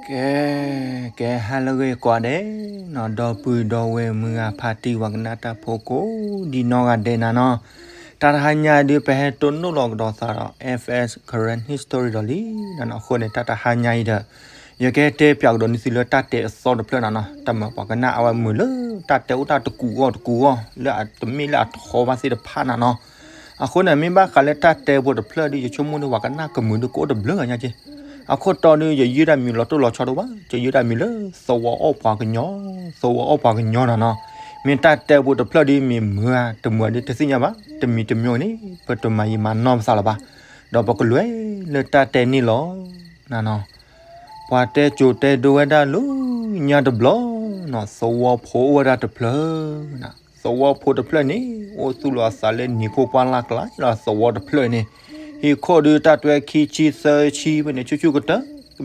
ကဲ, ကဲဟါလၢအဂ့ၤကိးဂၤဒဲးနီၤ, ဒီပုၢ်ဒီဝဲၢ်မုၢ်ဂၤဖါတံၢ် ပှၤကနၣ်တၢ်ဖိကိးဒံနီၢ်ဂၤဒဲးနၤနီၤ, တၢ်တဟါညါအံၤဒုး ပဟဲတိၢ်နီၣ်လီၤကဒီးသးဒီး F S Karen History ဒီးလံနၤနီၤ, အဃိန့ၣ် တၢ်တဟါညါအံၤဒီး ယကဟဲတဲပၠးကဒီးန့ၢ်သုလၢတၢ်တဲအသီတဖျၢၣ်နၤနီၤ, တၢ်မၤပှၤကနၣ်အဝဲမုာ်လၢတၢ်တဲအိၣ်တၢ်တကူာ်ဂီၢ်တကူာ်ဂီၢ် လၢအတမ့ၢ်လၢအထီဘၣ်သ့ၣ်တဖၣ်နၤနီၤ, အဃိန့ၣ် မ့ၢ်ဘၣ်ဃးလၢတၢ်တဲဖိတဖျၢၣ်ဒီး ယဆိကမိၣ်န့ၣ် ပှၤကနၣ်ကမုာ်ဒုးကအိၣ်တဘျုးဂၤညါက့, အခိၣ်တီဒုး ယယုၢ်တၢ်မံၤလီၤတိၢ်လီၤဆီတအိၣ်ဘၣ်, ယယုၢ်တၢ်မံၤလၢ သဝီအီၣ်ပှၤကညီ, သဝီအီၣ်ပှၤကညီနၤနီၤ, မ့ၢ်တၢ်တဲဖိတဖျၢၣ်ဒုး မ့ၢ်မုာ်ဧါတမုာ်ဧါဒုး တသ့ၣ်ညါဘၣ်, တမံၤတမံၤန့ၣ် ပတမၤယံာ်မၤနီၢ်ပသးလၢၤဘၣ်, ဒီးပကလဲၤလၢတၢ်တဲန့ၣ်လီၤနၤနီၤ, ပှၤတဲကိၤတဲဒိဝဲဒၣ်လၢညါတဘျီနီၤ, သဝီဖိအိၣ်ဝဲဒၣ်တဖျၢၣ်နၤ, သဝီဖိတဖျၢၣ်န့ၣ် အိၣ်သူၣ်လီၤအသးလၢနံၤခိၣ်ပှၢ်လၢ်ကျါလီၤ, သဝီတဖျၢၣ်န့ၣ် ဟံၣ်ခိၣ်ဒုးတၢ်တွဲခံဆံသၢဆံဖဲန့ၣ် ဆူၣ်ဆူၣ်ကတၢၢ်,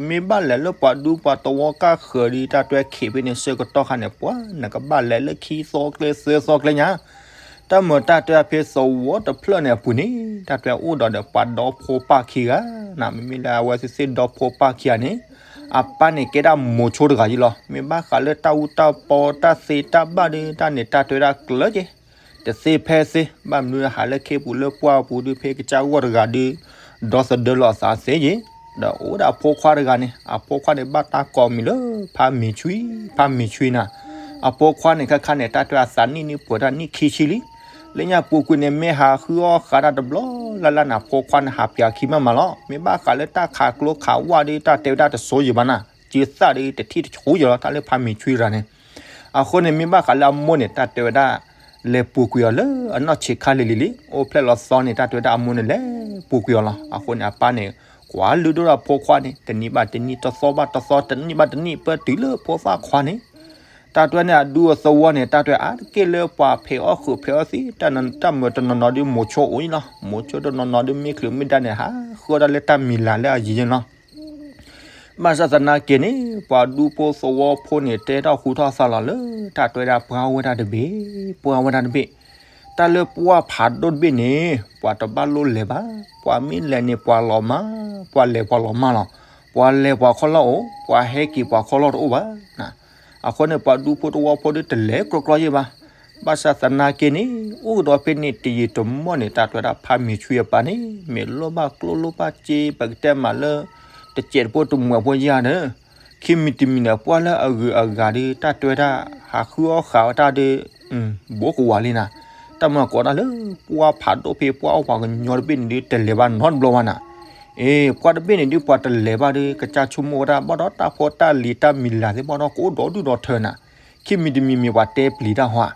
မ့ၢ်ဘၣ်လဲၤလၢပှၤဒူပှၤသဝီကၢ်ဃၢၤဒုး တၢ်တွဲခံးဖဲန့ၣ် ဆၢကတီၢ်ခါန့ၣ် ပှၤနကဘၣ်လဲၤလၢခံသီကျဲသၢသီကျဲညါ, တၢ်မၤတၢ်တဲဖဲသဝီတဖျၢၣ်န့ၣ်အပူၤန့ၣ် တၢ်တွဲအိၣ်ဒီးဒီးပှၤဒီဖိပၢ်ခံဂၤနၤ, မ့မ့ၢ်လၢအဝဲသ့ၣ်သ့ၣ်ဒီဖိပၢ်ခံဂၤန့ၣ် အပၢ်န့ၣ်ကဲဒၣ်မိၤဆိတဂၤယံလီၤ, မ့ၢ်ဘၣ်ဃးလၢတၢ်အူတၢ်ပီတၢ်သ့တၢ်ဘၣ်ဒုး တၢ်န့ၣ်တၢ်တွဲဒၣ်ကျၢၤက့ၤ တသ့ဖဲသ့, ဘၣ်မနုၤဟးလၢခ့ပူၤလၢပှၢ်ပူၤဒုး ဖဲကစၢ်ဂီၢ်တဂၤဒုး ဒီသဒၢလီၤအသးသ့ယ့ၤ, ဒီးအိၣ်ဝဲဒၣ်အဖိခွါတဂၤန့ၣ်, အဖိခွါန့ၣ် ဘၣ်တၢ်ကိးမံၤလၢ ဖါမ့ၤဆွံ, ဖါမ့ၤဆွံနၤ, အဖိခွါန့ၣ် ခါခါန့ၣ် တၢ်တွဲအသးနံၣ်နံၣ်ပှဲၤတၢ်နံၣ်ခံဆံလံ, လၢညါပူၤကွံာ်န့ၣ် မ့ၢ်ဟးဃုအီၣ်ဃးတၢ်တဘျီလၢ်လၢ်န့ၣ် အဖိခွါန့ၣ် ဟးပၠးခံမးမးလီၤ, မ့ၢ်ဘၣ်ဃးလၢတၢ်ခးကျိခးဝၣ်ဒုး တၢ်တဲဝဲဒၣ်တစိၤယံၤဘၣ်နၤ, စုသၣ်ဒုးတထံၣ်တဆူယံၤလီၤ တၢ်လၢဖါမ့ၤဆွံတဂၤန့ၣ် အဃိန့ၣ် မ့ၢ်ဘၣ်ဃးလၢအမိၢ်န့ၣ် တၢ်တဲဝဲဒၣ် လဲၤပူၤကွံာ်အီၤလၢအနီၢ်ဆံးခါလံၤလံၤလံ, အိၣ်ဖျဲၣ်လီၤသီန့ၣ် တၢ်တဲဝဲဒၣ်အမိၢ်န့ၣ် လဲၤပူၤကွံာ်အီၤလီၤ, အဃိန့ၣ် အပၢ်န့ၣ် ကွၢ်လုၢ်ဒိၣ်ဒီးအဖိခွါန့ၣ် တနံၤဘၣ်တနံၤ တသီဘၣ်တသီ တနံၣ်ဘၣ်တနံၣ် ပတုၤလၢဖိသၣ်ခွါန့ၣ် တၢ်တွဲန့ၣ် အဒူအသဝီန့ၣ် တၢ်တွဲအါတက့ၢ်လၢပှၤဖံးအီၣ်ဃုာ်ဖံးအီၣ်သံ, တၢ်မၤတနီၤနီၤဒုး မိၤဆိအိၣ်အံၤလီၤ, မိၤဆိတနီၤနီၤဒုး မ့ၢ်ချုးမ့ၢ်ဒါန့ၣ် ဟးဃုအီၣ်တၢ်လၢတၢ်မံၤလၢ်လၢအယံၤယံၤလီၤ ဘၣ်ဆၣ်သနာ်က့န့ၣ် ပှၤဒူဖိသဝီဖိန့ၣ် တဲထီၣ်ဃူထီၣ်သးလီၤလၢ တၢ်တွဲဒၣ်ပှၢ်ဝဲဒၣ်တဘ့ၣ်, ပှၢ်ဝဲဒၣ်တဘ့ၣ်, တၢ်လၢပှၢ်ဖးဒိၣ်တဘ့ၣ်န့ၣ် ပှၤတဘၣ်လိၣ်လဲၤဘၣ်, ပှၤမ့ၢ်လဲၤန့ၣ် ပှၤလီၤမၢ်, ပှၤလဲၤပှၤလီၤမၢ်လီၤ, ပှၤလဲၤပှၤခီလီၢ်အိၣ်, ပှၤဟဲက့ၤပှၤခီလီၢ်တအိၣ်ဘၣ် အဃိန့ၣ် ပှၤဒူဖိသဝီဖိဒုးတလဲၤကြီကြီယဲၢ်ဘၣ်. ဘၣ်ဆၣ်သနာ်က့န့ၣ် အိၣ်ကဒီးဖဲန့ၣ်တယံာ်တမီၢ်န့ၣ် တၢ်တွဲဒၣ်ဖါမ့ၤဆွံအပၢ်န့ၣ် မ့ၢ်လိၣ်ဘၣ်ကျိၣ်လိၣ်ဘၣ်စ့ ပကတဲမးလၢ တစဲးတဖိတမှဲးဖိယဲၢ်ဒီး ခံမံၤတမံၤန့ၣ် ပှၢ်လၢအဂုၤအဂၤဒီး တၢ်တွဲဒၣ် ဟးဃုအီၣ်ဃာ်ဝဲတၢ်ဒီး ဘိးကဝးလံနၤ. တၢ်မၤကိးတၢ်လၢ ပှၢ်ဖးဒိၣ်ဖဲပှၢ်အိၣ်ပှၤကညီတဘ့ၣ်န့ၣ်ဒုး တလဲၤဘၣ်နီတဘျီဘၣ်နၤ. အ့ ပှၢ်တဘ့ၣ်န့ၣ်ဒုး ပှၤတလဲၤဘၣ်ဒီး ကစၢ်ဆိကမိၣ်ဝဲဒၣ် ဘၣ်ဒီးတၢ်ဖိတၢ်လံၤတၢ်မံၤလၢ်သ့ၣ် ဘၣ်ဒီးကအိၣ်ဒီဒူၣ်ဒီထၢနၤ. ခံမံၤတမံၤမ့ၢ်ပှၤတဲပျံၤတၢ်ဟီဧါ,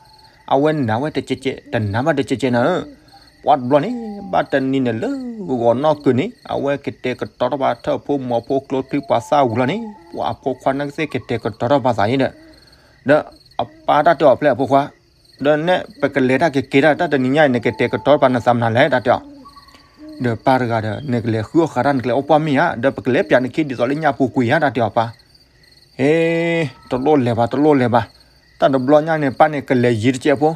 အဝဲနာ်ဝဲတကဲးကဲး တနာ်ဘၣ်တကဲးကဲးနၤဧၢ. ပှၢ်တဘျီန့ၣ် ဘၣ်တနံၤန့ၣ်လၢဂီၤနီၢ်ကုၤန့ၣ် အဝဲကတဲာ်ကတီၤထီၣ်ဘၣ်ထၢၣ်ဖိမီၤဖိကျိချံပှၤသၣ်ဝံၤလီၤန့ၣ် ပှၢ်အဖိခွါနာ်က့သ့ၣ်ကတဲာ်ကတီၤထီၣ်ဘၣ်သးယဲဒီး ဒီးအပၢ်တၢ်တဲအီၤဖျဲၣ်အဖိခွါ, ဒီးနဲၣ် ပကလဲၤတၢ်ကက့ၤတၢ် တၢ်တနံၤညါအံၤ နကတဲာ်ကတီၤပာ်နသးမနုၤလဲၣ် တၢ်တဲအီၤ. ဒီးပၢ်တဂၤဒီး နကလဲၤဃုအီၣ်ဃာ်တၢ် နကလဲၤအိၣ်ပှၢ်မ့ၢ်ဧါ, ဒီးပကလဲၤပၠးနခံဒ်သိးလၢညါပူၤကွံာ်ဧါ တၢ်တဲအီၤပၢ်. ဟ့ တလိၣ်လဲၤဘၣ် တလိၣ်လဲၤဘၣ်, တၢ်တဘျီညါန့ၣ် ပၢ်န့ၣ်ကလဲၤယံၤတကဲးဖိ,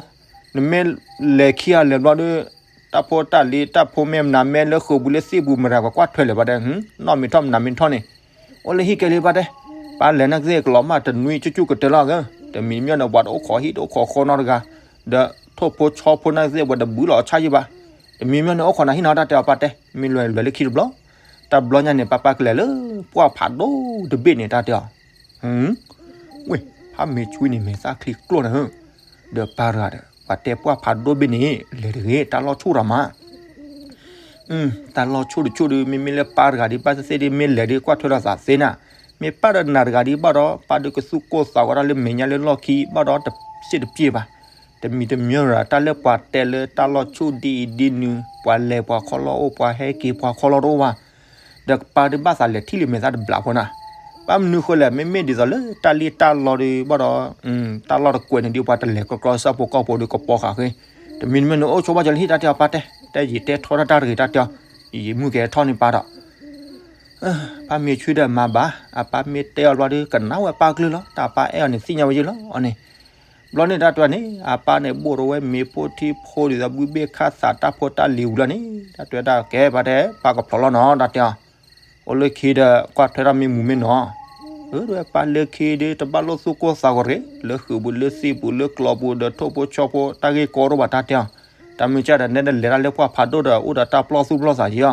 နမ့ၢ်လဲၤခံဂၤလဲၤဘျီဒီး တၢ်ဖိတၢ်လံၤ တၢ်ဖိမဲာ်မနုၤမဲာ်လၢဃုာ်ပူၤလၢသ့ၣ်ပူၤမတၤ ပှၤကွၢ်ထွဲလဲၤဘၣ်တဲ, နီၢ်မ့ၢ်ထီၣ်မနုၤမ့ၢ်ထီၣ်န့ၣ် အိၣ်လၢဟံၣ်ကဲလံဘၣ်တဲ, ပၢ်လဲၤနာ်က့သ့ၣ်ကလီၤမၢ်တနွံကၠူၣ်ကၠူၣ်ကတၢၢ်လီၤက့, တမံၤမ့ၢ်န့ၣ် ပှၤတအိၣ်ခိးဟံၣ်တအိၣ်ခိးဃီနီတဂၤ, ဒီးထိၣ်ဖိဆီဖိနာ်က့သ့ၣ် ပှၤတဘုလီၤအဆၣ်ယံၤဘၣ်, တမံၤမ့ၢ်န့ၣ် အိၣ်ခိးနၤဟံၣ်နီၤ တၢ်တဲအီၤပၢ်တဲ, မ့ၢ်လွဲၤလွဲၤလၢခံတဘျီ, တၢ်ဘျီညါန့ၣ် ပၢ်ပၢ်ကလဲၤလၢ ပှၢ်ဖးဒိၣ်တဘ့ၣ်န့ၣ် တၢ်တဲအီၤ ဝ့ၢ် ဖါမ့ၤဆွံန့ၣ် မဲာ်သၣ်ချံကျိၣ်နၤဧၢ, ဒီးပၢ်တဂၤဒီး ပှၤတဲပှၢ်ဖးဒိၣ်ဘ့ၣ်န့ၣ် လဲၤတဂ့ၤ တၢ်လီၢ်ဆူၣ်တၢ်မး, တၢ်လီၢ်ဆူၣ်တဆူၣ်ဒီး မ့မ့ၢ်လၢပၢ်တဂၤဒ်ဘၣ်သ့ၣ်သ့ၣ်ဒီး မ့ၢ်လဲၤဒီးကွၢ်ထွဲဒီးသးသ့နၤ, မ့ၢ်ပၢ်ဒီးနၤတဂၤဒ်ဘၣ်ဒီး ပၢ်ဒုးကသူၣ်ကိၢ်သးဂီၤတၢ်လၢမဲာ်ညါလၢလီၢ်ခံ ဘၣ်ဒီးတစ့ၣ်တပျ့ၤဘၣ်, တမံၤတမံၤရၤ တၢ်လၢပှၤတဲလၢတၢ်လီၢ်ဆူၣ်ဒ်အံၤဒ်နုၤ ပှၤလဲၤပှၤခီလီၢ်အိၣ် ပှၤဟဲက့ၤပှၤခီလီၢ်တအိၣ်ဘၣ် ဒီးပၢ်ဒုးဘၣ်သးလဲၤထံၣ်လံမဲာ်သၣ်တဘျီဖိနၤ, ဘၣ်မနုၤဃိလဲၣ် မ့မ့ၢ်ဒ်သိးလၢတၢ်လံၣ်တၢ်လီဒုးဘၣ်ဒီး တၢ်လီၢ်တကွဲးန့ၣ်ဒုး ပှၤတလဲၤကြီကြီ ဆၣ်ဖိကီၢ်ဖိဒုးကပီၤဃာ်ဃ့, တမံၤတမံၤန့ၣ် အိၣ်ဆိဘၣ်ကလၢဟံၣ် တၢ်တဲအီၤပၢ်တဲ, တဲယံာ်တဲထီတၢ်တၢ်တဂ့ၤ တၢ်တဲအီၤ, ယံာ်မုၢ်ကဲထီၣ်န့ၣ်ပၢ်ဒီး ဖါမ့ၤဆွံဒီးမၤဘၣ် အပၢ်မ့ၢ်တဲအီၤဘျီဒုး ကနၣ်ဝဲပၢ်ကလုၢ်လီၤ, တၢ်ပၢ်အဲၣ်အီၤန့ၣ်သ့ၣ်ညါဝဲယုၢ်လီၤအီၤန့ၣ်, ဘျီန့ၣ်တၢ်တဲန့ၣ် အပၢ်န့ၣ်ဘိၣ်ထီၣ်ဝဲမ့ၤဖိထံဖိဒ်သိးဘုဘ့ၣ်ခၣ်သးတၢ်ဖိတၢ်လံၤဝံၤလီၤန့ၣ် တၢ်တဲဝဲဒၣ်ကဲပၢ်တဲ ပၢ်ကဖျိးလီၤနီၤ တၢ်တဲအီၤ, အိၣ်လၢခံဒီး ကွၢ်ထွဲထီၣ်မ့ၢ်မူမ့ၢ်နီၤ အဝဲပၢ်လၢခံဒုး တဘၣ်လိၣ်သူၣ်ကိၢ်သးဂီၤတဂ့ၤ, လၢဃုာ်ပူၤလၢသံပူၤလၢကျီပူၤဒီးထိၣ်ဖိဆီဖိတၢ်ဂ့ၢ်ကီတအိၣ်ဘၣ်တၢ်တဲအီၤ, တၢ်မ့ၢ်ကၢ်ဒီးနဲဒၣ်လဲၤတၢ်လၢပှၢ်ဖးဒိၣ်ဒီး အိၣ်ဒီးတၢ်ပျီၢ်သူၣ်ပျီၢ်သးယံၤအီၤ,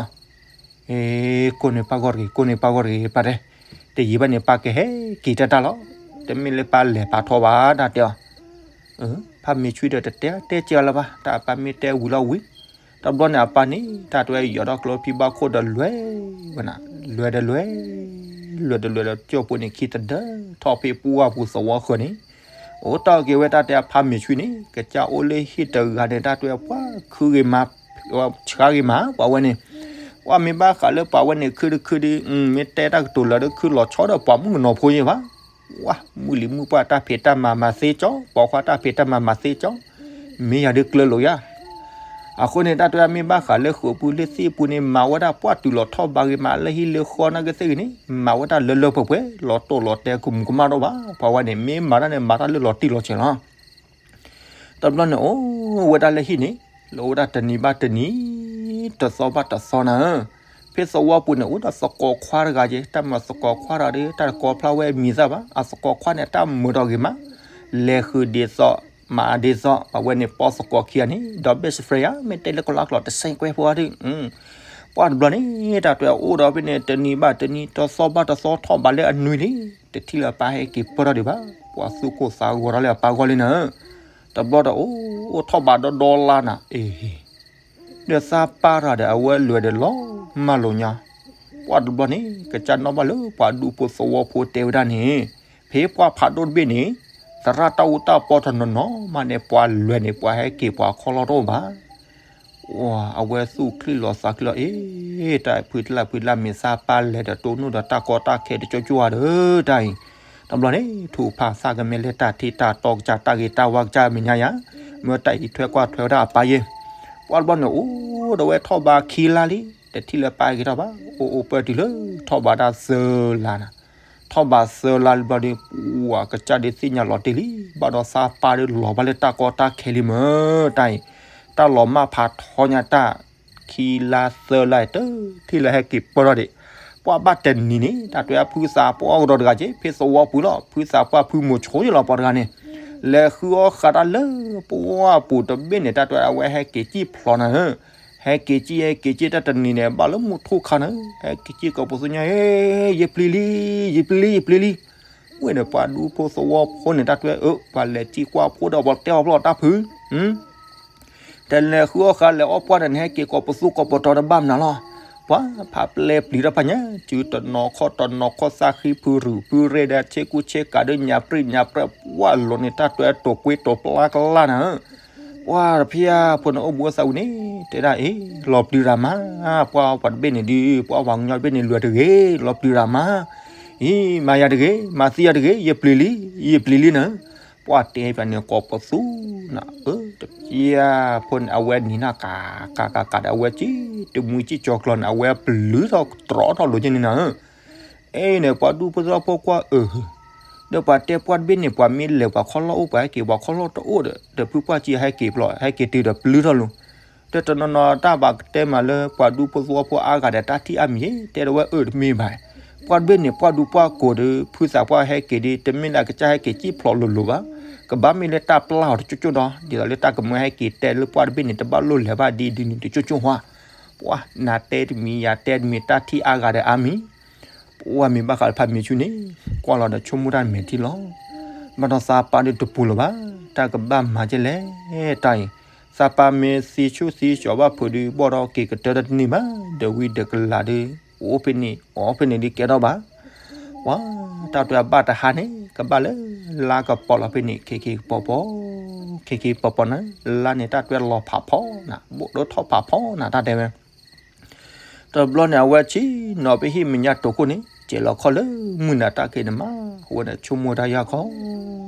အ့ ကိးန့ၢ်ပၢ်ဂီၢ်တဂ့ၤ ကိးန့ၢ်ပၢ်ဂီၢ်တဂ့ၤ ပၢ်တဲ, တယံာ်ဘၣ်န့ၣ် ပၢ်ကဟဲက့ၤတၢ်တၢ်လီၤ, တမ့ၢ်လၢပၢ်လဲၤဖးထီဘၣ်တၢ်တဲအီၤ, ဖးမ့ၢ်ဆွံဒီးတတဲတဲကဲအီၤလၢၤဘၣ်, တၢ်အပၢ်မ့ၢ်တဲဝံၤလီၤဝံၤ, တဘျီန့ၣ်အပၢ်န့ၣ် တၢ်တဲဝဲယီၤထီၣ်ကျိဖံဘၣ်ခိၣ်ဒီးလွဲၢ်ဝဲနၤ, လွဲၢ်ဒီးလွဲၢ်, လွဲၢ်ဒီးလွဲၢ်ဒီးကၠိၣ်ဖိန့ၣ်ခံသဒၢထီၣ်ဖဲပှၢ်ပူၤသဝီဃၢၤန့ၣ်, အိၣ်တ့ၢ်က့ၤဝဲတၢ်တဲအဖးမ့ၢ်ဆွံန့ၣ် ကစၢ်အိၣ်လၢဟံၣ်တဂၤန့ၣ် တၢ်တဲဝဲပှၤခုဂ့ၤမၤ, ဆှါဂ့ၤမၤ ပှၤဝဲန့ၣ်, ပှၤမ့ၢ်ဘၣ်ဃးလၢပှၤဝဲန့ၣ်ခုတခုဒီး မ့ၢ်တဲတၢ်ကတိၤလၢာ်ဒီးခုလီၤဆီဒီးပှၤမုၣ်ကနီၤဖိယဲၢ်ဘၣ် ဝဲ မုၢ်လံၤမုၢ်ပှၢ်တၢ်ဖံးတၢ်မၤမၤသ့ကၠီ, ပိာ်ခွါတၢ်ဖံးတၢ်မၤမၤသ့ကၠီ, မ့ၢ်ယၤဒုးကျၢၤလိာ်ယၤ, အဃိန့ၣ် တၢ်တဲမ့ၢ်ဘၣ်ဃးလၢဃုာ်ပူၤလၢသံပူၤန့ၣ် မၤဝဲဒၣ်ပှၢ်တုၤလီၤထီၣ်ဘးဂ့ၤမးလၢဟံၣ်လၢဃီနာ်က့သ့ၣ်ဂ့ၤန့ၣ် မၤဝဲဒၣ်လၢလၢပှဲၤပှဲၤ လီၤတိၢ်လီၤတဲကမူးကမၣ်တအိၣ်ဘၣ် ပှၤဝဲန့ၣ် မ့ၢ်မၤတၢ်န့ၣ် မၤတၢ်လၢလီၤတံၢ်လီၤဆဲးလီၤ တဘျီန့ၣ် အိၣ်ဝဲဒၣ်လၢဟံၣ်န့ၣ် လၢအိၣ်ဝဲဒၣ်တနံၤဘၣ်တနံၤ တသီဘၣ်တသီနၤဧၢ, ဖဲသဝီပူၤန့ၣ် အိၣ်ဒီးသကိးခွါတဂၤက့ၤ, တၢ်မၤသကိးခွါတဂၤဒီး တၢ်တကိးဖျါဝဲမံၤသၣ်ဘၣ်, အသကိးခွါန့ၣ် တၢ်မုာ်ဒီးဂ့ၤမး, လဲၤဃုာ်ဒ်သိး မၤဒ်သိး ပှၤဝဲန့ၣ် ပိာ်သကိးခံဂၤန့ၣ် ဒီး best friend ဧါ, မ့ၢ်တဲလၢကလါကျိာ် တစဲးကွဲဖိအါဒုး ပှၢ်တဘျီန့ၣ် တၢ်တဲအိၣ်ဒီးဖဲန့ၣ် တနံၤဘၣ်တနံၤ တသီဘၣ်တသီ ထီၣ်ဘးလၢအနွံလံ, တထံၣ်လၢအပၢ်ဟဲက့ၤပၢၢ်ထီၣ်ဒံးဘၣ်, ပှၤသူၣ်ကိၢ်သးဂီၤထီၣ်လၢအပၢ်ဂီၢ်လံနၤ, တဘျီဒီးအိၣ်ထီၣ်ဘးဒီဒီလါနၤ, အ့ ဒီးသးပၢ်တဂၤဒီးအဝဲလွဲၢ်ဒီးလီၤမၢ်လိာ်ညါ, ပှၢ်တဘျီန့ၣ် ကစၢ်နီၣ်ဘၣ်လၢပှၤဒူဖိသဝီဖိတဲဝဲဒၣ်န့ၣ်, ဖဲပှၢ်ဖးဒိၣ်တဘ့ၣ်န့ၣ် သရၣ်တၢ်အူတၢ်ပီတနီၤနီၤမးန့ၣ် ပှၤလွဲၢ်န့ၣ် ပှၤဟဲက့ၤပှၤခီလီၢ်တအိၣ်ဘၣ် အဝဲသူၣ်ချံလီၤသးချံလီၤ အ့ တၢ်ဖုတလၢ်ဖုတလၢ်မ့ၢ်သးပၢ်လဲၤဒီးတိၢ်နီၣ်ဒီးတၢ်ကီတၢ်ခဲတကၠိၣ်ကၠိၣ်ဧါဒီး တၢ်အံၤ, တဘျီန့ၣ် ထုးဖးသးကမဲလၢတၢ်ထံၣ်တၢ်တီကစၢ်တၢ်ဂ့ၤတၢ်ဝါကစၢ်မဲာ်ညါယါ, မ့ၢ်တၢ်အံးထွဲကွၢ်ထွဲဝဲဒၣ်အပၢ်ယဲၢ်, ပှၢ်တဘျီန့ၣ်အိၣ်ဒီးဝဲထီၣ်ဘးခံလါလံ, တထံၣ်လၢပၢ်ဟဲက့ၤထီၣ်ဘၣ်, အိၣ်အိၣ်ပၢၢ်တုၤလၢထီၣ်ဘးတၢ်သၢလါနၤ ထီၣ်ဘးသၢလါလံဘျီဒီး ပှၤကစၢ်ဒုးသ့ၣ်ညါလီၤတံၢ်လံ, ဘၣ်ဒီးသးပၢ်ဒုးလီၤဘၣ်လၢတၢ်ကီတၢ်ခဲလံမ့ၢ်တၢ်အံၤ, တၢ်လီၤမၢ်ဖးထီညါတၢ်, ခံလါသၢလါအံၤ တထံၣ်လၢဟဲက့ၤပၢၢ်ထီၣ်ဒံး, ပှၢ်ဘၣ်တနံၤန့ၣ် တၢ်တဲဖုသးပှၢ်ကဒီးတဂၤက့ၤ ဖဲသဝီပူၤလီၤ, ဖုသးပှၢ်ဖုမိၤဆိယလီၤပှၤတဂၤန့ၣ်, လဲၤဃုအီၣ်ဃာ်တၢ်လၢပှၢ်ပူၤတဘ့ၣ်န့ၣ် တၢ်တဲအဝဲဟဲက့ၤစံၣ်ဖျိးနၤဧၢ ဟဲက့ၤစံၣ်ဟဲက့ၤစံၣ်တၢ်တနံၤန့ၣ် ဘၣ်လၢမုၢ်ထူၣ်ခါန့ၣ် ဟဲက့ၤစံၣ်ကိးပသူညါ, ယပျံၤလံ, ယပျံၤလံ, ယပျံၤလံ, ဝဲန့ၣ်ပှၤဒူဖိသဝီဖိန့ၣ် တၢ်တဲအၢ ပှၤလဲၤစံၣ်ကွၢ်ဖိဒီး ပှၤတဲအီၤဖျိးတၢ်ဖု တလဲၤဃုအီၣ်ဃာ်လဲၤအီၣ်ပှၢ်န့ၣ် နဟဲက့ၤကိးပသူကိးပတီၤတဘၣ်မနုၤလီၤ, ပှၤဖးပျဲပျံၤတၢ်ဖးညါ စုတနီၤခီၣ်တနီၤခီၣ် သၣ်ဃံဖုရူၢ်ဖုရဲၣ်ဒီး ဆ့ကူဆ့ကၤဒီး ညၣ်ပြံၣ်ညၣ်ပြဲၣ် ပှၢ်လီၤန့ၣ် တၢ်တဲတိာ်ကွ့တိာ်ပျါကလါနၤဧၢ ပှၢ်တဖျၢၣ်ဖိန့ၣ်အိၣ်ဘှံးအိၣ်သးဝံၤန့ၣ် တဲဒၣ်အ့ၣ် လီၤပျံၤတၢ်မး, ပှၢ်ပှၤတဘ့ၣ်န့ၣ်ဒုး ပှၢ်ပှၤကညီတဘ့ၣ်န့ၣ် လွဲၢ်တဂ့ၤ လီၤပျံၤတၢ်မး, အံၤ မၤယၤတဂ့ၤ မၤသံယၤတဂ့ၤ ယပျံၤလံ ယပျံၤလံနၤ, ပှၢ်တဲပျးန့ၣ်ကိးပသူနၤဧၢ တဖျၢၣ်ဖိန့ၣ် အဝဲနံၤနၢ်ကၤကၤကၤကၤဒီး အဝဲစံၣ်တမှံစံၣ်ကၠီၤကျီၤန့ၣ် အဝဲပျုၤထီၣ်တြီထီၣ်လိာ်က့ၤန့ၣ်နၤဧၢ အ့ၣ်န့ၣ် ပှၤဒူဖိသဝီဖိကွၢ်အၢ, ဒီးပှၤတဲပှၢ်တဘ့ၣ်န့ၣ် ပှၤမ့ၢ်လဲၤပှၤခီလီၢ်အိၣ် ပှၤဟဲက့ၤပှၤခီလီၢ်တအိၣ်ဒီး ဒီးဖုပှၢ်ကံဟဲက့ၤဖျိး ဟဲက့ၤတုၤဒီးပျုၤထီၣ်လိၤ, ဒီးတနီၤနီၤတၢ်ဘၣ်ကတဲမးလၢပှၤဒူဖိသဝီဖိအါဂၤဒီးတၢ်ထံၣ်အါမံၤ တဲဒၣ်ဝဲအၢတမ့ၢ်ဘၣ်, ပှၢ်တဘ့ၣ်န့ၣ် ပှၢ်ဒူပှၢ်ကိာ်ဒီး ဖုသးပှၢ်ဟဲက့ၤဒီး တမ့ၢ်လၢကစၢ်ဟဲက့ၤစံၣ်ဖျိးလိၤလိၤဘၣ်, ကဘၣ်မ့ၢ်လၢတၢ်ပျၢ်အီၤတကၠိၣ်ကၠိၣ်ဒီး ဒ်သိးလၢတၢ်ကမၢဟဲက့ၤတဲလၢပှၢ်တဘ့ၣ်န့ၣ် တဘၣ်လိၣ်လဲၤဘၣ်ဒ်ဒ်န့ၣ်တကၠိၣ်ကၠိၣ်ဟါ, ပှၤနၤတဲတမံၤယၤတဲတမံၤ တၢ်ထံၣ်အါဂၤဒီးအါမံၤ ပှၢ်မ့ၢ်ဘၣ်ဃးလၢဖးမ့ၢ်ဆူၣ်န့ၣ် ကွၢ်လီၤဒီးဆိကမိၣ်တၢ်မဲာ်ထံလီၤ, ဘၣ်ဒီးသးပၢ်ဒုးတပူၤလၢၤဘၣ်, တၢ်ကဘၣ်မၤကဲလဲၣ်, တၢ်အံၤ သးပၢ်မ့ၢ်သံဆူၣ်သံကၠီၤဘၣ်ဖုးဒုး ဘီၣ်ဒီးက့ၤကတၢၢ်တန့ၢ်ဘၣ်, ဒီးဝံၤဒီးကလးဒုး အိၣ်ဖဲန့ၣ် အီၣ်ဖဲန့ၣ်ဒုးကဲထီၣ်ဘၣ်, ပှၤ တၢ်တဲအဘၣ်တဟါန့ၣ် ကဘၣ်လၢ လါကပီၤလီၤဖဲန့ၣ် ခ့ခ့ကပီၤပီၤ, ခ့ခ့ကပီၤပီၤန့ၣ် လါန့ၣ်တၢ်တဲလီၤဖးဖီနၤ ဘိၣ်ဒိၣ်ထီၣ်ဖးဖီနၤ တၢ်တဲဝဲ တဘျီန့ၣ် အဝဲဆ့ၣ်နီၤဖဲဟံၣ်မဲာ်ညါတိာ်ခိၣ်န့ၣ် စဲးလီၤခီၣ်လၢမုၢ်နၤတၢ်က့ၤန့ၣ်မး, အဝဲန့ၣ်ဆိကမိၣ်တၢ်ယၢ်ခီ,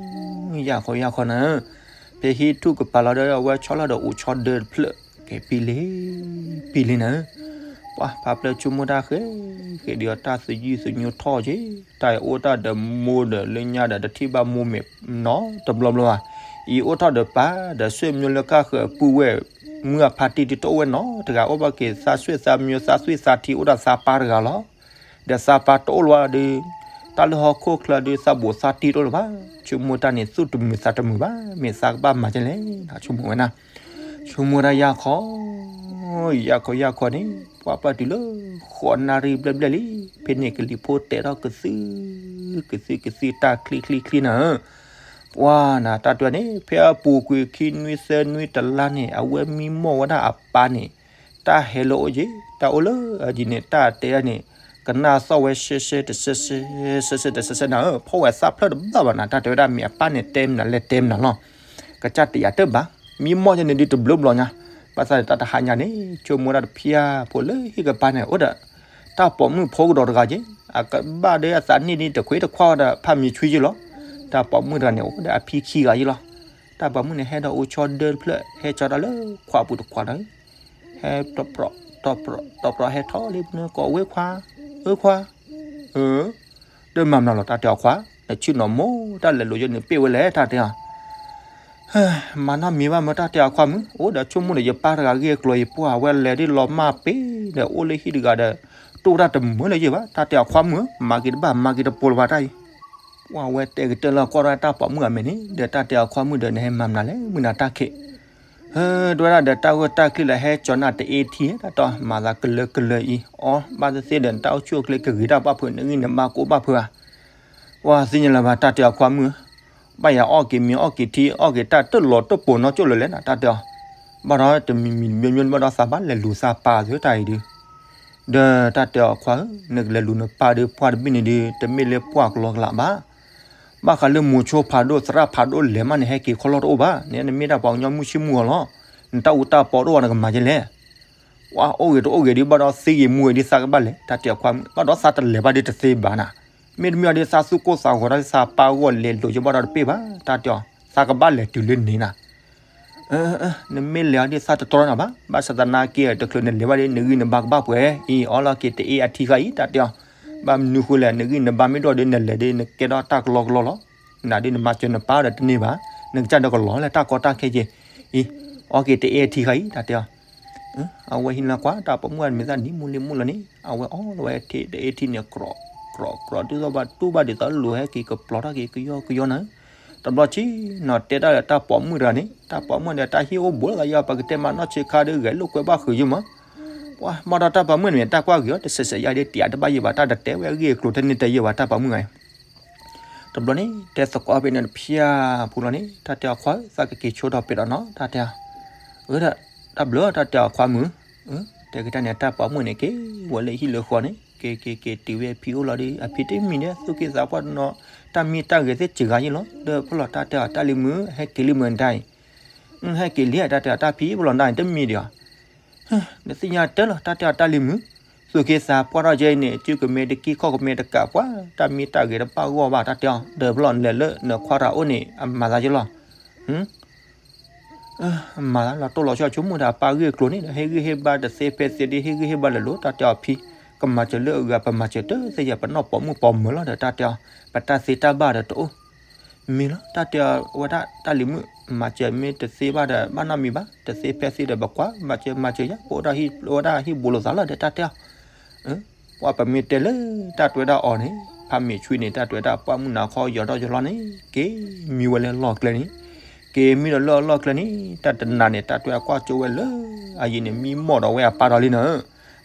ယၢ်ခီယၢ်ခီနၤ, ဖဲဟံၣ်ထူၣ်ကပၤလီၤဒီး အဝဲဆီလီၤဒီးအိၣ်ဆီဒၢတဖျၢၣ်, ကဲပံလံ, ပံလံနၤ, ပှၤဖးပျဲဆိကမိၣ်တၢ်ဃဲ, ဃဲဒုးအီၤတၢ်သယုၢ်သညိထီၣ်က့ၤ, တၢ်အံၤအိၣ်တၢ်ဒီးမိၢ်ဒီးလၢညါဒီးတထံၣ်ဘၣ်မိၢ်မဲာ်နီတဘျီဘျီဘၣ်, အံၤအိၣ်ထီၣ်ဒီးပၢ်ဒီးဆွေမျိုးလၢကၢ်ဃၢၤပုၢ်ဝဲၢ်, မုၢ်အဖါတံၢ်ဒုးတအိၣ်ဝဲနီတဂၤ အိၣ်ဘၣ်က့ၤသးဆွေသးမျိုးသးသွံၣ်သးထံအိၣ်ဒီးသးပၢ်တဂၤလီၤ, ဒီးသးပၢ်တအိၣ်လၢၤဘၣ်ဒီး တၢ်လၢဟီၣ်ခိၣ်ချၢဒုးသးဘူးသးတံၢ်တအိၣ်လၢၤဘၣ်, ဆိကမိၣ်တၢ်န့ၣ် သူၣ်တမုာ်သးတမုာ်ဘၣ်, မ့ၢ်သးကဘၣ်မၤဒ်လဲၣ်, ဆိကမိၣ်ဝဲဒၣ်, ဆိကမိၣ်ဝဲဒၣ်ယၢ်ခီ, ယၢ်ခီယၢ်ခီန့ၣ် ပှၢ်ပၢၢ်တုၤလၢ ဃိးနၣ်ရံၣ်ဘျဲၣ်ဘျဲၣ်လံ, ဖဲန့ၣ်ကလံၤဖိတဲထီၣ်ကသု, ကသုကသုတၢ်ချံချံချံနၤဧၢ, ပှၢ်နၤတၢ်တဲန့ၣ် ဖဲအပူၤကွံာ်ခံနွံသၢနွံတလါန့ၣ် အဝဲမံမီၢ်ဝဲဒၣ်အပၢ်န့ၣ်, တၢ်ဟဲလၢအအိၣ်က့ၤ, တၢ်အိၣ်လၢအဒ်န့ၣ် တၢ်တဲဒၣ်န့ၣ်, ကနၣ်သီၣ်ဝဲရှဲရှဲတဆဲဆဲ, ဆဲဆဲတဆဲဆဲနၤဧၢ, ဖီၣ်ဝဲသးဖျၢၣ်တဘၣ်ဘၣ်နၤ, တၢ်တဲဝဲဒၣ်မ့ၢ်အပၢ်န့ၣ်တဲမနုၤလဲၣ်တဲမနုၤလီၤ, ကစၢ်တယာ်တၢ်ဘၣ်, မံမီၢ်ယဲန့ၣ်ဒုးတဘျီဘျီညါ, ဘၣ်ဆၣ်ဒီးတၢ်တဟါညါန့ၣ် ဆိကမိၣ်ဒၣ်တဖၠၣ်ဖိလၢဟံၣ်ကပၤန့ၣ် အိၣ်ဒီး တၢ်ပိာ်မုၣ်ဖိကဒီးတဂၤက့ၤ, အကဘၣ်ဒီးအသးနံၣ်ဒ်တခွ့တခွါဒီးဖးမံၤဆွံက့ၤလီၤ, တၢ်ပိာ်မုၣ်တဂၤန့ၣ် အိၣ်ဒီးအဖံခံဂၤက့ၤလီၤ, တၢ်ပိာ်မုၣ်န့ၣ် ဟဲဒီးအိၣ်ဆီဒၢတဖျၢၣ် ဟဲကၠီတၢ်လၢခွးပူၤတခွးဒီး, ဟဲတီပြး, တီပြး, တီပြးဟဲထီၣ်လံပနၢ်ကိးဝဲခွါ, ဝဲခွါ, အၢ, ဒီးမၤမနုၤလီၤ တၢ်တဲအီၤခွါ, နဆ့ၣ်နီၤမိၢ်တၢ်လဲၤလိာ်ယဲန့ၣ်ပ့ၢ်ဝဲလဲၣ် တၢ်တဲအီၤ မၤနီတမံၤဘၣ်မၢ် တၢ်တဲအီၤခွါမုၣ်, အိၣ်ဒီးဆိကမိၣ်ဒီးယပၢ်တဂၤဂ့ၢ်အကျိၤအံၤ ပှၢ်ဝဲလဲၤဒ်လီၤမၢ်ပ့ၤဒီး အိၣ်လၢဟံၣ်တဂၤဒီး တအိၣ်တၢ်တမုာ်လၢၤဘၣ် တၢ်တဲအီၤခွါမုၣ်ဧၢ, မၤက့ၤတဘၣ် မၤက့ၤတပိၤလၢၤဘၣ်တၢ်အံၤ, ပှၢ်ဝဲတဲကတၢၢ်လၢကွၢ်ထီၣ်တၢ်ပိာ်မုၣ်အမဲာ်န့ၣ် ဒီးတၢ်တဲအီၤခွါမုၣ်ဒီး နဟဲမၤမနုၤလဲၣ် မုၢ်နၤတၢ်ခံး ဟဲ တဲဝဲဒၣ်ဒီး တၢ်ဂိၢ်တၢ်ကျ့လၢဟဲကၠီနၤတအ့ထံ တၢ်တီ မၤသးကလၢကလၢအံၤ အီ ဘၣ်သ့ၣ်သ့ၣ်ဒီး နတၢ်အိၣ်ဆူၣ်အိၣ်ချ့ကဂ့ၤတၢ်ဘၣ်ဖုး နဂံၢ်နဘါကအိၣ်ဘၣ်ဖုးဧါ, ပှၢ်သ့ၣ်ညါလၢၤဘၣ် တၢ်တဲအီၤခွါမုၣ်ဧၢ, ဘၣ်ယၤအီၣ်က့ၤမ့ၤအီၣ်က့ၤထံ အီၣ်က့ၤတၢ်တလီၤတပိာ်နီတကၠိၢ်လၢၤလဲၣ် တၢ်တဲအီၤ, ဘၣ်ဒီးတမံၤမံၤမံၤမံၤဘၣ်ဒီး သးဘၣ်လဲၤလူၤသးပၢ်သ့တၢ်အံၤဒုး ဒီးတၢ်တဲအီၤခွါဧၢ, နကလဲၤလူၤနပၢ်ဒီး ပှၢ်တဘ့ၣ်န့ၣ်ဒီး တမ့ၢ်လၢပှၢ်ကလီကလးဘၣ်, ဘၣ်ဃးလၢမိၤဆိဖးဒိၣ်သရၣ်ဖးဒိၣ်လဲၤမးန့ၣ် ဟဲက့ၤခီလီၢ်တအိၣ်ဘၣ်, နမ့ၢ်ဒၣ်ပှၤကညီမုၢ်ဆ့ၣ်မုၢ်ဂီၤလီၤ, နတၢ်အူတၢ်ပီတအိၣ်ဘၣ် နကမၤဒ်လဲၣ် ပှၤအိၣ်ဂ့ၤတအိၣ်ဂ့ၤဒုး ဘၣ်ဒီးသ့ဂ့ၤမူဂ့ၤဒုး သးကဘၣ်လဲၤ တၢ်တဲအီၤခွါမုၣ်, ဘၣ်ဒီးသးတလဲၤဘၣ်ဒုးတသ့ဘၣ်နၤ, မ့တမ့ၢ်အီၤဒုး သးသူၣ်ကိၢ်သးဂီၤဒီး သးပၢ်ဂီၢ်လဲၤလိာ်ယဘၣ်ဒီးတပ့ၢ်ဘၣ် တၢ်တဲအီၤ, သးကဘၣ်လဲၤတုၤလၢန့ၣ်နၤ နမ့ၢ်လဲၤအီၤဒုးသးတတြီနၤဘၣ်, ဘၣ်ဆၣ်သနာ်က့ တချုးနလဲၤဘၣ်ဒီး နဂံၢ်နဘါကဘၣ်ပှဲၤအံၤ အီလီၤက့ၤတအ့အထံဃါအံၤ တၢ်တဲအီၤ, ဘၣ်မနုၤဃိလဲၣ် နဂံၢ်နဘါမ့ၢ်ဒိၣ်ဒီး နလဲၤဒီးနကဲထီၣ်တၢ်ကလီကလီလီၤ, နၤဒုးနမၤစၢၤနပၢ်ဒီးတန့ၢ်ဘၣ်, နကစၢ်ဒီးကလီၤလၢတၢ်ကီတၢ်ခဲက့ၤအံၤ, အီက့ၤတအ့အထံဃါအံၤ တၢ်တဲအီၤ အဝဲဟံးလီၤကွၢ် တၢ်ပိာ်မုၣ်အမံၤသၣ်နံၤမူလံမူလီၤန့ၣ် အဝဲအီလီၤဝဲတအ့ထံန့ၣ် ကြီၢ်ကြီၢ်ကြီၢ် ဒ်သိးဘၣ်တူၢ်ဘၣ်ဒ်သိးလိၤဟဲက့ၤကပျီၤထီၣ်က့ၤကယီကယီနၤ, တဘျီဆံးနီၤတဲတၢ်ဒီးတၢ်ပိာ်မုၣ်တဂၤန့ၣ် တၢ်ပိာ်မုၣ်ဒီးတၢ်ဟံၣ်အိၣ်ဘူးလီၤသးယီၤ ပကတဲမးနီၢ်ဆံးခါဒီး ဂဲၤလိာ်ကွဲဘၣ်ဃုာ်ယမး, ပှၤဘၣ်ဒီးတၢ်ပိာ်မုၣ်န့ၣ် တၢ်ကွၢ်ဂ့ၤအီၤ တဆဲးဆဲးယါဒီး တယာ်တဘၣ်ယံၤဘၣ် တၢ်တတဲဝဲအဂ့ၢ်အကျိၤထဲန့ၣ်တဲယံၤဘၣ် တၢ်ပိာ်မုၣ်ဂၤအံၤ တဘျီန့ၣ် တဲသကိးဖဲန့ၣ်တဖၠၣ်ဖိလီၤန့ၣ် တၢ်တဲအီၤခွါဧၢ သးကက့ၤဆိဒီးပ့ၤဒီးနီၤ တၢ်တဲအီၤ, အၢ တၢ်ဘျုး တၢ်တဲအီၤခွါမုၣ်, တဲက့ၤတၢ်န့ၣ် တၢ်ပိာ်မုၣ်န့ၣ် က့ၤဝဲလၢဟံၣ်လၢဃီန့ၣ် က့ၤက့ၤက့ၤတုၤဝဲအဖံအိၣ်လီၤဒီး အဖံတမံၤဒီး သူၣ်က့သးပှၢ်တနီၤ တၢ်မံတၢ်ဂဲၤသ့ၣ်စှၤယံၤလီၤ ဒီးဖိလီၤ တၢ်တဲအီၤ တၢ်လံၤမုၣ် ဟဲက့ၤလံမုၢ်တၢ်အံၤ, ဟဲက့ၤလံ တၢ်တဲအီၤ တၢ်ဖံဖိလီၤတၢ်အံၤ တမံၤဒီး နသ့ၣ်ညါတၢ်လီၤ တၢ်တဲအီၤတၢ်လံၤမုၣ်, သူၣ်က့သးပှၢ်ထီၣ်ကဲအံၤန့ၣ် စုကမဲာ်တက့ၢ်ခီၣ်ကမဲာ်တကးပှၢ် တၢ်မံတၢ်ဂဲၤတဘၣ်ဂီၢ်ဘၣ် တၢ်တဲအီၤ ဒီးဖျီၣ်လဲၤလၢနခွါတဂၤအိၣ်န့ၣ် အမၤသးယလီၤ, မၤသးလီၤတိၢ်လီၤဆီဆိကမိၣ်ဒီးအပၢ်ဂ့ၢ်အကျိၤန့ၣ်ဒီး ဟ့ၣ်ဂံၢ်ဟ့ၣ်ဘါတသ့ဖဲသ့ဒီး ဟ့ၣ်ဂံၢ်ဟ့ၣ်ဘါလၢာ်လီၤ တၢ်တဲအီၤဖံ, ကမၤစၢၤလၢအဂၤ ပမၤစၢၤတသ့ယၤ ပနီၢ်ပိာ်မုၣ်ပိာ်မၢၤလီၤဒီး တၢ်တဲအီၤ ပတၢ်သ့တၢ်ဘၣ်ဒီးတအိၣ် မ့ၢ်လီၤ တၢ်တဲအီၤဝဲဒၣ် တၢ်လံၤမုၣ် မၤစၢၤမ့ၢ်တသ့ဘၣ်ဒီး ဘၣ်နီတမံၤဘၣ် တသ့ဖဲသ့ဒီး ပကွၢ် မၤစၢၤမၤစၢၤယၤ ပအိၣ်ဒၣ်ဟံၣ်ဘူးလိာ်သးလီၤဒီး တၢ်တဲအီၤ ပှၤပမ့ၢ်တဲလၢတၢ်တွဲဒၣ်အီၤန့ၣ် ဖးမ့ၢ်ဆွံန့ၣ် တၢ်တွဲဒၣ်ပှၢ်မုၢ်နၤခီယီၤထီၣ်ယီၤလီၤန့ၣ် က့ၤမံဝဲလၢလီၢ်ကျဲန့ၣ် က့ၤမံဒီးလၢအလီၢ်ကျဲန့ၣ် တၢ်တနၤန့ၣ် တၢ်တွဲအကွၢ်ကၠိဝဲလၢ အယံၤန့ၣ် မံမီၢ်ဒီးဝဲအပၢ်ဒီးလံနၤ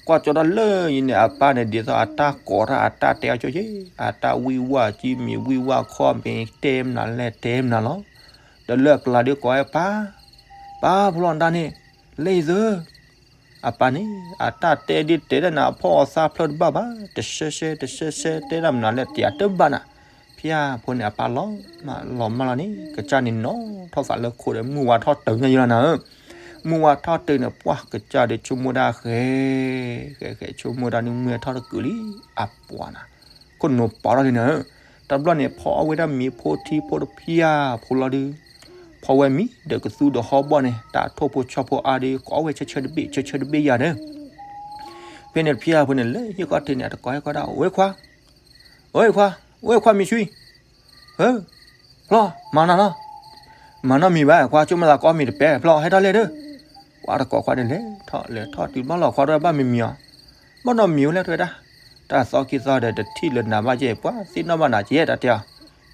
ကွၢ်ကၠိဒီးလၢယံၤန့ၣ် အပၢ်န့ၣ် ဒ်သိးအတၢ်ကိးတၢ်အတၢ်တဲအီၤကၠိက့ၤ အတၢ်ဝံၢ်ဝါကံမံၤ ဝံၢ်ဝါခီမ့ၢ်တဲမနုၤလဲၣ်တဲမနုၤလီၤ ဒီးလၢအကျါဒုးကိးဝဲပၢ် ပၢ်ဖိလီၤတၢ်န့ၣ် လဲၤအံၤသၢ အပၢ်န့ၣ် အတၢ်တဲဒ်တဲဒၣ်နၤ အဖီၣ်အီၤသးဖျၢၣ်တဘၣ်ဘၣ် တဆဲးဆဲးတဆဲးဆဲး တဲဒၣ်မနုၤလဲၣ် တယာ်တဘၣ်နၤ ဖၠၣ်ဖိန့ၣ် အပၢ်လီၤမၢ်လီၤန့ၣ် ကစၢ်န့ၣ်နီၣ်ထီၣ်သးလၢခိၣ်ဒီး မုၢ်ဝါထီၣ်တုၤညါယံၤလီၤနၤဧၢ မုၢ်ဝါထီၣ်တုၤန့ၣ် ပှၢ်ကစၢ်ဒီးဆိကမိၣ်ဒၣ်ဃဲ ဃဲဃဲဆိကမိၣ်ဒၣ်န့ၣ် မုၢ်ထီၣ်တကုာ်လံ အပှၤနၤ ခိၣ်နူာ်ပာ်ထီၣ်လံနၤဧၢ တဘျီန့ၣ် ဖီအီၣ်ဝဲဒၣ်မ့ၤဖိထံဖိတဖၠၣ်ဖိလီၤဒုး ဖီဝဲမံဒီးကသူဒီးဟီၣ်ဘီၣ်န့ၣ် တၢ်ထိၣ်ဖိဆီဖိအါဒုး ကအီၣ်ဝဲဆၢဆၢတဘ့ၣ် ဆၢဆၢတဘ့ၣ်ယၤဒီး ဖဲန့ၣ်တဖၠၣ်ဖိန့ၣ် လၢဟံၣ်ခီၣ်ထံးန့ၣ် အတကိးဟဲကီးဒၣ် အိၣ်ခွါ အိၣ်ခွါ အိၣ်ခွါမံၤဆှံ ဧၢ ဖျီ မၤနၤလီၤ မၤနီတမံၤဘၣ် ခွါဆိကမိၣ်သးကအီၣ်မ့ၤတပဲ ဖျီ ဟဲထီၣ်လဲၣ်ဒီး ပှၤတကိးခွါန့ၣ် လဲၤထီၣ်လဲၤထီၣ်တုၤဘၣ်လီၤ ခွါတဝဲဘၣ်မံၤမံၤအီၤ ဘၣ်နီတမံၤဝဲလဲၣ် တဝဲဒၣ် တၢ်သီခံသီဒီး တထံၣ်လၢၤနၤဘၣ်ကဲ ပှၤသ့ၣ်နီၣ်ဘၣ်နၤကဲ တၢ်တဲအီၤ,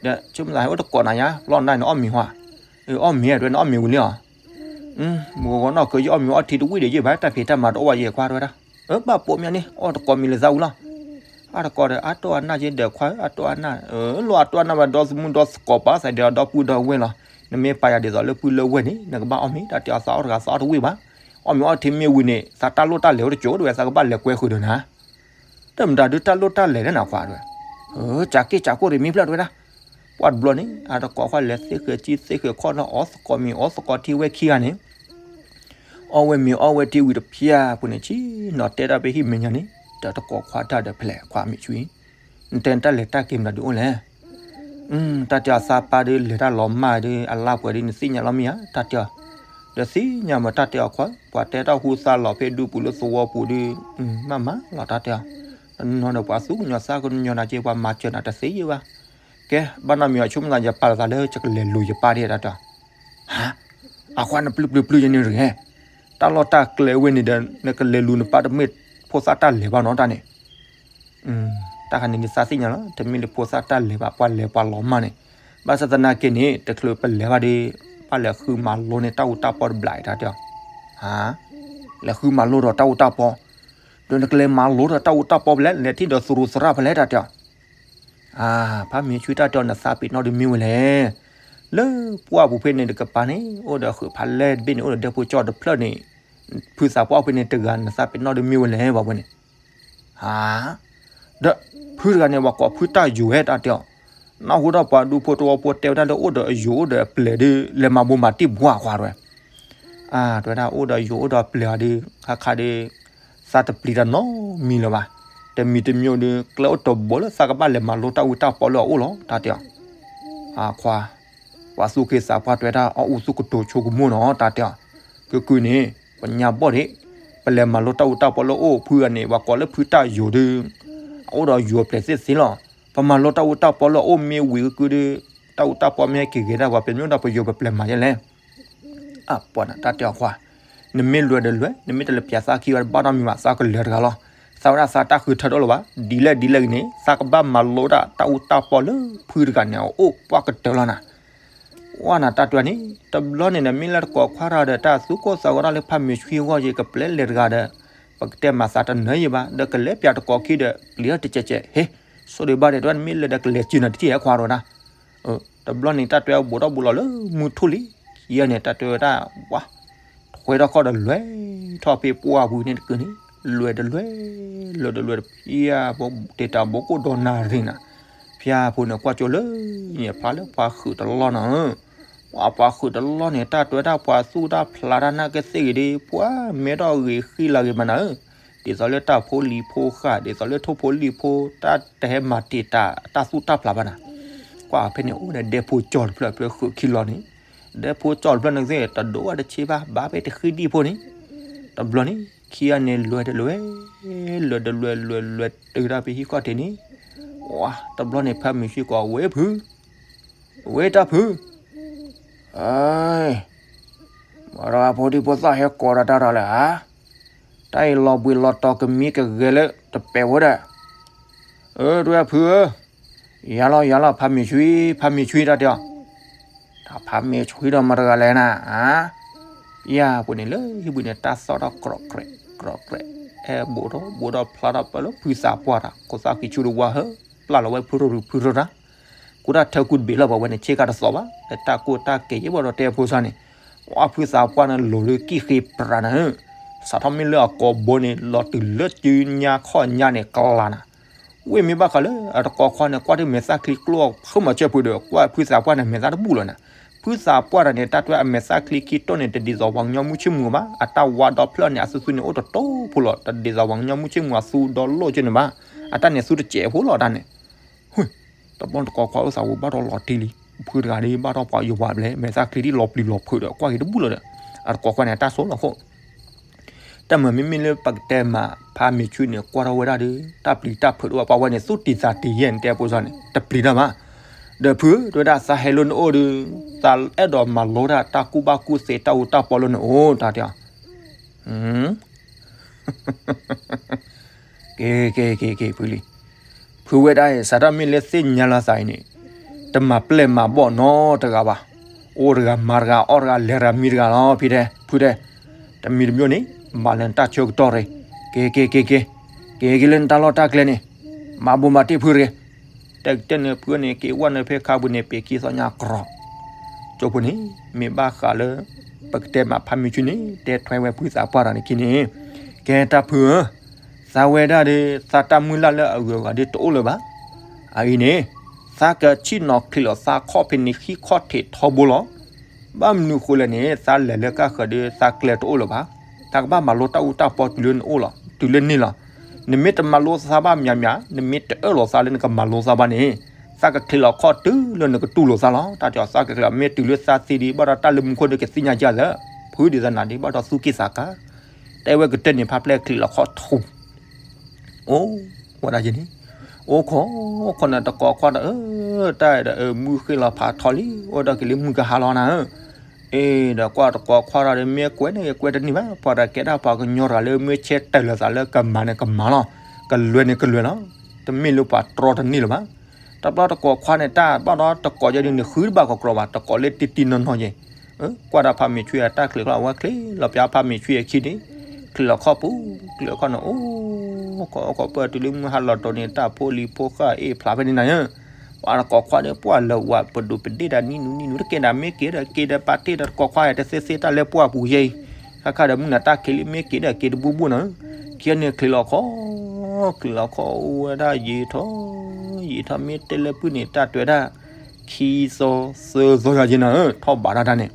ဒီးဆိကမိၣ်သးဟဲအိၣ်တကိးနၤညါ လီၢ်နၤန့ၣ်အီၣ်မ့ၤဟါ, အီၣ်မ့ၤ အဝဲန့ၣ်အီၣ်မ့ၤဝံၤလံဧါ, မုၢ်ဂီၤနီၢ်ကၢယအီၣ်မ့ၤအီထံတဝံၣ်ဒီးယဘၣ် တၢ်ဖံးတၢ်မၤတအိၣ်ဘၣ်ယဲခွါ တဲဝဲဒၣ်, အၢ ဘၣ်ပိာ်မ့ၢ်န့ၣ် အီၣ်တကိးမ့ၤလၢသးဝံၤလီၤ, အါတကိးဒီး အါတိၢ်အနၢ်ကဲဒီးခွါ အါတိၢ်အနၢ်, လီၤအါတိၢ်အနၢ်ဝဲ ဒီသးမုၢ်ဒီသကိးပာ် သးဒဲးဒီပုၢ်ဒီဝဲၢ်လီၤ, နမ့ၢ်ပာ်ယၤဒ်သိးလၢပုၢ်လၢဝဲၢ်န့ၣ် နကဘၣ်အီၣ်မ့ၤ တၢ်တဲအီၤ သးအီၣ်တဂၤသးအီၣ်တဝံၣ်ဘၣ်, အီၣ်မ့ၤအီထံမ့ၢ်ဝံၤန့ၣ် သးတၢ်လိၣ်တၢ်လဲၤအိၣ်တကၠိၢ်တဝဲ သးကဘၣ်လဲၤကွဲဃုာ်ဒီးနၤ တမတၤဒုးတၢ်လိၣ်တၢ်လဲၤလၢနခွါတဝဲ, ကးက့ၢ်ကးကိၢ်တမံၤဖျၢၣ်တဝဲဒၣ်, ပှၤတဘျီန့ၣ် အတကိးခွါလဲၤသ့ဃဲၤကံသ့ဃဲၤခီၣ်နီၤ အီၣ်သကိးမ့ၤအီၣ်သကိးထံဝဲခံဂၤန့ၣ်, အီၣ်ဝဲမ့ၤအီၣ်ဝဲထံဝံၤတဖျၢၣ်ပူၤန့ၣ် ဆ့ၣ်နီၤတဲတၢ်ဖဲဟံၣ်မဲာ်ညါန့ၣ်, ဒီးတကိးခွါတၢ်ဒီးဖဲလဲၣ် ခွါမ့ၢ်ဆွံ, နတဲနတၢ်လဲၤတၢ်က့ၤမတၤဒုးအိၣ်လဲၣ် တၢ်တဲအီၤသးပၢ်ဒုးလဲၤတၢ်လီၤမၢ်ဒုး အလါပှဲၤဒုး နသ့ၣ်ညါလီၤမ့ၢ်ဧါ တၢ်တဲအီၤ, ဒီးသ့ၣ်ညါမးတၢ်တဲအီၤခွါ ပှၤတဲတၢ်ဟူသါလီၤဖဲဒူပူၤလၢသဝီပူၤဒုး, မ့ၢ်မးလီၤတၢ်တဲအီၤ, တနီၤဒီးပှၤသူၣ်ကညီၤသးကညီၤနၤက့ ပှၤမၤစၢၤနၤတသ့ယဲဘၣ်, ကဲ ဘၣ်နီတမံၤအီၤ ဆိကမိၣ်သးယပာ်လီၤသးလၢယကလဲၤလူၤယပၢ်ဒၣ်တၢ်တဲအီၤ, ဟါ, အခွါနပျုၢ်ပျုၢ်ပျုၢ်ယန့ၣ်တဂ့ၤ, တၢ်လီၢ်တၢ်ကျဲဝဲန့ၣ်ဒီး နကလဲၤလူၤနပၢ်တမ့ၢ်ဖိသၣ်တၢ်လဲၤဘၣ်နီၤတၢ်န့ၣ် တၢ်ခါန့ၣ်ဒုးသးသ့ၣ်ညါလီၤ တမ့ၢ်လၢဖိသၣ်တၢ်လဲၤဘၣ် ပှၤလဲၤပှၤလီၤမၢ်န့ၣ်, ဘၣ်ဆၣ်သနာ်က့န့ၣ် တချုးပလဲၤဘၣ်ဒီး ဘၣ်လဲၤဃုမၤလိန့ၢ်တၢ်အူတၢ်ပီတဘျီတၢ်တဲအီၤ, ဟါ, လဲၤဃုမၤလိဒီးတၢ်အူတၢ်ပီ, ဒီးနကလဲၤမၤလိဒီးတၢ်အူတၢ်ပီဖဲလဲၣ် လဲၤထံၣ်ဒီးသရူးသရၣ်ဖဲလဲၣ်တၢ်တဲအီၤ အါ, ဖါမ့ၢ်ဆွံတၢ်တဲအီၤ နသးပ့ၤနီၣ်ဒုးမ့ၢ်ဝဲလဲၣ်, လၢပှၢ်ပူၤဖဲန့ၣ်တကပၤန့ၣ် အိၣ်ဒီးဃုာ်ဖးလဲၢ်တဘ့ၣ်န့ၣ် အိၣ်ဒီးဒဲဖိကၠီတဖျၢၣ်န့ၣ်, ဖုသးပှၢ်ဖဲန့ၣ်တဂၤ နသးပ့ၤနီၣ်ဒုးမ့ၢ်ဝဲလဲၣ် ဘၣ်ဝဲန့ၣ်, အါ, ဒီးဖုတဂၤန့ၣ် ပှၤကိးဖုတၢ်ယိၤဝဲတၢ်တဲအီၤ, နၢ်ဟူထီၣ်ပှၤဒူဖိတဝီဖိတဲဝဲဒၣ်လၢအိၣ်ဒီးအယိၤအိၣ်ဒီးအပျဲၢ်ဒုး လဲၤမၤဘိးမၤတံၢ်ဘှါခွါတဝဲ အါ တဲဝဲဒၣ်အိၣ်ဒီးယိၤအိၣ်ဒီးပျဲၢ်အီၤဒီး ခါခါဒီး သးတပျံၤတၢ်နီတမံၤလၢၤဘၣ်, တမံၤတမံၤဒီး ကျဲအိၣ်တဘိလၢသးကဘၣ်လဲၤမၤလိတၢ်အူတၢ်ပီလၢအအိၣ်လီၤ တၢ်တဲအီၤ, အခွါ, ပှၤသူၣ်က့သးပှၢ်တဲဝဲဒၣ် အီၣ်အူသူၣ်ကတိၤဆိကမိၣ်နီၤ တၢ်တဲအီၤ, ကုကုန့ၣ် ပညါဘီၣ်ဒံး, ပလဲၤမၤလိတၢ်အူတၢ်ပီလၢအအိၣ်ဖုဂၤန့ၣ် ပှၤကိးလၢဖုတၢ်ယိၤဒီး အအိၣ်ဒီးယိၤအပျဲၢ်သ့ၣ်သ့လီၤ, ပမၤလိတၢ်အူတၢ်ပီလၢအအိၣ်မ့ၢ်ဝံၤကကုဒီး တၢ်အူတၢ်ပီမ့ၢ်ဟဲက့ၤဂ့ၤဒၣ်ပှၤ ပမ့ၢ်အိၣ်ဒီးပယိၤပပျဲၢ်မၤယဲလဲၣ် အပှၤန့ၣ် တၢ်တဲအီၤခွါ, နမ့ၢ်လဲၤဒီးလဲၤ, နမ့ၢ်တလဲၤပျးသးခံဘၣ်တဘၣ်နီတမံၤဘၣ် သးကလဲၤတဂၤလီၤ, သးဝဲဒၣ်သးတၢ်ဃုထၢထီၣ်လၢၤဘၣ်, ဒ်လဲၣ်ဒ်လဲၣ်ဂ့ၤန့ၣ် သးကဘၣ်မၤလိဒၣ်တၢ်အူတၢ်ပီလၢဖုတဂၤန့ၣ် အအိၣ်ပှၢ်ကတၢၢ်လီၤနၤ, ဝဲန့ၣ်တၢ်တဲန့ၣ် တဘျီန့ၣ် နမ့ၢ်လၢတကိးခွါတဂၤဒီးတၢ်သူၣ်ကိၢ်သးဂီၤတၢ်လၢဖါမ့ၢ်ဆွံအဂီၢ်ယကပျဲလဲၤတဂၤဒီး ပကတဲမၤသးတနၢၤယံၤဘၣ် ဒီးကလဲၤပျးတကိးခံဒီး ပျံၤထီၣ်တကဲးကဲး ဟ့ ဆိၣ်ဒံးဘၣ်ဒဲး တဝဲနမ့ၢ်လဲၤဒီးကလဲၤစုနၤတထံၣ်ဟဲခွါတဝဲဒၣ် တဘျီန့ၣ် တၢ်တဲဘူးထီၣ်ဘူးလီၤလၢမုၢ်ထူၣ်လံ, ခံဂၤန့ၣ် တၢ်တဲဝဲဒၣ် ဝါ, ထွဲထီၣ်ခီၣ်ဒီးလဲၤထီၣ်ဖဲပှၢ်ပူၤန့ၣ်တကုန့ၣ်, လဲၤတလဲၤ, လဲၤတလဲၤတဖျၢၣ်, တ့တၢ်ဘိကိၣ်ဒီးနၣ်ရံၣ်နၤ, ဖၠါဖိန့ၣ်ကွၢ်ကၠိလၢ ညဲၣ်ဖျါလၢပှၤဃုာ်တလီၢ်နီၤ, ပှၤပှၤဃုာ်တလီၢ်န့ၣ် တၢ်တဲဝဲဒၣ်ပှၤသူၣ်တၢ်ဖျါတၢ်နာ်က့သ့ၣ်ဂ့ၤဒီး ပှၤမဲထီၣ်ဂ့ၤဃံလၤဂ့ၤမးနၤဧၢ, ဒ်သိးလၢတၢ်ဖိလံၤဖိဃာ် ဒ်သိးလၢထိၣ်ဖိလံၣ်ဖိ တၢ်တဟဲမၤတ့ၢ်တၢ်တၢ်သူၣ်တၢ်ဖျါဘၣ်နၤ, ကွၢ်ဖဲန့ၣ် အိၣ်ဒီးဒဲဖိကၠီတဖျၢၣ်ဖျၢၣ်ဃုာ်ခံလီၤန့ၣ်, ဒဲဖိကၠီတဖျၢၣ်န့ၣ်သ့ၣ် တဒိၣ်ဝဲတဆ့ဘၣ် ဘၣ်ဖဲတဃံဒံၣ်ဖိန့ၣ်, တဘျီန့ၣ် ခံဂၤန့ၣ်လဲၤတလဲၤ, လဲၤတလဲၤလဲၤလဲၤတုၤဒၣ်ဖဲဟံၣ်ခီၣ်ထံးန့ၣ်, ဝါ တဘျီန့ၣ် ဖါမုၢ်ဆှံကိး ဝဲဖု, ဝဲတၢ်ဖု, အ မ့ၢ်တဂၤဖိဒံဖိသၣ်ဟဲကိးဒီးတၢ်တၢ်လၢၤဧါ, တၢ်အံၤလီၤဘှံးလီၤတီၤကမံကဂဲၤလၢတပဲာ်ဝဲဒၣ်, အၢ တဝဲၢ်ဖုဧၢ, ယၤလီၤယၤလီၤ ဖါမ့ၢ်ဆွံ ဖါမ့ၢ်ဆွံတၢ်တဲအီၤ, တၢ်ဖါမ့ၢ်ဆွံဒီးမတၤတဂၤလဲၣ်နၤ, ဧါ, ယၤပူၤန့ၣ်လၢဟံၣ်ပူၤန့ၣ် တၢ်သီၣ်ထီၣ်ကြီးကြဲးကြီးကြဲး, ဟဲဘူးထီၣ်ဘူးထီၣ်ဖျါထီၣ်ပၢၢ်လၢဖုသးပှၢ်တၢ် ခိၣ်သၣ်ဃံဆူတဝါဟၢ ပျၢ်လီၤဝဲဖုရိဖုရိတၢ် ကူတၢ်ထၢကူတဘ့ၣ်လီၤ ပှၤဝဲန့ၣ် ဆ့ကၤတသီၣ်ဘၣ် လၢတၢ်ကိၢ်တၢ်ကဲၤယဲၢ်ဘၣ်ဒီးတဲဖိသၣ်န့ၣ်, ဝဲဖုသးပှၢ်န့ၣ်လိၤလၢကံၣ်ဃ့ပြးနၤဧၢ, စးထီၣ်မ့ၢ်လၢအကိာ်ဘိန့ၣ် လီၤတုၤလၢစုညါခီၣ်ညါန့ၣ် ကလၤနၤ, ဝ့ၢ်မ့ၢ်ဘၣ်ဃးလၢအတကိးခွါန့ၣ် ကွၢ်တ့ၢ်မဲာ်သၣ်ချံကျိၣ်ဃုမၤစၢၤဖုဒီး ကွၢ်ဖုသးပှၢ်န့ၣ် မဲာ်သၣ်တဘူၣ်လီၤနၤ, ဖုသးပှၢ်တၢ်န့ၣ် တၢ်တွဲအမဲာ်သၣ်ချံခံတိၢ်န့ၣ် တဒ်သိးပှၤကညီမုၢ်ဆ့ၣ်မူၤဘၣ်, အတၢ်ဝါဒီဖျၢၣ်န့ၣ် အသူသူန့ၣ်အိၣ်တတိဖိလီၤ, တဒ်သိးပှၤကညီမုၢ်ဆ့ၣ်မူၤအသူဒီလိၣ်က့န့ၣ်ဘၣ်, အတၢ်န့ၣ်သူတစဲးဖိလီၤတၢ်န့ၣ် တဘျီတကိးခွါအိၣ်သးဝံၤဘၣ်ထီၣ်လီၤတံၢ်လံ, ဖုတဂၤဒ်ဘၣ်ထီၣ်ပှၤယိၤပှၤဘျဲၣ် မဲာ်သၣ်ချံဒ်လီၤပျံၤလီၤဖုးဒီး ကွၢ်က့ၤတဘူၣ်လီၤဒီး အတကိးခွါန့ၣ် တၢ်ဆိလီၤခိၣ်, တၢ်မၤမ့မ့ၢ်လၢပကတဲမး ဖါမ့ၢ်ဆွံန့ၣ် ကွၢ်ထီၣ်ဝဲဒၣ်ဒီး တၢ်ပျံၤတၢ်ဖုးတအိၣ်ဘၣ် ပှၤဝဲန့ၣ် သူၣ်တံၢ်သးတံၢ်ယဲၢ်န့ၣ် တဲဖိသၣ်န့ၣ် တပျံၤတၢ်ဘၣ်, ဒီးဖုဧၢ တဝဲဒၣ် သးဟဲလၢနအိၣ်ဒီး သးအဲၣ်ဒိးမၤလိတၢ် တၢ်ကူၣ်ဘၣ်ကူၣ်သ့ တၢ်အူတၢ်ပီလၢနအိၣ် တၢ်တဲအီၤ က က့ၤက့ၤက့ၤက့ၤ ဖုလံ, ဖုဝဲဒၣ်အံၤ စးထီၣ်မ့ၢ်လၢသ့ၣ်ညါလီၤသးအံၤန့ၣ်, တမၤပျဲၢ်မၤဘီၣ်နီတဂၤဘၣ်. အိၣ်တဂၤမၤတဂၤ အီၣ်တဂၤ လဲၤတဂၤမံတဂၤလီၤ ဖံတဲ ဖုတဲ, တမံၤတမံၤန့ၣ် မၤလၢနတၢ်ဆၢကတီၢ်ရ့, က့ၤက့ၤက့ၤက့ၤ, က့ၤက့ၤလၢနတၢ်လီၢ်တၢ်ကျဲန့ၣ်, မၤဘိးမၤတ့ၢ်ဖုတဂ့ၤ. တဲကတဲန့ၣ် ဖုန့ၣ် က့ၤဝဲန့ၣ်ဖဲခါပူၤန့ၣ် ပ့ၤခံသီညါကြီ, ကၠိဖိန့ၣ် မ့ၢ်ဘၣ်ဃးလၢ ပကတဲမးဖးမ့ၢ်ဆူန့ၣ် တဲထွဲဝဲဖုသးပှၢ်တၢ်န့ၣ်ခံန့ၣ်, ကဲတၢ်ဖုဧၢ, သးဝဲဒၣ်ဒီး သးတၢ်မုၢ်လၢ်လၢအဂုၤအဂၤဒီးတအိၣ်လၢၤဘၣ်. အအံၤန့ၣ် သးကဆံၣ်နီၤချံးလီၤသးခီၣ်ဖဲန့ၣ် ဟံၣ်ခီၣ်ထံးထီဘိလီၤ. ဘၣ်မနုၤဃိလဲၣ်န့ၣ် သးလဲၤလၢကၢ်ဃၢၤဒီး သးကျဲတအိၣ်လၢၤဘၣ်. သးကဘၣ်မၤလိတၢ်အူတၢ်ပီတုၤလၢနအိၣ်လီၤ တုၤလၢန့ၣ်လီၤ. နမ့ၢ်တမၤလိသးဘၣ်မးမး, နမ့ၢ်တအၢၣ်လီၤသးလၢနကမၤလိသးဘၣ်န့ၣ်, သးကချံးလီၤခီၣ်တုၤလၢနကတူၢ်လိာ်သးလီၤ. တၢ်တဲအီၤ သးကချံးလီၤ မ့ၢ်တုၤလၢသးသံဒီး ဘၣ်ဒီးတၢ်လၢမူခိၣ်ဒီးကသ့ၣ်ညါကသး, ဖုဒ်သိးနၤဒီး ဘၣ်ဒီးသူၣ်က့ၣ်သးကါ, တဲဝဲကတၢၢ်န့ၣ် ဖးပျဲၢ်ချံးလီၤခီၣ်ထူ အိၣ်ဝဲဒၣ်ယဲန့ၣ်, အိၣ်ခိးခိးန့ၣ် တကိးခွါဒီး အၢ တၢ်ဒီး အၢ မုၢ်ဃ့ၢ်လီၤဖးထီလံ, အိၣ်ဒီးက့ၤလၢမုၢ်ကဟါလီၤနၤဧၢ, အ့ဒီးကွၢ်တကိးခွါဒီး မ့ၢ်ကွဲးန့ၣ် ကွဲးတန့ၢ်ဘၣ်, ပှၤတကဲဒၣ်ပှၤကညီတဂၤလၢမ့ၢ်ဆဲးတၢၢ်လၢသးလၢကမၤန့ၣ်ကမၤလီၤ, ကလွဲန့ၣ်ကလွဲလီၤ, တမ့ၢ်လၢပှၤတြီတန့ၢ်လၢၤဘၣ်. တဘျီတကိးခွါန့ၣ် တၢ်ဘၣ်ဒီးတကိးယဲဒ်န့ၣ် ဃုတဘၣ်ကကြီဘၣ်, တကိးလၢတံၢ်တံၢ်နီၢ်နီၢ်ယဲ ကွၢ်ဒီးဖးမ့ၢ်ဆွံအတၢ်ချံးလီၤ အဝဲချံးလီၤပျၢ်ဖးမ့ၢ်ဆွံအခံန့ၣ်, ချံးလီၤခီၣ်ပူၤ, ချံးလီၤခီၣ်န့ၣ် အိၣ်ခိးအိၣ်ခိးပၢၢ်တုၤလၢမုၢ်ဟါလီၤတိၤန့ၣ် တၢ်ဖိလံၤဖိဃၢ်အ့ၣ်ဖျါဖဲန့ၣ်နၤဧၢ, ပှၤတကိးခွါဒီး ပှၢ်လၢဝၤပဒိၣ်ပဒ့ၣ်တၢ်နံၤနူနံၤနူတကဲဒၣ် မ့ၢ်က့ၤဒီးက့ၤဒီးပာ်တ့ၢ်ဒီးတကိးခွါ တသ့သ့တၢ်လၢပှၢ်ပူၤယဲအံၤ, ခါခါဒီးမုၢ်နၤတၢ်ခံးလံ မ့ၢ်က့ၤဒီးက့ၤတဘူၣ်ဘူၣ်နၤဧၢ, ခံန့ၣ်ချံးလီၤခီၣ်, ချံးလီၤခီၣ်အိၣ်ဝဲဒၣ်ယံာ်ထီၣ်, ယံာ်ထီၣ်မ့ၢ်တဲလၢပုၢ်န့ၣ် တၢ်တွဲဒၣ် ခံသီသၢသီယၤယဲနၤဧၢ, ထီၣ်ဘးတၢ်တၢ်န့ၣ်,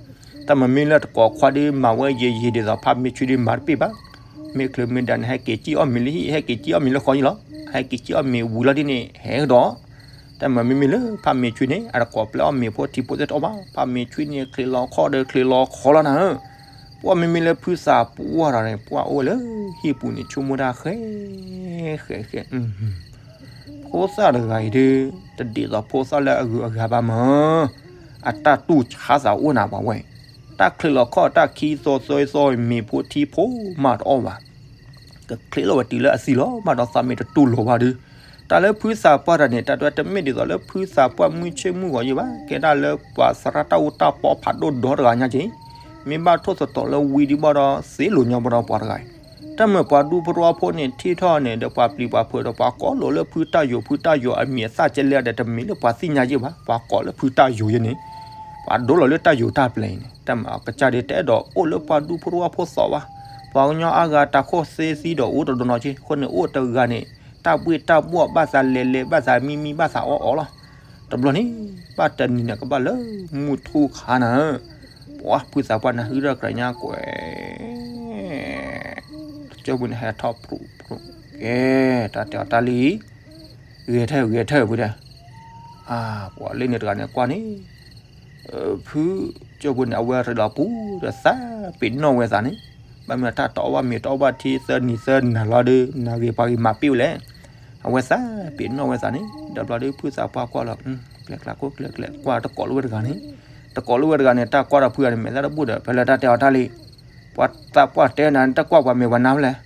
တၢ်မၤမ့ၢ်လၢတကိးခွါဒီးမၤဝဲယံာ်ယံာ်ဒ်သိးဖးမ့ၢ်ဆွံဒီးမၤတပ့ၢ်ဘၣ်, မ့ၢ်ချုးမ့ၢ်ဒၣ်န့ၣ် ဟဲက့ၤစံၣ်အီၣ်မ့ၤလၢဟံၣ် ဟဲက့ၤစံၣ်အီၣ်မ့ၤလၢဃီယံၤလီၤ, ဟဲက့ၤစံၣ်အီၣ်မ့ၤဝံၤလီၤဒ်န့ၣ် ဟဲကဒီး, တၢ်မၤမ့မ့ၢ်လၢဖးမ့ၢ်ဆွံန့ၣ် အတကိးပျဲအီၣ်မ့ၤဖိထံဖိသ့ၣ်တအီၣ်ဘၣ်, ဖးမ့ၢ်ဆွံန့ၣ် ချံးလီၤခီၣ်ဒီးချံးလီၤခီၣ်လီၤနၤဧၢ, ပှၢ်မ့မ့ၢ်လၢဖုသးပှၢ်တၢ်န့ၣ် ပှၢ်အိၣ်ဝဲလၢဟံၣ်ပူၤန့ၣ် ဆိကမိၣ်တၢ်ဃဲ ဃဲဃဲ ဖိသၣ်တဂၤအံၤဒီး တဒ်သိးဖိသၣ်လၢအဂုၤအဂၤဘၣ်မး, အတၢ်တူၢ်ဆါသးအိၣ်နၤပှၤဝဲ, တၢ်ချံးလီၤခီၣ်တၢ်ခံသီသၢသီ မ့ၤဖိထံဖိမးတအီၣ်ဘၣ်, ကချံးလီၤဝဲတုၤလၢအသံလီၤ ဘၣ်ဒီးသးမ့ၢ်တတူၢ်လိာ်ဘၣ်ဒီး, တၢ်လၢဖုသးပှၢ်တၢ်န့ၣ် တၢ်တွဲတမ့ၢ်ဒ်သိးလၢဖုသးပှၢ်မုၢ်ဆ့ၣ်မုၢ်ဂီၤယဲဘၣ်, ကဲဒၣ်လၢပှၤသရၣ်တၢ်အိၣ်တၢ်ပီဖးဒိၣ်ဒီတဂၤညါက့ၤ, မ့ၢ်ဘၣ်ထိၣ်သတြီၤလၢဝံၤဒံးဘၣ်ဒီး သ့လိာ်ညီဘၣ်ဒီးပှၤတဂၤအံၤ, တၢ်မ့ၢ်ပှၤဒူဖိတဝီဖိန့ၣ် ထံၣ်ထီၣ်န့ၣ်ဒီးပှၤပျံၤပှၤဖုးဒီးပှၤကိးလိာ်လၢဖုတၢ်ယိာ် ဖုတၢ်ယိာ်အမံၤအသၣ်ကဲလဲၣ်ဒီး တမ့ၢ်လၢပှၤသ့ၣ်ညါယဲဘၣ်, ပှၤကိးလၢဖုတၢ်ယိာ်ယဲန့ၣ်, ပှၤဒိလီၤလၢတၢ်ယိာ်တၢ်ပျဲၤအံၤန့ၣ် တၢ်မ့ၢ်အကစၢ်ဒ်တအဲၣ်ဒိးအိၣ်လၢပှၤဒူဖိတဝီဖိသီးဘၣ်, ပှၤကညီအါဂၤတၢ်ခိၣ်သ့သံဒီးအိၣ်တဒီးနီၢ်က့ၤ, အဃိန့ၣ်အိၣ်တဂၤန့ၣ် တၢ်ဘှ့ၣ်တၢ်ဘှီၣ်ဘၣ်သးလဲၤလဲၤ ဘၣ်သးမံမံ ဘၣ်သးအီၣ်အီလီၤ, တဘျီန့ၣ် ဘၣ်တနံၤန့ၣ်ကဘၣ်လၢမုၢ်ထူၣ်ခါနၤဧၢ, ပှၤဖုသးပှၢ်န့ၣ်ဟုဒီးကြၢးညါကွဲး ကၠိပူၤန့ၣ်ဟဲထီၣ်ပြူးပြူး, ကဲ တၢ်တဲအီၤတၢ်လံ, ဂဲၤထၢၣ်ဂဲၤထၢၣ်ဖုတဲ, ပှၤလၢန့ၣ်တဂၤန့ၣ်ကွၢ်န့ၣ်, ဖုကၠိပူၤန့ၣ် အဝဲရ့လီၤပူၤဒီးသးပ့ၤနီၣ်ဝဲသးန့ၣ်, ဘၣ်မနုၤတၢ်တအီၣ်ဘၣ်မ့ၤတအီၣ်ဘၣ်ထံသၢနံၤသၢနၤလီၤဒီး နဂ့ၤပှၤဂ့ၤမၤပ့ၢ်ဝဲလဲၣ်, အဝဲသးပ့ၤနီၣ်ဝဲသးန့ၣ်, ဒီးဘျီဒီးဖုသးပှၢ်ကွၢ်လီၤ, ကျဲကျးခိၣ်ကျဲကျဲ ကွၢ်တကိးလၢဝဲတဂၤန့ၣ်, တကိးလၢဝဲတဂၤန့ၣ် တၢ်ကွၢ်ဒီးဖုဂၤန့ၣ် မဲာ်သၣ်တဘူၣ်ဒီး ဖဲလၢတၢ်တဲအီၤတၢ်လံ, ပှၤသးပှၢ်တဲနၤ တၢ်ကွၢ်ပှၤမဲာ်ပှၤနါဖဲလဲၣ်,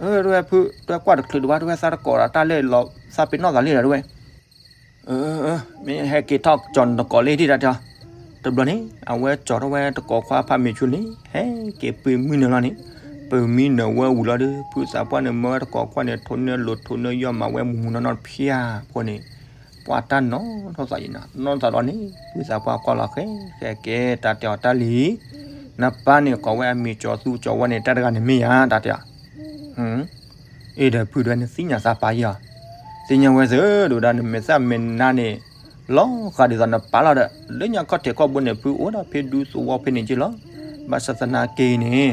အၢ တဝဲဖု တၢ်ကွၢ်တချုးဒံးဘၣ် တဝဲသးတကိးဒီးတၢ်လဲၣ်လီၤ သးပ့ၤနီၣ်သးလံဒီးတဝဲ မ့ၢ်ဟဲက့ၤထီၣ်ကၠီၤနတကိးလၢဟံၣ်ဒံးတၢ်တဲအီၤ, တဘျီန့ၣ် အဝဲကၠီၤထီၣ်ဝဲတကိးခွါဖးမ့ၢ်ဆူန့ၣ် ဟဲက့ၤပမံနုာ်လီၤန့ၣ်, ပမံနုာ်ဝဲဝံၤလီၤဒီး ဖုသးပှၢ်န့ၣ် မၢဝဲတကိးခွါန့ၣ် ထိးနၢလိၤထိးနၢယီၢ်မၤဝဲမူးမူးနီၢ်နီၢ်တဖျၢၣ်အဃိန့ၣ်, ပှၤတၢ်နီၢ်ထီၣ်သးယံၤနၤ နီၢ်သးဒီးန့ၣ် ဖုသးပှၢ်ကွၢ်လီၤဃဲ ဃဲကဲတၢ်တဲအီၤတၢ်လံ, နပၢ်န့ၣ်ကိးဝဲအမံၤကၠီၤသူကၠီၤဝီန့ၣ် တၢ်တဂၤန့ၣ်မ့ၢ်ယၤတၢ်တဲအီၤ အ့ဒီးဖုတဝဲန့ၣ်သ့ၣ်ညါသးပာ်ယံၤအီၤ, သ့ၣ်ညါဝဲသ့ၣ်ဒိၣ်ဒၣ်နမဲာ်သၣ်မဲာ်နါန့ၣ် လီၤဃာ်ဒ်သိးနပၢ်လီၤဒီး လၢညါခီၣ်ထံးခီၣ်ဘိန့ၣ် ဖုအိၣ်ဒၣ်ဖဲဒူသဝီဖဲန့ၣ်က့လီၤ, ဘၣ်ဆၣ်သနာ်က့န့ၣ်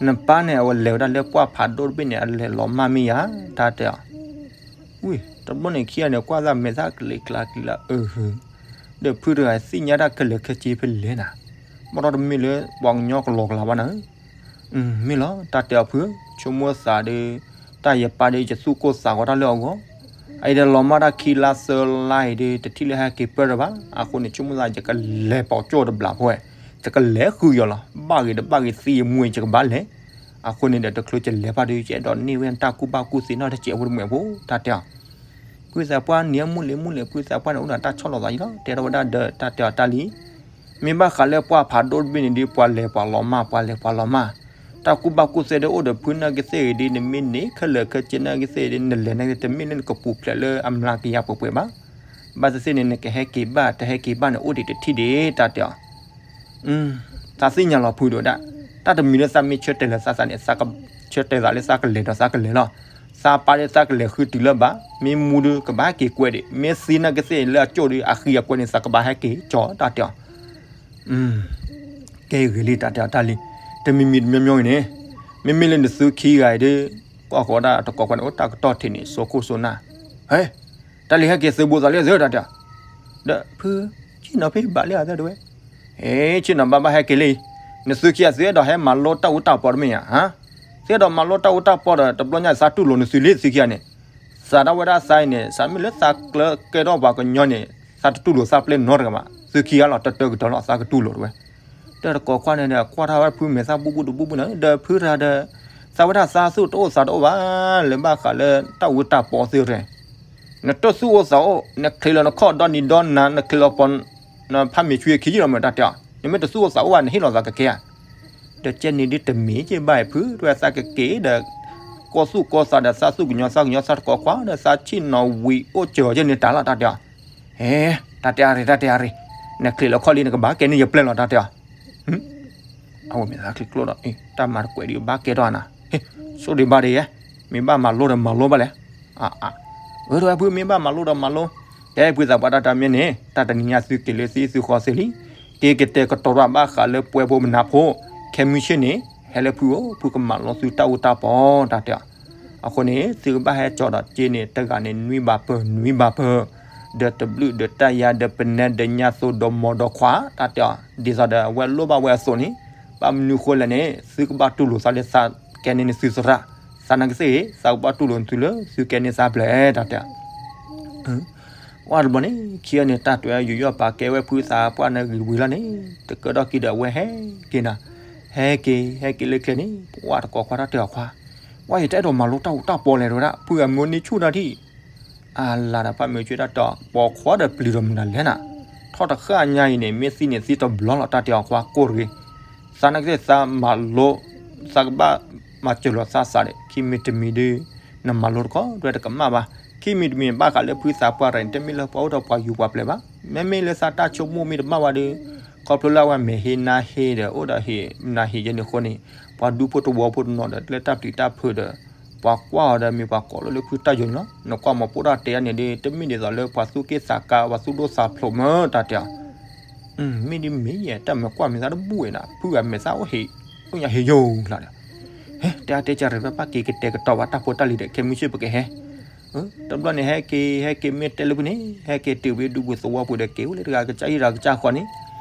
နပၢ်န့ၣ် အဝဲလဲၤဝဲဒၣ်လၢပှၢ်ဖးဒိၣ်တဘ့ၣ်န့ၣ် အလဲၤလီၤမၢ်မ့ၢ်ယၤ တၢ်တဲအီၤ ဝံၤ တဘျီန့ၣ်ခံဂၤန့ၣ် ကွၢ်သးမဲာ်သၣ်ကလံၤကျါကလံၤလၢအၢ ဒီးဖုတဂၤသ့ၣ်ညါတၢ်ခဲလၢာ်ခဲဆ့ဖဲလဲၣ်နၤ, ဘၣ်ဒီးတမ့ၢ်လၢပှၤကညီကလီၤကလၤဘၣ်နၤဧၢ, မ့ၢ်လီၤ တၢ်တဲအီၤဖုဧၢ, ဆိကမိၣ်သးဒီး တၢ်ယပၢ်ဒီးယသူၣ်ကိၢ်သးဂီၤတၢ်လၢအဂီၢ်, အအံၤဒီးလီၤမၢ်တၢ်ခံလါသၢလါအံၤဒီး တထံၣ်လၢဟဲက့ၤပၢၢ်တဘၣ်, အဃိန့ၣ် ဆိကမိၣ်သးယကလဲၤပိာ်ကၠိၣ်တဘျီဖိဝဲ, ယကလဲၤဃုာ်ယီၤလီၤ, ဘၣ်ဂ့ၤတဘၣ်ဂ့ၤသံယမူယကဘၣ်လဲၤ အဃိန့ၣ်ဒီး တချုးကလဲၤဘၣ်ဒီး ယအဲၣ်ဒိးန့ၢ်ဝဲတၢ်ကူၣ်ဘၣ်ကူၣ်သ့နီတစဲးဖိတမှဲးဖိ တၢ်တဲအီၤ. ဖုသးပှၢ်န့ၣ် မုၢ်လ့ၤမုၢ်လ့ၤ ဖုသးပှၢ်န့ၣ် အိၣ်ဒီးတၢ်ဆီၣ်လီၤသးအံၤလီၤ တဲထီၣ်ဝဲဒၣ်ဒီး တၢ်တဲအီၤတၢ်လံ မ့ၢ်ဘၣ်ဃးလၢပှၤဖးဒိၣ်တဘ့ၣ်န့ၣ်ဒီး ပှၤလဲၤပှၤလီၤမၢ် ပှၤလဲၤပှၤလီၤမၢ်, တၢ်ကူၣ်ဘၣ်ကူၣ်သ့ဒီးအိၣ်ဒီးဖုနာ်က့သ့ၣ်အံၤဒီး နမ့ၢ်န့ၢ်ခဲလၢာ်ခဲဆ့နာ်က့သ့ၣ်အံၤဒီး နလဲၤနာ်က့ တမ့ၢ်လၢနကပူၤဖျဲးလၢအမျးကယၤပှဲၤပှဲၤဘၣ်. ဘၣ်သ့ၣ်သ့ၣ်န့ၣ် နကဟဲက့ၤဘၣ် တဟဲက့ၤဘၣ်န့ၣ် အိၣ်ဒံးတထံၣ်ဒံး တၢ်တဲအီၤ. သးသ့ၣ်ညါလီၤဖုဒိၣ်ဒၣ်, တၢ်တမံၤလၢသးမ့ၢ်ဆၢတဲာ်လၢသးသးန့ၣ် သးကဆၢတဲာ်သးလၢသးကလဲၤဒီးသးကလဲၤလီၤ. သးပၢ်ဒီးသးကလဲၤဃုတုၤလၢၤဘၣ်, မ့ၢ်မူဒီးကဘၣ်ဟဲက့ၤကွဲးဒံး, မ့ၢ်သံနာ်က့သ့ၣ်လၢအကၠိၣ်ဒီး အဃံအကွဲးန့ၣ် သးကဘၣ်ဟဲက့ၤကၠီ တၢ်တဲအီၤ. ကဲဂ့ၤလံ တၢ်တဲအီၤတၢ်လံ, တမံၤမံၤတမံၤမံၤအံၤန့ၣ်, မ့မ့ၢ်လၢနသုခံဂၤအံၤဒီး ကွၢ်ဃီၤဒၣ်တကိးခွါန့ၣ် အိၣ်တၢ်ကတီၢ်ထံးန့ၣ် စိခိၣ်စိနၢ်, ဟဲ တၢ်လံဟဲက့ၤသုးဘူးသးလံသုး တၢ်တဲအီၤ. ဒီးဖု ဆ့ၣ်နီၤဖဲဘၣ်လံအသးတဝဲ, ဟဲ ဆ့ၣ်နီၤဘၣ်ဘၣ်ဟဲက့ၤလံ, နသုခံဂၤသုအဲၣ်ဒိးဟဲမၤလိတၢ်အူတၢ်ပီတမ့ၢ်ဧါ, သုအဲၣ်ဒိးမၤလိတၢ်အူတၢ်ပီဒီး တဘျီညါသးတူၢ်လိာ်နသုလံသုခံဂၤန့ၣ်, သးဒၣ်ဝဲဒၣ်သးအံၤန့ၣ် သးမ့ၢ်လၢသးကျၢၤကဲထီၣ်ပှၤကညီန့ၣ် သးတတူၢ်လိာ်သးပျဲနီတဂၤဘၣ်, သုခံဂၤလီၤတတၢကတၢၢ်လီၤ သးကတူၢ်လိာ်တဝဲ. ဒီးတကိးခွါန့ၣ်ဒီး ကွၢ်ထီၣ်ဝဲဖုမဲာ်သၣ်ဘူၣ်ဘူၣ်တဘူၣ်ဘူၣ်န့ၣ် ဒီးဖုတဂၤဒီး သးဝဲဒၣ်သးသူၣ်တအိၣ်သးတအိၣ်ဘၣ်, လၢဘၣ်ဃးလၢတၢ်အူတၢ်ပီသ့ၣ်တဖၣ် နတသူၣ်အိၣ်သးအိၣ် နချံးလီၤနခီၣ်ဒီနံၤဒီနၤ နချံးလီၤပီၤ နဖးမ့ၢ်ဆွံခံယံာ်လီၤမ့ၢ်တၢ်တဲအီၤ, နမ့ၢ်တသူၣ်အိၣ်သးအိၣ်ဘၣ် နဟ့ၣ်လီၤသးကကဲဧါ. ဒီးကဲန့ၣ်ဒ်တမ့ၢ်က့ဘၣ်ဖု တဝဲသးကက့ၤဒီး ကီၢ်သူၣ်ကီၢ်သးဒီးသးသူၣ်ကညီၤသးကညီၤသးတကိးခွါဒီး သးဆ့ၣ်နီၤဝံၤအိၣ်စၢၤကဲန့ၣ်တၢ်လီၤတၢ်တဲအီၤ. ဟဲ တၢ်တဲအရ့ တၢ်တဲအရ့, နချံးလီၤခီၣ်လံ နကဘၣ်ကဲန့ၣ်ယပျဲၢ်လီၤတၢ်တဲအီၤ. အဝဲမ့ၢ်သးချံကျိဒီး တၢ်မၤတကွဲးဒံးဘၣ်ကဲထီၣ်နၤ, ဆိၣ်ဒံးဘၣ်ဒံးယဲ, မ့ၢ်ဘၣ်မၤလိဒီးမၤလိဘၣ်လဲၣ်. အဝဲဖုမ့ၢ်ဘၣ်မၤလိဒီးမၤလိ, ကဲဖုသးပှၢ်တၢ်တမံၤန့ၣ် တၢ်တနံၤညါသုက့ၤလၢသံသုဃီသ့လံ, က့ၤကတဲာ်ကတီၤဘၣ်ဘၣ်ဃးလၢပှဲၤဖိမနၤဖိ, ခဲမုၢ်ဆ့ၣ်န့ၣ် ဟဲလၢဖုဧိၤ ဖုကမၤလိသုတၢ်အူတၢ်ပီတၢ်တဲအီၤ. အဃိန့ၣ် သုကဘၣ်ဟဲကၠီဒီးက့န့ၣ် တဂၤန့ၣ်နွံဘးပၢၢ် နွံဘးပၢၢ်, ဒီးတဘျုးဒီးတၢ်ယါဒီးပနဲဒီးညါသိဒီး မီၤဒီးခွါ တၢ်တဲအီၤ ဒ်သိးဒီးအဝဲလိၣ်ဘၣ်ဝဲအသိးန့ၣ်, ဘၣ်မနုၤဃိလဲၣ်န့ၣ် သုကဘၣ်တူၢ်လိာ်သးလၢသးကဲန့ၢ်နသုသရၣ်, သးနာ်က့သ့ၣ်ဂ့ၤ သးကဘၣ်တူၢ်လိာ်နသုလၢသုကဲန့ၢ်သးပျဲၢ် တၢ်တဲအီၤ. ဝဲတဘျီန့ၣ် ခံဂၤန့ၣ် တၢ်တွဲယူးယီၣ်ပာ်ကဲဝဲဖုသးပှၢ်န့ၣ်ဂ့ၤဝံၤလီၤန့ၣ် တကၢၢ်ထီၣ်က့ၤဒီးအဝဲဟဲက့ၤနၤ, ဟဲက့ၤ ဟဲက့ၤလၢကျဲန့ၣ် ပှၤတကိးခွါတၢ်တဲအီၤခွါ, ဝဲယတအဲၣ်ဒိးမၤလိတၢ်အူတၢ်ပီလဲၣ်တဝဲဒၣ် ဖုဂၤမ့ၢ်န့ၢ်ဆူၣ်တၢ်ထံၣ် အလါဒီးဖးမ့ၢ်ဆူၣ်တၢ်တဲအီၤ ပိာ်ခွါဒီးပျံၤဒီးမတၤလဲၣ်နၤ, ထီၣ်တဃၣ်ညါအံၤန့ၣ် မ့ၢ်သံန့ၣ်သံတဘျီလီၤ တၢ်တဲအီၤခွါကိၢ်တဂ့ၤ, သးနာ်က့သ့ၣ်သးမၤလိ, သးကဘၣ်မၤစၢၤလိာ်သးသးဒီး ခံမံၤတမံၤဒီး နမၤလိတခီ ဒွဲတကမၣ်ဘၣ်, ခံမံၤတမံၤဘၣ်ဃးလၢဖုသးပှၢ်တဂၤန့ၣ် တမ့ၢ်လၢပှၤအိၣ်ဒီးပှၤယူၤပှၤပျဲၢ်ဘၣ်, မ့မ့ၢ်လၢသးတၢ်ဆိကမိၣ်မ့ၢ်တဘၣ်ဝဲဒီး ခီဖျိလၢအဝဲမဲာ်ဟ့နါဟ့ဒီး အိၣ်ဒီးဟ့ၣ်နၤဟ့ၣ်ယဲန့ၣ်အဃိန့ၣ် ပှၤဒူဖိတဝီဖိတနီၤဒီး လၢတၢ်ပျံၤတၢ်ဖုးဒီး ပှၤကွၢ်အီၤဒီးမ့ၢ်ပှၤကိးလၢလၢဖုတၢ်ယိာ်န့ၣ်လီၤ, နကွၢ်မီၤပိၢ်တၢ်တဲအါန့ၣ်ဒီး တမ့ၢ်ဒ်သိးလၢပှၤသူၣ်က့ၣ်သးကါ ပှၤသူၣ်ဒိၣ်သးဖျိးမၢတၢ်တဲအီၤ မ့ၢ်ဒ်မ့ၢ်ယဲ တၢ်မၤကွၢ်မ့ၢ်သးတဘူၣ်ဝဲဒၣ် ဖုဂၤမဲာ်သၣ်အိၣ်ဟ့ၣ်, အိၣ်ညါဟ့ၣ်ယိာ်လီၤဒီး, ဟဲ တဲအါတဲကၢ်ရ့ၣ် ပဘၣ်က့ၤကတဲာ်ကတီၤဘၣ်တၢ်ဖိတၢ်လံၤဒီး ခဲမုၢ်ဆ့ၣ်ပကဟဲ, တဘျီန့ၣ် ဟဲက့ၤ ဟဲက့ၤမ့ၢ်တဲလၢဖုန့ၣ် ဟဲက့ၤတုၤဝဲဒူပူၤသဝီပူၤဒီး က့ၤအိၣ်လၢတဂၤကစၢ်ဟံၣ်တဂၤကစၢ်ဃီန့ၣ်,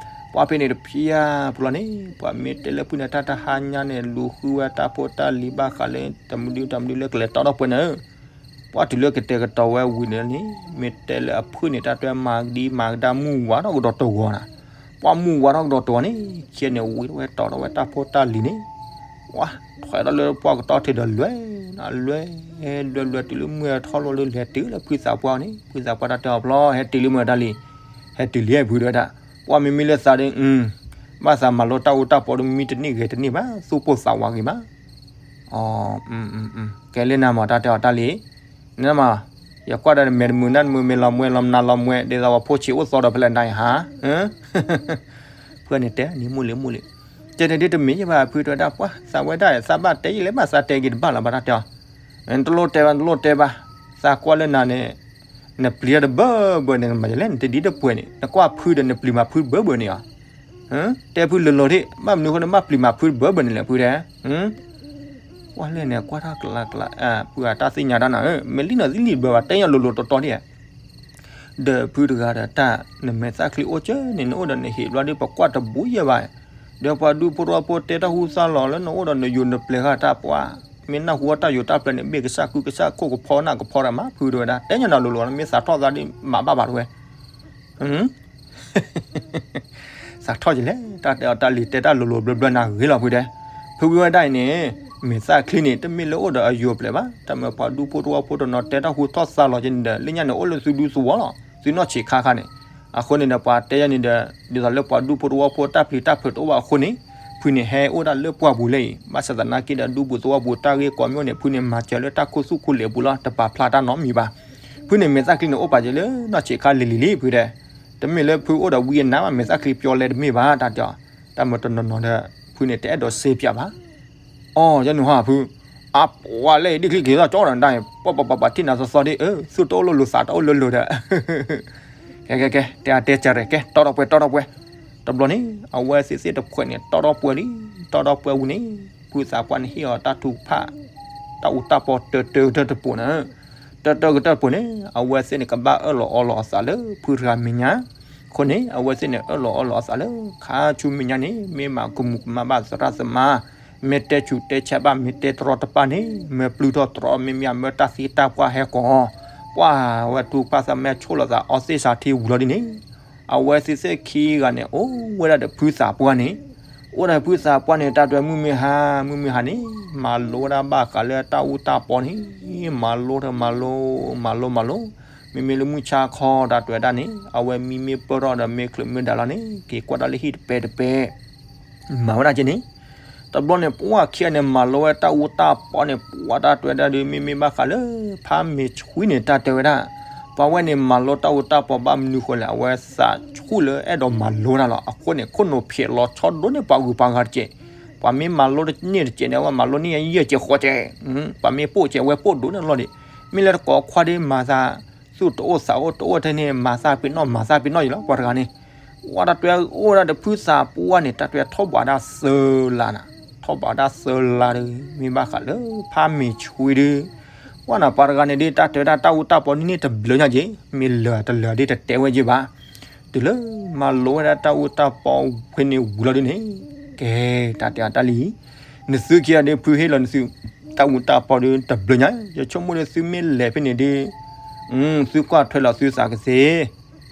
ပှၤဖဲန့ၣ်တဖျါပူၤလီၤန့ၣ် ပှၤမ့ၢ်တဲလၢဖုန့ၣ် တၢ်တဟါညါန့ၣ် လူၤဃုဝဲတၢ်ဖိတၢ်လံၤဘၣ်ဃးလၢ တမုဒုတမုဒုလၢကလဲၤတီဒီးပှဲၤန့ၣ် ပှၤတုၤလၢကတဲာ်ကတီၤဝဲဝံၤန့ၣ်န့ၣ် မ့ၢ်တဲလၢအဖုန့ၣ် တၢ်တွဲမၤကဒံမၤကဒါမုၢ်ဝါထီၣ်ကဒီးတဂီၤနၤ, ပှၤမုၢ်ဝါထီၣ်ကဒီးတဂီၤန့ၣ် ခံန့ၣ်ဝံၤထီၣ်ဝဲတီထီၣ်ဝဲတၢ်ဖိတၢ်လံၤန့ၣ်, ပှၤထွဲထီၣ်လၢပှၢ်ကတီၢ်ထံးဒီးလွဲၢ်, လွဲၢ် လွဲၢ် လွဲၢ် တုၤလၢမုၢ်ထီၣ်လီၤလၢလဲၤတုၤလၢဖုသးပှၢ်န့ၣ် ဖုသးပှၢ်တၢ်တဲအီၤဘျီ ဟဲတုၤလံမ့ၢ်တၢ်လံ, ဟဲတုၤလံဖုဒီးဒၣ်, ပှၤမ့မ့ၢ်လၢသးဒီး ဘၣ်သးမၤလိတၢ်အူတၢ်ပီဒီးမံတန့ၢ်ဂဲၤတန့ၢ်ဘၣ် သူၣ်ပိၢ်သးဝးဂ့ၤမး ကဲလၢနၤမး တၢ်တဲအီၤတၢ်လံ, နမး, ယကွၢ်ဒီးမဲာ်တမုာ်နၢ်တမုာ် မ့ၢ်လီၤမှဲလီၤမနၤလီၤမှဲ ဒ်သိးပှၤဖိဆံးအိၣ်သီဒီးဖဲလဲၣ်နၤဟါ, ဖုန့ၣ်တဲန့ၣ် မုၢ်လံမုၢ်လံ, တဲန့ၣ်ဒ်တမ့ၢ်ယဘၣ် ဖုတဲဝဲဒၣ် ပှၤသးဝဲဒၣ် သးဘၣ်တဲယလဲၣ်ဘၣ် သးတဲက့ၤတဘၣ်လီၤဘၣ်တၢ်တဲအီၤ, နတလိၣ်တဲဘၣ် နတလိၣ်တဲဘၣ်, သးကွၢ်လၢနၤန့ၣ် နပျံၤတၢ်တဘၢဘၢန့ၣ် နမၤယလဲၣ် နတဒ်တပှဲၤန့ၣ် နကွၢ်ဖုဒီးနပျံၤမၤဖုတဘၢဘၢန့ၣ်အီၤ, တဲဖုလိၤလိၤဒၣ် ဘၣ်မနုၤဃိနဘၣ်ပျံၤမၤဖုတဘၢဘၢန့ၣ်လဲၣ် ဖုတဲ, ကွၢ်လဲၣ်န့ၣ် ကွၢ်တၢ်ကျးကျး, ဖုအတၢ်သ့ၣ်ညါတၢ်နၤဧၢ, မ့ၢ်လံနီၤသံလံတဘၢဘၣ် တဲညါလိၤလိၤတီတီဒၣ်, ဒီးဖုတဂၤဒီးတၢ် နမဲာ်သၣ်ချံအိၣ်ကၢန့ၣ် နအိၣ်ဒီးနဟ့ၣ်ဘျီဒီး ပကွၢ်တဘူးယဲၢ်ဘၣ်, ဒီးပှၤဒူဖိတဝီဖိတဲတၢ်ဟူသၣ်လီၤလၢနအိၣ်ဒီးနယိာ်နပျဲၤဃာ်တၢ်ပှၤ, မ့ၢ်နၢ်ဟူအီၣ်တၢ်ယိာ်တၢ်ပျဲၤန့ၣ် ဘ့ၣ်ကစၢ်ကုကစၢ်ခိၣ်ကဖီနၢ်ကဖီတၢ်မး ဖုတဲဝဲဒၣ် တဲညါနၤလိၤလိၤ မ့ၢ်သးထီၣ်သးဒ်မၤဘၣ်ဘၣ်တဝဲ သးထီၣ်ယလဲၣ် တၢ်တဲအီၤတၢ်လံၤတဲတၢ်လိၤလိၤဘျၢဘျၢနၤဂ့ၤလီၤဖုတဲ, ဖုဝဲဒၣ်အံၤန့ၣ် မဲာ်သၣ်ချံန့ၣ် တမ့ၢ်လၢအိၣ်ဒီးအယိၤပျဲၢ်ဘၣ်, တၢ်မ့ၢ်ပှၤဒူဖိသဝီဖိတနီၤတဲတၢ်ဟူထီၣ်သါလီၤက့န့ၣ်ဒီး လၢညါန့ၣ်အိၣ်လၢသုဒူသဝီလီၤ, သုနီၢ်ဆံးခါခါန့ၣ်, အဃိန့ၣ်ဒီးပှၤတဲယၤန့ၣ်ဒီး ဒ်သိးလၢပှၤဒူဖိသဝီဖိတၢ်ပျံၤတၢ်ဖုးတအိၣ်ဘၣ်အဃိန့ၣ်, ဖုန့ၣ်ဟဲအိၣ်ဒၣ်လၢပှၢ်ပူၤလၢအံၤ, ဘၣ်ဆၣ်သနာ်က့ဒီးဒူပူၤသဝီပူၤတၢ်ဂ့ၢ်ကီမ့ၢ်အိၣ်န့ၣ် ဖုန့ၣ်မၤစၢၤလၢတၢ်ခိၣ်သူၣ်ခိၣ်လဲၤပူၤလီၤ, တပာ်ဖျါတၢ်နီတမံၤဘၣ်. ဖုန့ၣ်မဲာ်သၣ်ချံန့ၣ်အိၣ်ပာ်က့ၤလၢနီၢ်ဆံးခါလံၤလံၤလံ ဖုတဲ, တမ့ၢ်လၢဖုအိၣ်ဒီးဝံအနါဘၣ် မဲာ်သၣ်ချံပျီလဲတမ့ၢ်ဘၣ် တၢ်တဲအီၤ, တၢ်မ့ၢ်တနီၤနီၤဒီး ဖုန့ၣ်တအဲၣ်ဒိးစ့ပၠးဘၣ်. အီ ယနုၤဟီဖု, အပှၤလဲၣ်ဒ်ချံက့ၤထီၣ်ကၠီဒီးဒၣ်အံၤ ပှၤပှၤပှၤပှၤထံၣ်နၤသီသီဒ်အၢ သူၣ်တအိၣ်လိာ်လိာ်သးတအိၣ်လိၤလိၤဒီး ကဲကဲကဲ တဲအတဲစၢ်ရဲၣ် ကဲ တီထီၣ်ပှဲၤ တီထီၣ်ပှဲၤ, တဘျီန့ၣ် အဝဲသ့ၣ်သ့ၣ်တဖှဲးန့ၣ် တီထီၣ်ပှဲၤလံ, တီထီၣ်ပှဲၤဝံၤန့ၣ် ဖုသးပှၢ်န့ၣ်ဟ့ၣ်အီၤတၢ်ထုကဖၣ် တၢ်အူတၢ်ပီတၢတၢကတၢၢ်တပိၤန့ၣ်, တၢတၢကတၢၢ်တပိၤန့ၣ် အဝဲသ့ၣ်န့ၣ်ကဘၣ်အၢၣ်လီၤအီလီၤအသးလၢဖုတဂၤမဲာ်ညါ, အဃိန့ၣ် အဝဲသ့ၣ်န့ၣ်အၢၣ်လီၤအီလီၤအသးလၢ ခါဆူမဲာ်ညါန့ၣ် မ့ၢ်မၤကမူၤကမၣ်ဘၣ်သရၣ်သမါ, မ့ၢ်တဲဆူးတဲဆါဘၣ် မ့ၢ်တဲတရီတပါန့ၣ် မ့ၢ်ပျုၢ်ထီၣ်တရီ မ့မ့ၢ်အမၢတၢ်သံတၢ်ပှၢ်ဟဲကီၢ်, ပှၤဝဲထုကဖၣ်သးမဲာ်ဆိၣ်လိာ်သးအီသ့ၣ်စးထံဝံၤလီၤဒ်န့ၣ် အဝဲသ့ၣ်သ့ၣ်ခံဂၤန့ၣ် အိၣ်ဝဲဒၣ်ဒီးဖုသးပှၢ်န့ၣ်, အိၣ်ဒီးဖုသးပှၢ်န့ၣ် တၢ်တွဲမုၢ်မ့ၢ်ဟါ မုၢ်မ့ၢ်ဟါန့ၣ် မၤလိဝဲဒၣ်ဘၣ်ဃးလၢတၢ်အူတၢ်ပီန့ၣ်, မၤလိဒီးမၤလိ, မၤလိမၤလိ, မ့မ့ၢ်လၢမုၢ်ဆါခီတၢ်တွဲဒၣ်န့ၣ် အဝဲမံမ့ၢ်ပၢၢ်ထီၣ်ဒီးမ့ၢ်ချုးမ့ၢ်ဒၣ်လီၤန့ၣ် က့ၤကွၢ်တၢ်လၢဟံၣ်တပဲတပဲ မၤဝဲဒၣ်က့န့ၣ်, တဘျီန့ၣ် ပှၢ်ခံဂၤန့ၣ် မၤလိဝဲတၢ်အူတၢ်ပီန့ၣ် ပှၤတၢ်တွဲဒၣ်ဒုး မ့မ့ၢ်ဘၣ်ဃးလၢ ဖးမ့ၢ်ဆွံန့ၣ် တၢ်တဲဝဲဒၣ်, ပှၤဝဲန့ၣ် မၤလိတၢ်အူတၢ်ပီဘၣ်မနုၤဃိလဲၣ် အဝဲသးဆူၣ်လၢအဲၣ်ဒိးမၤလိတၢ်လီၤ. အဃိန့ၣ် ခိၣ်နူာ်ဖျဲးလီၤဆီဒိၣ်န့ၢ်ပှၤဂုၤပှၤဂၤတက့ၢ်. ပှၤမ့ၢ်မၤလိတန့ၢ်တက့ၢ်န့ၣ် အဝဲမၤလိန့ၢ်ယဲၢ်ကဲးဃီကဲး, ပှၤမ့ၢ်ပိာ်ကဲး အဝဲပိာ်ဒိၣ်န့ၢ်လီၤဒံး. မ့ၢ်လၢတကိးခွါဒ်မၤသး သူၣ်တအိၣ်သးအိၣ်တအိၣ်ထဲန့ၣ် မၤသးပ့ၤနီၣ် မၤသးပ့ၤနီၣ်ယံၤလီၤ ပှၤတဂၤန့ၣ်. ပှၤတၢ်တွဲအိၣ်ဝဲဒၣ်ဒီးဖုသးပှၢ်န့ၣ် တၢ်တွဲထီၣ်ဘးဒၣ်သၢလါနၤ, ထီၣ်ဘးဒၣ်သၢလါဒီး မ့ၢ်ဘၣ်ဃးလၢဖးမ့ၢ်ဆွံဒုး ပှၤနၤပှၤတဂၤန့ၣ်ဒ်တၢ်တဲဝဲဒၣ်တၢ်အူတၢ်ပီန့ၣ်န့ၣ်တဘျုးညါက့ၤ, မ့ၢ်လၢာ်တလၢာ်ဒ်တတဲဝဲက့ၤဘၣ်. တုၤလၢမၤလိဝဲဒၣ်တၢ်အူတၢ်ပီဖဲန့ၣ်ဝံၤလီၤဒုးန့ၣ်, ကဲ တၢ်တဲအီၤတၢ်လံ, နသုခံဂၤဒုး ဖုဟ့ၣ်လီၤနသု တၢ်အူတၢ်ပီဒုးတဘျုးညါ, ယဆိကမိၣ်ဒုးသုမ့ၢ်လဲၤဖဲန့ၣ်ဒုး သုကွၢ်ထွဲလီၤသုသးကသ့,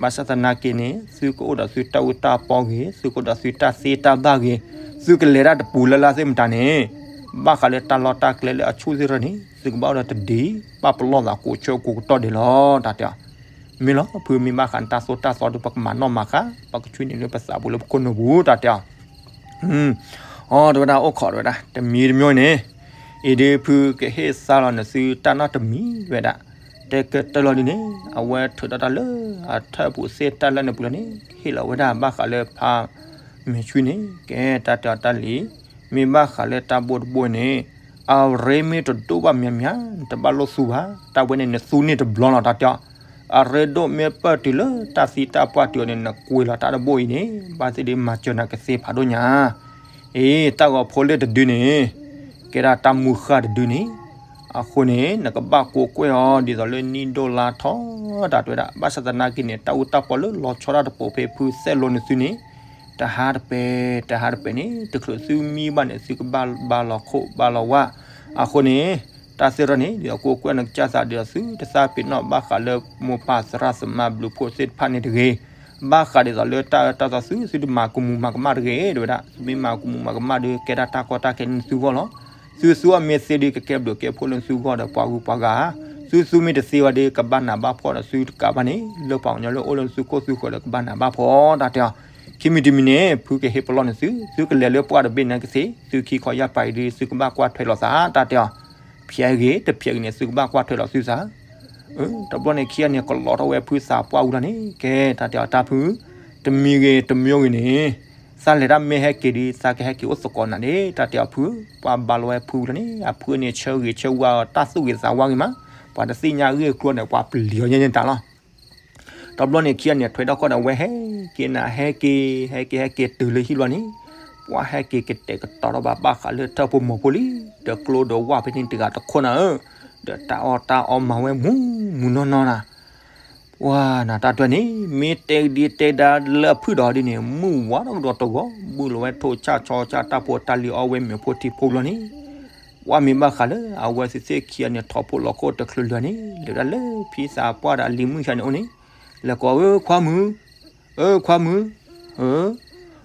ဘၣ်ဆၣ်သနာ်က့န့ၣ် သုကအိၣ်ဒီးသုတၢ်အူတၢ်ပီဂ့ၤ, သုကအိၣ်ဒီးသုတၢ်သ့တၢ်ဘၣ်ဂ့ၤ, သုကလဲၤတၢ်တပူၤလၢ်လၢ်သ့ၣ်မတၤန့ၣ်, ဘၣ်ဃးလၢတၢ်လီၢ်တၢ်ကျဲလၢအဆူၣ်သ့ၣ်တဖၣ်န့ၣ် သုကဘၣ်အိၣ်ဒီးတဒံး, ဘၣ်ပလီၢ်သးကိးဆၢကိးကတီၢ်ဒဲးလီၤ တၢ်တဲအီၤ. မ့ၢ်လီၤ ဖုမ့ၢ်ဘၣ်ဃးနတၢ်သိၣ်တၢ်သီဒုး ပကမၤနီၣ်မၤဃါ, ပကဆွံနုာ်လၢပသးပူၤလၢပခိၣ်နူာ်ပူၤ တၢ်တဲအီၤ. အီ တဲဝဲဒၣ်အိၣ်ခိးတဲဝဲဒၣ် တမံၤတမံၤန့ၣ်, အံၤဒုးဖုကဟ့ၣ်သါလီၤနသုတၢ်နီတမံၤဝဲဒၣ်, တဲကတၢၢ်လီၤဒုးန့ၣ် အဝဲထုးထီၣ်တၢ်လၢအထၢၣ်ပူၤသ့ၣ်တၢ်လၢနပူၤလီၤန့ၣ် ဟ့ၣ်လီၤဝဲဒၣ်ဘၣ်ဃးလၢဖးမ့ၢ်ဆွံန့ၣ် ကဲတၢ်တဲအီၤတၢ်လံ, မ့ၢ်ဘၣ်ဃးလၢတၢ်ဘိတဘိန့ၣ်, အရ့မ့ၢ်တဒိၣ်ဘၣ်မံၤမံၤ နတဘၣ်လိၣ်သူဘၣ်, တၢ်ဝဲန့ၣ်နသူန့ၢ်တဘျီလီၤ တၢ်တဲအီၤ. အရ့ဒိၣ်မ့ၢ်ပၢၢ်တုၤလၢတၢ်သံတၢ်ပှၢ်တုၤအီၤန့ၣ် နကွံာ်လီၤတၢ်တဘိအံၤန့ၣ် ဘၣ်သ့ၣ်ဒုးမၤစၢၤနၤကသ့ဖးဒိၣ်ညါ. အ့ တၢ်ဂီၤဖိလၢတဒုန့ၣ် ကဲဒၣ်တၢ်မူဃၢ်တဒုန့ၣ်, အဃိန့ၣ် နကဘၣ်ကိးကွဲၢ်အီၤဒ်သိးလၢနံၣ်ဒိၣ်လါထီ တၢ်တဲဝဲဒၣ်, ဘၣ်ဆၣ်သနာ်က့န့ၣ် တၢ်အူတၢ်ပီလၢလီၤဆီဒၣ်တပိၤဖဲဖုသဲးလိနသုန့ၣ် တဟါတပဲာ် တဟါတပဲာ်န့ၣ် တချုးသုမံဘၣ်န့ၣ် သုကဘၣ်ဘါလီၤခိၣ်ဘါလီၤဝၣ်. အဃိန့ၣ် တၢ်သ့ၣ်တဖၣ်န့ၣ် ဒ်သိးကိးကွဲၢ်နကစၢ်သးဒ်သိးသုတသးပ့ၤနီၣ်ဘၣ်ဃးလၢမိၢ်ပၢ်သရၣ်သမါဘျုးဖှိၣ်သ့ၣ်တဖၣ်န့ၣ်တဂ့ၤ, ဘၣ်ဃးဒ်သိးလၢတၢ်အၢတၢ်သီသု သုတမၤကမူၤမၤကမၣ်တဂ့ၤ တဲဝဲဒၣ်, သုမ့ၢ်မၤကမူၤမၤကမၣ်ဒီး ကဲဒၣ်တၢ်ကီတၢ်ခဲန့ၣ်သုဂီၢ်လီၤ. သုသူအီၤမ့ၢ်သ့ဒီး ကကဲဘျုးကဲဖှိၣ်လၢသုဂီၢ်ဒီးပှၤဂုၤပှၤဂၤ, သုသူမ့ၢ်တသ့ဘၣ်ဒီး ကဘၣ်နးဘၣ်ဖှီၣ်ဒီးသုတကးဘၣ်န့ၣ် လၢပှၤကညီလၢအိၣ်လၢသုခိၣ်သုဃၢၤဒီးကဘၣ်နးဘၣ်ဖှီၣ် တၢ်တဲအီၤ. ခံမံၤတမံၤန့ၣ် ဖုကဟ့ၣ်ပလီၢ်န့ၣ်သု, သုကလဲၤလၢပှၢ်တဘ့ၣ်န့ၣ်ကသ့, သုခံခီယၢ်ပာ်အံၤဒီး သုကဘၣ်ကွၢ်ထွဲလီၤသး တၢ်တဲအီၤ. ဖျဲးဂ့ၤ တဖျဲးဂ့ၤန့ၣ် သုကဘၣ်ကွၢ်ထွဲလီၤသုသး. တဘျီန့ၣ်ခံဂၤန့ၣ် ကလီထီၣ်ဝဲဖုသးပှၢ်ဝံၤလီၤန့ၣ် ကဲ တၢ်တဲအီၤတၢ်ဖု, တမံၤဂ့ၤတမံၤဂ့ၤန့ၣ် သးလဲၤတၢ်မ့ၢ်ဟဲက့ၤဒီး သးကဟဲက့ၤအိၣ်သကိးနၤန့ၣ် တၢ်တဲအီၤဖု, ပှၤဘါလီၤဝဲဖုလီၤန့ၣ် အဖုန့ၣ်ဆၢဂ့ၤဆၢဝါအီၤ တၢ်သူၣ်ဂ့ၤသးဝါဂ့ၤမး, ပှၤတသ့ၣ်ညါအဂ့ၢ်အကျိၤန့ၣ် ပှၤပျံၤအီၤညါန့ၣ်တၢ်လီၤ. တဘျီန့ၣ်ခံဂၤန့ၣ် ထွဲထီၣ်ခီၣ်ဒီးဝဲဟဲက့ၤနၤ ဟဲက့ၤ ဟဲက့ၤ ဟဲက့ၤတုၤလၢဟံၣ်ဘျီန့ၣ် ပှၤဟဲက့ၤကတဲာ်ကတီၤထီၣ်ဘၣ်ဘၣ်ဃးလၢထၢၣ်ဖိမီၤဖိလံ, ဒီးကျိဒီးဝၣ်ဖဲန့ၣ်တဂၤတခိၣ်နၤဧၢ, ဒီးတၢ်အီၣ်တၢ်အီမၤဝဲမူးမူးနီၢ်နီၢ်နၤ ပှၤနၤတၢ်တွဲန့ၣ် မ့ၢ်တဲဒ်တဲဒါလၢအဖုၣ်ဒီးဒ်န့ၣ် မုၢ်ဝါထီၣ်ကဒီးတဂီၤ ဘုၣ်လီၤဝဲထိၣ်ဆၣ်ဆီဆၣ်တၢ်ဖိတၢ်လံၤအီၣ်ဝဲမ့ၤဖိထံဖိဘျီန့ၣ်, ပှၤမ့ၢ်ဘၣ်ဃးလၢအဝဲသ့ၣ်ခံဂၤန့ၣ် ထီၣ်ဖိလီၤခိၣ်တချုးလၢာ်န့ၣ် လဲၤဝဲဒၣ်လၢဖံသးပှၢ်ဒီးအလံၤမုၣ်ဆါန့ၣ်အိၣ်န့ၣ်, လဲၤကိး အၢ ခွါမုၣ်, အၢ ခွါမုၣ်, အၢ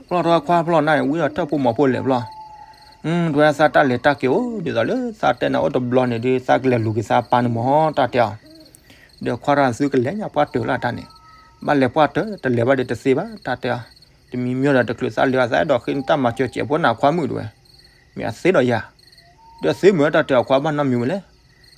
ဖျီၣ်ထီၣ်ခွါဖျီၣ်နၤ ဝံၤဒီးထၢၣ်ဖိမီၤဖိလဲၤဖျီၣ် တဲဝဲသးတၢ်လဲၤတၢ်က့ၤအိၣ်ဒ်သိးလၢသးတဲနၤအိၣ်တဘျီန့ၣ်ဒီး သးကလဲၤလူၤက့ၤသးအပၢ်န့ၣ်မ့ၢ် တၢ်တဲအီၤ. ဒီးခွါတဂၤသုကလဲၤညါပှၢ်တၢၢ်လၢအတၢ်န့ၣ်, ဘၣ်လဲၤပှၢ်တၢၢ်တလဲၤဘၣ်ဒီးတသ့ဘၣ် တၢ်တဲအီၤ. တမံၤမံၤဒီးတချုးသးလဲၤဘၣ်သးအဲၣ်ဒိးဃ့နတၢ်မၤစၢၤစဲးဖိနၤခွါမုၣ်တဲဝဲ, မ့ၢ်အသ့ဒီးယၤ, ဒီးသ့မုၢ်တၢ်တဲအီၤခွါဘၣ်နီတမံၤဝဲလဲၣ်.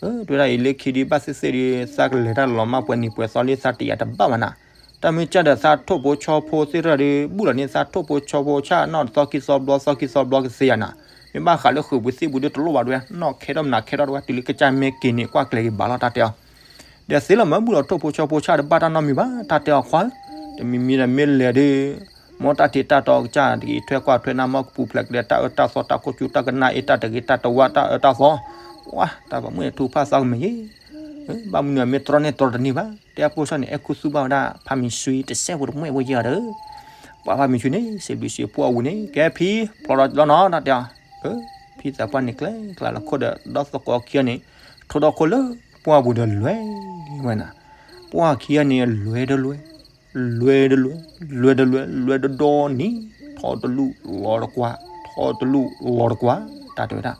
တဲဝဲဒၣ်အံၤလၢခံဒုးဘၣ်သ့ၣ်သ့ၣ်ဒီး သးကလဲၤတၢ်လီၤမၢ်ပှဲၤနံၤပှဲၤသီလံ သးတယာ်တဘၣ်ဘၣ်နၤ. တၢ်မ့ၢ်ကၢ်ဒီးသးထိၣ်ဖိဆီဖိသ့ၣ်တဖၣ်ဒီး ဘူၣ်လီၤန့ၢ်သးထိၣ်ဖိဆီဖိဆၣ်နီၢ်သီခံသီဘျီ သီခံသီဘျီကသ့ယၤနၤ. မ့ၢ်ဘၣ်ဃးလၢဃုာ်ပူၤသ့ၣ်ပူၤဒီးတလိၣ်ဘၣ်တဲဝဲ, နီၢ်ခဲထီၣ်မနၤခဲထီၣ်တဲဝဲ တုၤလၢကစၢ်မ့ၢ်က့ၤန့ၣ် ကွၢ်ကျဲၤက့ၤဘၣ်လီၤ တၢ်တဲအီၤ. ဒီးသ့လီၤမၢ်ဘူၣ်လီၤထိၣ်ဖိဆီဖိဆၣ်ဒီးဘၣ်တၢ်နီတမံၤဘၣ် တၢ်တဲအီၤခွါဧၢ. တမံၤမံၤဒီးမ့ၢ်လဲၤဒီး မ်တၢ်ထံးတၢ်တီကစၢ်တဂ့ၤ ထွဲကွၢ်ထွဲနၢ်မီၢ်ကပူၤဖျဲးကလဲၤ တၢ်အၢတၢ်သီတၢ်ခိၣ်ဆူတၢ်ကနၣ်အ့ၣ်တၢ်တဂ့ၤ တၢ်တဝၣ်တၢ်အၢတၢ်သီ, ပှၤတၢ်ပာ်မုၣ်န့ၣ်ထူဖးသးကမဲာ်ယဲ, ဘၣ်မနုၤအမ့ၢ်တြီန့ၢ်တြီတန့ၢ်ဘၣ် တဲအဖိဆၣ်န့ၣ် အဲၣ်ခူသူၣ်ဘၣ်ဝဲဒၣ် ဖးမံၤဆွံတစဲးဖိတမှဲၣ်ဖိယဲအီၤဒီး ပှၤဖးမံၤဆွံန့ၣ် စံးဘျုးစံးဖှိၣ်အဝံၤန့ၣ် ကဲဖံ ဖျီဒီးလီၤနီၤ တၢ်တဲအီၤ. ဖံသးပှၢ်န့ၣ်ကျဲကျါလၢခိၣ်ဒီး ဒီသကိးခံဂၤန့ၣ် ထိဒီခိၣ်လၢပှၢ်ပူၤဒီးလဲၤဝဲနၤ. ပှၢ်ခံဂၤန့ၣ် လဲၤဒီးလဲၤ လဲၤဒီးလဲၤ လဲၤဒီးလဲၤ လဲၤဒီးဒီနံၤ ထီတလူၢ်လီၤတကွၢ် ထီတလူၢ်လီၤတကွၢ် တၢ်တဲဝဲဒၣ်.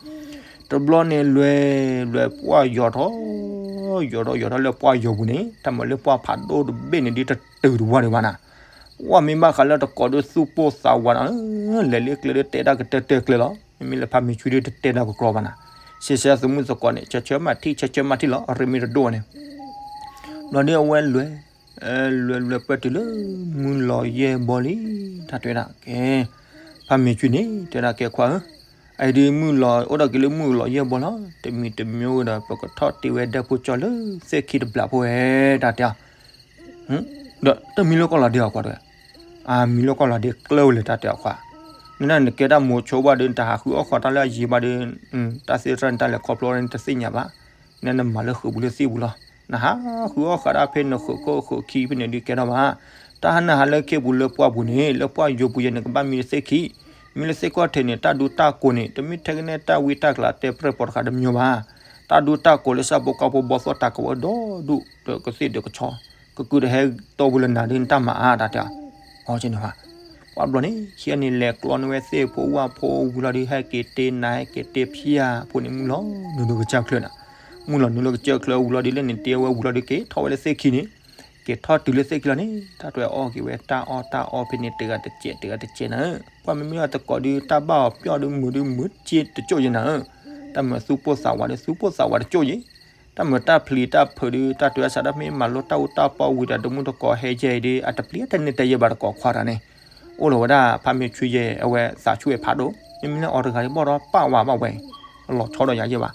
တဘျီန့ၣ်လဲၤ လဲၤပှၢ်ယီၤထီၣ် ယီၤထီၣ်ယီၤထီၣ်လၢပှၢ်ယီၤပူၤန့ၣ် တၢ်မၤလၢပှၢ်ဖးဒိၣ်တဘ့ၣ်န့ၣ်ဒ်တတုၤတဝၢ်ဒံးဘၣ်နၤ. ပှၢ်မ့ၢ်ဘၣ်ဃးလၢတကိးဒီးသူၣ်ပိၢ်သးဝးနၤ လဲၤလၢကျဲဒီးတဲတၢ်ကတၢၢ်တၢၢ်ကျဲလီၤ. မ့မ့ၢ်လၢဖးမံၤဆွံဒီးတတဲတၢ်ကကြီဘၣ်နၤ. ဆံးဆံးသမုၣ်သကိးန့ၣ် ဆၢဆၢမၤထံၣ် ဆၢဆၢမၤထံၣ်လီၤ အရ့မ့ၢ်တဒိၣ်ဝဲန့ၣ် ဘျီဒီးအဝဲလဲၤ လဲၤလဲၤပၢၢ်တုၤလၢ မုၢ်လီၤယဲၢ်ဘီလံ တၢ်တဲဝဲဒၣ်ကဲ. ဖးမံၤဆွံန့ၣ် တဲဒၣ်ကဲခွါဧၢ, အအံၤဒ်မုၢ်လီၤ အိၣ်ဒီးက့ၤလၢမုၢ်လီၤယဲၢ်ဘီလီၤ. တမံၤတမံၤဒီး ပကထီၣ်တ့ဝဲဒၢးဖိကၠီလၢသ့ၣ်ခံတဘျးဖိဝဲ တၢ်တဲအီၤ. ဒီးတမံၤလၢကီၢ်လီၤဒ့အီၤကွၢ်တဲဝဲ, အမံၤလၢကီၢ်လီၤဒ့ကျၢၢ်ဝဲလဲၣ် တၢ်တဲအီၤခွါ. နနကဲတၢ်မိၤဆိဘၣ်ဒီး နတဟးဃုအီၣ်ဃီတၢ်လၢအယံၤဘၣ်ဒီး တၢ်သ့ၣ်တဖၣ်န့ၣ် တၢ်လဲၤခီဖျိန့ၣ် တသ့ၣ်ညါဘၣ်. နနမၤလၢဃုာ်ပူၤလၢသ့ၣ်ပူၤလီၤ. နဟးဃုအီၣ်ဃီတၢ်ဖဲနဃုာ်ခိၣ်ဃုာ်ခံဖဲန့ၣ်ဒုးကဲထီၣ်ဘၣ်. တၢ်ဟးနဟးလၢခ့ပူၤလၢပှၢ်ပူၤန့ၣ် လၢပှၢ်ယိၤပူၤယဲၢ် နကဘၣ်မံလၢသ့ၣ်ခံ, မံလၢသ့ၣ်ခီၣ်ထံးန့ၣ် တၢ်ဒူတၢ်ကိးန့ၣ် တမ့ၢ်ထဲကနဲ တၢ်ဝံတၢ်ကျးတဲပြဲၢ်ပိာ်တခါတမံၤဘၣ်. တၢ်ဒူတၢ်ကိးလၢဆၣ်ဖိကီၢ်ဖိဘီၣ်သီၣ်တၢ်ကဝဲၤဒီဒူၣ် ဒီးကသ့ၣ်ဒီးကဆီ ကကုာ်တဟဲတီပူၤလၢနၤဒ်နတၢ်မၤအါ တၢ်တဲအီၤ. အီန့ၣ်ဘၣ်. ပှၤဘျီန့ၣ် ခံဂၤန့ၣ် လဲၤကျီန့ၢ်ဝဲသ့ၣ်ဖိဝၣ်ဖိဝံၤလီၤဒီး ဟဲက့ၤတ့နၤ ဟဲက့ၤတ့ဖံဧါဖိန့ၣ် မုၢ်လီၤနုာ်လၢကစၢၢ်ချၢနၤ. မုၢ်လီၤနုာ်လၢကစၢၢ်ချၢဝံၤလီၤဒီး လၢန့ၣ်တ့ဝဲဝံၤလီၤဒီး က့ၤထီၣ်ဝဲလၢသ့ၣ်ခံန့ၣ်, က့ၤထီၣ်တုၤလၢသ့ၣ်ခံလီၤန့ၣ် တၢ်တဲအီၣ်က့ၤဝဲတၢ်အီၣ်တၢ်အီဖဲန့ၣ် တဂၤတစဲး တဂၤတစဲးနၤဧၢ. ပှၤမ့မ့ၢ်အီၤတကိးဒီး တၢ်ဘၣ်အီၤပျီၢ်ဒီးမုာ်ဒီးမုာ် စ့တကၠိၢ်ယဲနၤဧၢ. တၢ်မၤသူၣ်ပိၢ်သးဝးဒီး သူၣ်ပိၢ်သးဝးတကၠိၢ်ယဲ တၢ်မၤတၢ်ပျံၤတၢ်ဖုးဒီး တၢ်တုၤအစး တၢ်မ့ၢ်မၤလိတၢ်အူတၢ်ပီဝံၤဒီး တမုၢ်တကိးဟဲယဲအံၤဒီး အတပျံၤတန့ၢ်တဲယဲဘၣ်တကိးခွါတဂၤန့ၣ်, အိၣ်လီၤဝဲဒၣ်ဖးမ့ၢ်ဆွံယဲအဝဲသးဆူၣ်ဝဲဖးဒိၣ်, မ့မ့ၢ်လၢအီၤတဂၤဒီး ဘီၣ်ဒီးပာ်ဝးဘၣ်ဝဲ, အလီၤဆီဒီးယၤယဲဘၣ်.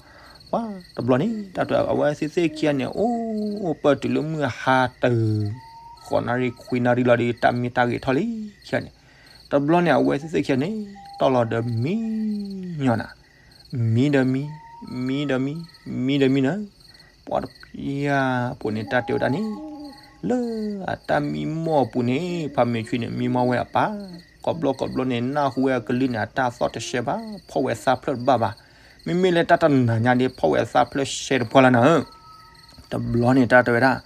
ပှၤတဘျီန့ၣ် တၢ်တဲအဝဲသ့ၣ်သ့ၣ်ခံဂၤန့ၣ် အိၣ်အိၣ်ပၢၢ်တုၤလၢမုၢ်ဟါတၢၤ ဃိးနၣ်ရံၣ်ခွံနၣ်ရံၣ်လီၤဒီး တၢ်မံတၢ်ဂဲၤထီၣ်လံခံဂၤန့ၣ်. တဘျီန့ၣ် အဝဲသ့ၣ်သ့ၣ်ခံဂၤန့ၣ် တီၢ်လီၤဒီးမံညီနၤ မံဒီးမံ, မံဒီးမံ, မံဒီးမံနၤ. ပှၤတဖျၢၣ်ဖိန့ၣ် တၢ်တဲဝဲဒၣ်န့ၣ်, လၢအတၢ်မံမီၢ်အပူၤန့ၣ် ဖးမ့ၢ်ဆွံန့ၣ် မံမီၢ်ဝဲအပၢ်, ကိးဘျီကိးဘျီန့ၣ် နၢ်ဟူဝဲအကလုၢ်န့ၣ် အတၢ်သီၣ်တရှဲဘၣ်, ဖီၣ်ဝဲသးဖျၢၣ်တဘၣ်ဘၣ်. မ့မ့ၢ်လၢတၢ်တနၤညါဒီး ဖီၣ်ဝဲသးဖျၢၣ်ရှဲတပှၢ်လၢနၤဧၢ. တဘျီန့ၣ် တၢ်တဲဝဲဒၣ်,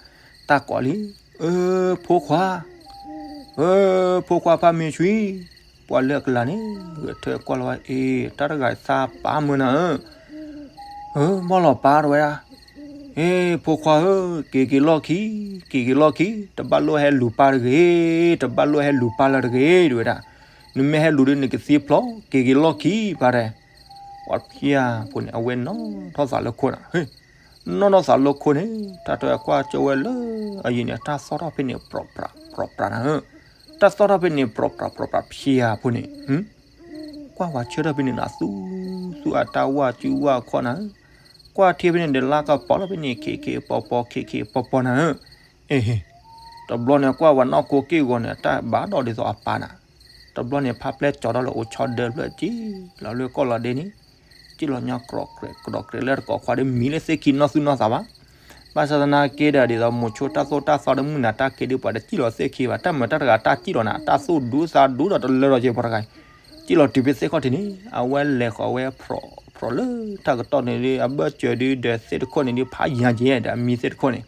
တၢ်ကိးလံ, အၢ ဖိခွါ အၢ ဖိခွါဖးမ့ၢ်ဆွံ, ပှၤလၢအကလၤန့ၣ် ဂဲၤထၢၣ်ကွၢ်လီၤဝဲ အ့ တၢ်တဂၤသးပၢ်မုၢ်နၤဧၢ, အၢ ဘီၣ်လီၤပၢ်တဝဲဒၣ်, အ့ ဖိခွါဧၢ, က့ၤက့ၤလီၢ်ခံ, က့ၤက့ၤလီၢ်ခံ, တဘၣ်လိၣ်ဟဲလူၤပၢ်တဂ့ၤ, တဘၣ်လိၣ်ဟဲလူၤပၢ်လၢတဂ့ၤ တဝဲဒၣ်, နမ့ၢ်ဟဲလူၤဒီးနကသံဖျိး, က့ၤက့ၤလီၢ်ခံပၢ်တဲ, ပှၤဖျၢၣ်ဖိန့ၣ် အဝဲနီၣ်ထီၣ်သးလၢခိၣ်နၤ နီၣ်ထီၣ်သးလၢခိၣ်န့ၣ် တၢ်တဲကွၢ်ကၠိဝဲလၢအယံၤန့ၣ် တၢ်သီၣ်ထီၣ်ဖဲန့ၣ် ပြးပြး ပြးပြးနၤဧၢ, တၢ်သီၣ်ထီၣ်ဖဲန့ၣ် ပြးပြး ပြးပြး ဖျၢၣ်ဖိန့ၣ်, ကွၢ်ဝဲဆၢထၢၣ်ဖဲန့ၣ်နၤ သူသူအတၢ်ဝၢ်စုဝၢ်ခီၣ်နၤဧၢ, ကွၢ်ထံဖဲန့ၣ်ဒီး လါကပီၤလီၤဖဲန့ၣ် ခ့ခ့ပီပီ ခ့ခ့ပီပီနၤဧၢ, အ့ဟ့, တဘျီန့ၣ် ကွၢ်ဝဲနီၢ်ခိက့ၢ်ဂီၤန့ၣ် တၢ်ဘၣ်ဒီးဒ်သိးအပၢ်နၤ, တဘျီန့ၣ် ဖးပျဲၢ်ကၠီၤထီၣ်လၢအိၣ်ဆီဒၢဖျၢၣ်က့ၤ လီၤလၢကီၢ်လီၤဒ့န့ၣ် စံၣ်လီၤညီကြိးကြဲးကြိးကြဲးလၢတကိးခွါဒီး မံလၢသ့ၣ်ခံနီၢ်သူၣ်နီၢ်သးဘၣ်. ဘၣ်ဆၣ်သနာ်က့ဒီး ဒ်သိးမိၤဆိတၢ်သိၣ်တၢ်သီဒီးမုၢ်နၤတၢ်က့ၤဒီး ပှၤတစံၣ်လီၤသ့ၣ်ခံဘၣ်. တၢ်မၤတၢ်တဂၤတၢ်စံၣ်လီၤနၤ တၢ်သူၣ်ဒူသးဒူဒီးတလၢဒီးက့ၤပှၤတဂၤအံၤ, စံၣ်လီၤတုၤဖဲသ့ၣ်ခီၣ်ထံးန့ၣ် အဝဲလဲၤဃီၤဝဲ ဖြိးလၢတၢ်ကတီၢ်န့ၣ်ဒီး အဘၢၣ်စၢၤဒီး ဒီးသ့ၣ်တခိၣ်န့ၣ်ဒီး ဖးယံၤက့ၤဒီးအမံသ့ၣ်တခိၣ်န့ၣ်,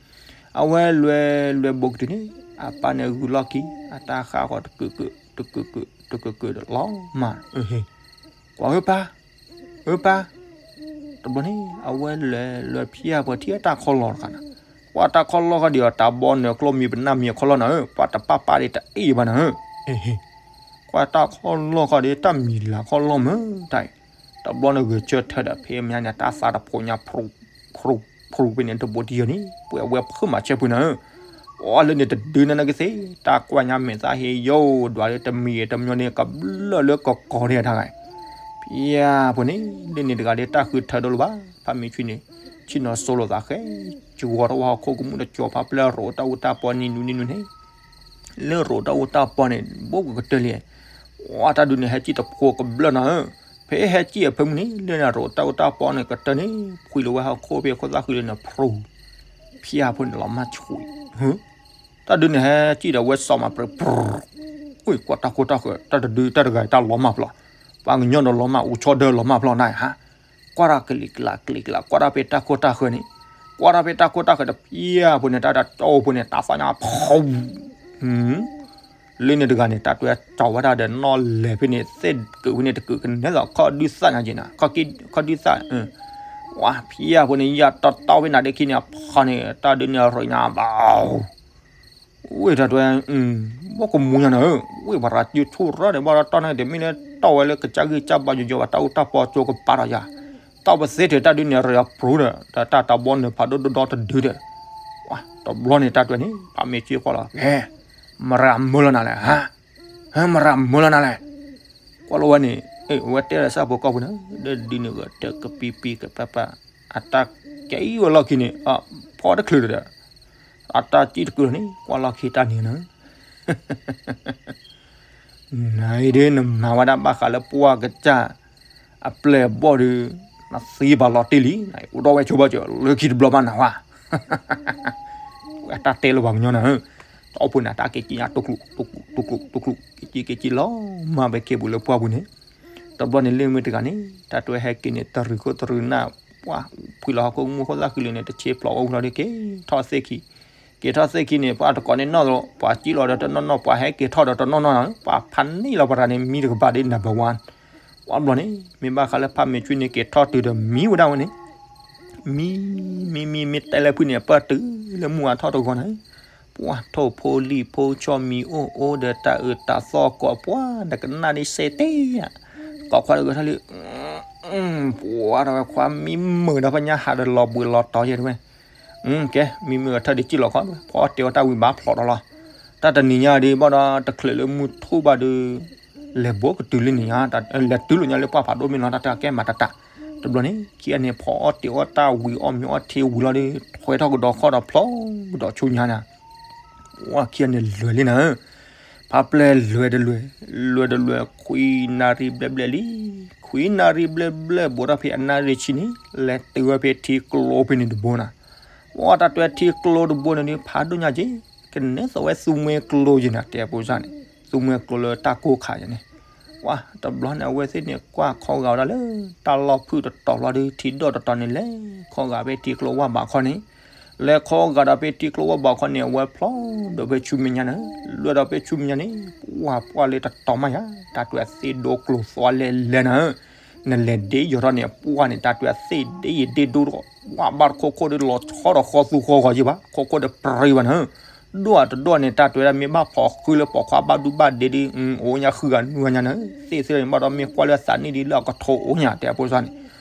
အဝဲလွဲလွဲဘိးကတုၤန့ၣ် အပၢ်န့ၣ်ဂုာ်လီၢ်ခံ အတၢ်ဃၣ်ဃီၤတကုာ်ကုာ် တကုာ်ကုာ် တကုာ်ကုာ်ဒီးလီၤမၢ်, ကွၢ်ဧၢပၢ်, အၢပၢ်, တဘျီန့ၣ် အဝဲလဲၤလၢဖံယၢ်ပှၤထံၣ်တၢ်ခီလီၤတခါနၤ, ကွၢ်တၢ်ခီလီၤခီဒီး တၢ်ဘီနၢၤကျိမံၤပနၢ်မံၤအခီလီၤနၤဧၢ, ပှၤတပာ်ပာ်ဒံးတအ့ၣ်ဘၣ်နၤဧၢ, ကွၢ်တၢ်ခီလီၤခီဒီး တၢ်မံၤလၤခီလီၤမၢ်တၢ်အံၤ, တဘျီန့ၣ်ဂဲၤဆၢထၢၣ်ဒီး ဖဲမညါန့ၣ် တၢ်သးတဖိးညါ ဖရူးဖရူးဖဲန့ၣ်တဘိတယၢန့ၣ် ပှဲၤအဝဲဖၢမၤဆဲးပှ့ၤနၤဧၢ, အီလၢန့ၣ်တဒုနၤနကသ့, တၢ်ကွၢ်ညါမဲာ်သၣ်ဟ့ယိၣ်ဒွးလၢတမံၤတမီၤန့ၣ် ကဘျၢၣ်လၢကကီၤန့ၣ်တၢ်ဂၤ ဖံယၢ်ဖိန့ၣ် လၢန့ၣ်တဂၤဒီးတၢ်ဃုထၢဒိၣ်လၢၤဘၣ်, ဖးမ့ၢ်ဆွံန့ၣ် ဆ့ၣ်နီၤစိလိာ်သးဃဲ, ကဝီၤတဝၢ်ဟီၣ်ခိၣ်ကမူၣ်တကၠီၤဖးပျဲၢ်ရိးတၢ်အူတၢ်ပီနံၤနူနံၤနူန့ၣ်, လၢရိးတၢ်အူတၢ်ပီန့ၣ် ဘိကကတၢၢ်လံ, ဝါတၢ်ဒုးန့ၣ်ဟဲကံၣ်တဖိကဘျၢၣ်နၤဧၢ, ဖဲဟဲကံၣ်အဖၢမုၢ်န့ၣ် လၢန့ၣ်ရိးတၢ်အူတၢ်ပီန့ၣ်ကတၢၢ်န့ၣ် ဖှံလီၤဝဲဟီၣ်ခိၣ်ဖဲခိၣ်သၣ်ဃံလၢန့ၣ်ဖရူး, ဖံယၢ်ဖိန့ၣ်လီၤမၢ်ဆူၣ် တၢ်ဒုးန့ၣ်ဟဲကံၣ်ဒီးဝဲစီၤမၤပြၢၤပြၢၤ, ကွၢ်တၢ်ခိၣ်တၢ်ဃၢၤ တၢ်တဒုတၢ်တဂၤတၢ်လီၤမၢ်ဖျီ, ပှၤကညီဒီးလီၤမၢ်အိၣ်ဆီဒၢလီၤမၢ်ဖျီနၤဧါ, ကွၢ်တၢ်ကလံၤကျါကလံၤကျါ ကွၢ်တၢ်ဖဲတၢ်ခိၣ်တၢ်ဃၢၤန့ၣ်, ကွၢ်တၢ်ဖဲတၢ်ခိၣ်တၢ်ဃၢၤတပျဲၢ်ဖိန့ၣ် တၢ်တၢ်တီၢ်ဖိန့ၣ် တၢ်သီၣ်ညါဖီ လၢန့ၣ်တဂၤန့ၣ် တၢ်တွဲကၠီၤဝဲဒၣ်ဒီးနီၣ်လဲၤဖဲန့ၣ် သ့ၣ်ကုးဖဲန့ၣ်တကုးကနဲသိးခီၣ်ဒုးသၣ်ညါက့ၤနၤ, ခီၣ်ဒုးသၣ်, ဝါဖံယၢ်ဖိန့ၣ် ယၢ်တီတီဖဲနၤဒ့ခံန့ၣ် အဖီန့ၣ် တၢ်ဒုးန့ၣ်ရ့ညါဘၣ် ဝ့ၢ်တၢ်တွဲ, ဘီကမူညါနၤဧၢ, ဝ့ၢ်ပှၤရၤစုဆိၣ်ရၢဒီး ဘၣ်ဒီးတီၢ်န့ၣ် တမ့ၢ်လၢတီၢ်ဝဲလၢကစၢ်ဂံၢ်စၢ်ဘါယိယိဘၣ် တၢ်အူတၢ်ပီကၠိကပၤဒီးယၤ, တီၢ်ပသ့ထဲတၢ်ဒုးန့ၣ်ရ့အပျိဒီး တၢ်တၢ်တၢ်ဘီနၢၤဖးဒိၣ်ဒိၣ်ဒီတဒုဒီး, တဘျီန့ၣ်တၢ်တွဲန့ၣ် ဖးမ့ၢ်က့ၤကွၢ်လီၤ, ဟဲ, မရၤမၢလီၤနၤလဲၣ်, ဟဲ, ဟဲမရၤမၢလီၤနၤလဲၣ်, ကွၢ်လီၤဝဲန့ၣ်, အဝဲတဲလၢဆၣ်ဖိကီၢ်ဖိန့ၣ် ဒီးဒုးန့ၣ်ဂီၤတကပံပံကပၤပၤ, အတၢ်ကဲအံၤဝဲလီၢ်ခံန့ၣ်, ဖီတချုးဒီး အတၢ်စံၣ်တကုလီၤန့ၣ် ကွၢ်လီၢ်ခံတၢ်န့ၣ်နၤ, နအံၤဒ်နမၤဝဲဒၣ်ဘၣ်ဃးလၢပှၢ်ကစၢ် အပျဲၢ်အဘီၣ်ဒီး နသံဘၣ်လီၤတံၢ်လံ, အိၣ်ဒီးဝဲဆိဘၣ်စၢၤ လၢခံတဘျီဘၣ်နၤဝဲ, တၢ်တဲလၢပှၤကညီနၤ, တၢ်အိၣ်ဖှိၣ်န့ၣ် တၢ်က့ၤကံၣ်ညါ တူၢ်ကျူၣ်တူၢ်ကျူၣ် က့ၤကံၣ်က့ၤကံၣ်လီၤမၢ်ဖဲက့ၤပူၤလၢပှၢ်ပူၤန့ၣ်, တဘျီန့ၣ်လၢမ့ၢ်တဂၤန့ၣ် တၢ်တွဲဟဲက့ၤန့ၣ် တရူးခိၣ်တရူးနၢ်, ပှၤဖှံလီၤဟီၣ်ခိၣ်မူခိၣ်သၣ်ဃံလၢာ်န့ၣ် တဆ့ဖျိးဝဲဝံၤလီၤဒီးက့ၤထီၣ်သ့ၣ်ခံ, က့ၤထီၣ်သ့ၣ်ခံန့ၣ် ပှၤတကိးန့ၣ်နီၣ်လီၤ ပှၤစံၣ်လီၤဒီးတနီၣ်နီၣ် ပှၤဟဲက့ၤထီၣ်ဒီးတနီၣ်နီၣ်နၤ, ပှၤဖးန့ၢ်လီၤပှၤတဂၤန့ၣ် မံတကပၤဒ် number one, ပှၤဘျီန့ၣ် မ့ၢ်ဘၣ်ဃးလၢဖးမ့ၢ်ဆွံန့ၣ် က့ၤထီၣ်တုၤဒီးမံဝဲဒၣ်ဝဲန့ၣ် မံ, မံမံမ့ၢ်တဲလၢဖုၣ်န့ၣ် အပၢ်တုၤလၢမုၢ်အထီၣ်တဂီၤန့ၣ်, ပှၤထိၣ်ဖိလံၣ်ဖိဆီမံၤအိၣ်အိၣ်ဒီး တၢ်အုးတၢ်သီၣ်ကိးပှၤ နကနၣ်ဒ်စဲးတဲ, ကိးခွါတဂၤထီၣ်လံ, ပှၤတဝဲခွါမံမုာ်ဒီးဖဲညါဟးဒီးလီၤဘှံးလီၤတီၤယဲၢ်တဝဲ, ကဲ မံမုာ်အထၢၣ်ဒ်စံၣ်လီၤခီ ဖီအီၣ်တ့ၤအီၣ်တၢ်ဝံၤဘၣ်ဖျိးဒီးလီၤ, တၢ်တနံၤညါဒ်ဘၣ်ဒီးတချုးလၢမုၢ်ထူၣ်ဘၣ်ဒီး လဲၤဘိကတုၤလၢန့ၣ်ညါ, လဲၤတုၤလီၤညါလၢပှၢ်ဖးဒိၣ်မ့ၢ်လီၤ တၢ်တၢ်ကဲမၤတၢ်တၢ်, တဘျီန့ၣ် ခံဂၤန့ၣ် ဖီအီၣ်တ့ၤအီၣ်တၢ်ဝံၤအီၣ်မ့ၤအီၣ်ထံဝံၤလီၤဒီး ထွဲထီၣ်ကဒီးခီၣ်ဒီးဖျိကဒီးဆူညါနၤ, ပှၤခံဂၤန့ၣ်လဲၤလံနၤဧၢ, ဖးပျဲၢ်လဲၤတလဲၤ, လဲၤတလဲၤ ခွံနၣ်ရံၣ်ဘျဲၣ်ဘျဲၣ်လံ, ခွံနၣ်ရံၣ်ဘျဲၣ်ဘျဲၣ် ဘူးထီၣ်ဖဲအနၣ်ရံၣ်ဆံန့ၣ် လဲၤတုၤဝဲဖဲထံကျိဖဲန့ၣ်တဘိနၤ, ပှၤတၢ်တွဲထံကျိတဘိန့ၣ်ဒ် ဖးဒိၣ်ညါက့ၤ, ကနဲသိးဝဲသူမှဲကျိယဲၢ်နၤ တဲအပူၤစၢ်န့ၣ်, သူမှဲကျိလၢတၢ်ကိၢ်ခးယဲၢ်န့ၣ်, ပှၤတဘျီန့ၣ် အဝဲသ့ၣ်န့ၣ် ကွၢ်ခီဂာ်ဝဲဒၣ်လၢ တၢ်လီၢ်ဖုၣ်တတီၤလီၤဒီး ထံဒိၣ်တတီၤန့ၣ် လဲၤခီဂာ်ဖဲထံကျိဝၢ်ဘးခီန့ၣ်, လဲၤခီဂာ်ဒီးဖဲထံကျိဝၢ်ဘးခီန့ၣ် အဝဲဖျိဒီးဖဲဆူမဲာ်ညါန့ၣ်, လဲၤဒီးဖဲဆူမဲာ်ညါန့ၣ် ပှၤပှၢ်လၢတတီၤမးယၤ တၢ်တွဲသ့ၣ်ဒိကျိၤသွါလဲၣ်လဲၣ်နၤဧၢ, နလဲၤဒ့ယီၤထီၣ်န့ၣ် ပှၢ်န့ၣ် တၢ်တွဲသ့ၣ်ဒ့ယံၤဒ့ဒိဒီး ပှၢ်ဘၣ်တခိခိၣ်ဒီးလီၤဆီဒီးဃီသူဃီဂီၤယံၤဘၣ် ခိခိၣ်ဒီးပြံဘၣ်နၤဧၢ, ဒိၣ်အတဒိၣ်န့ၣ် တၢ်တွဲဒၣ်မ့ၢ်ဘၣ်ဖီၣ်ဃုလၢပိာ်ခွါဘၣ်ဒူဘၣ်ဒ့ဒီး အိၣ်ညါဃုဂၤနွံဂၤညါနၤဧၢ, သ့ၣ်သ့ၣ်န့ၣ်ဘၣ်ဒီးမ့ၢ်ကွၢ်လၢအသးနံၣ်ဒ်လၢအကထိအိၣ်ညါ တဲအဖိစၢ်န့ၣ်,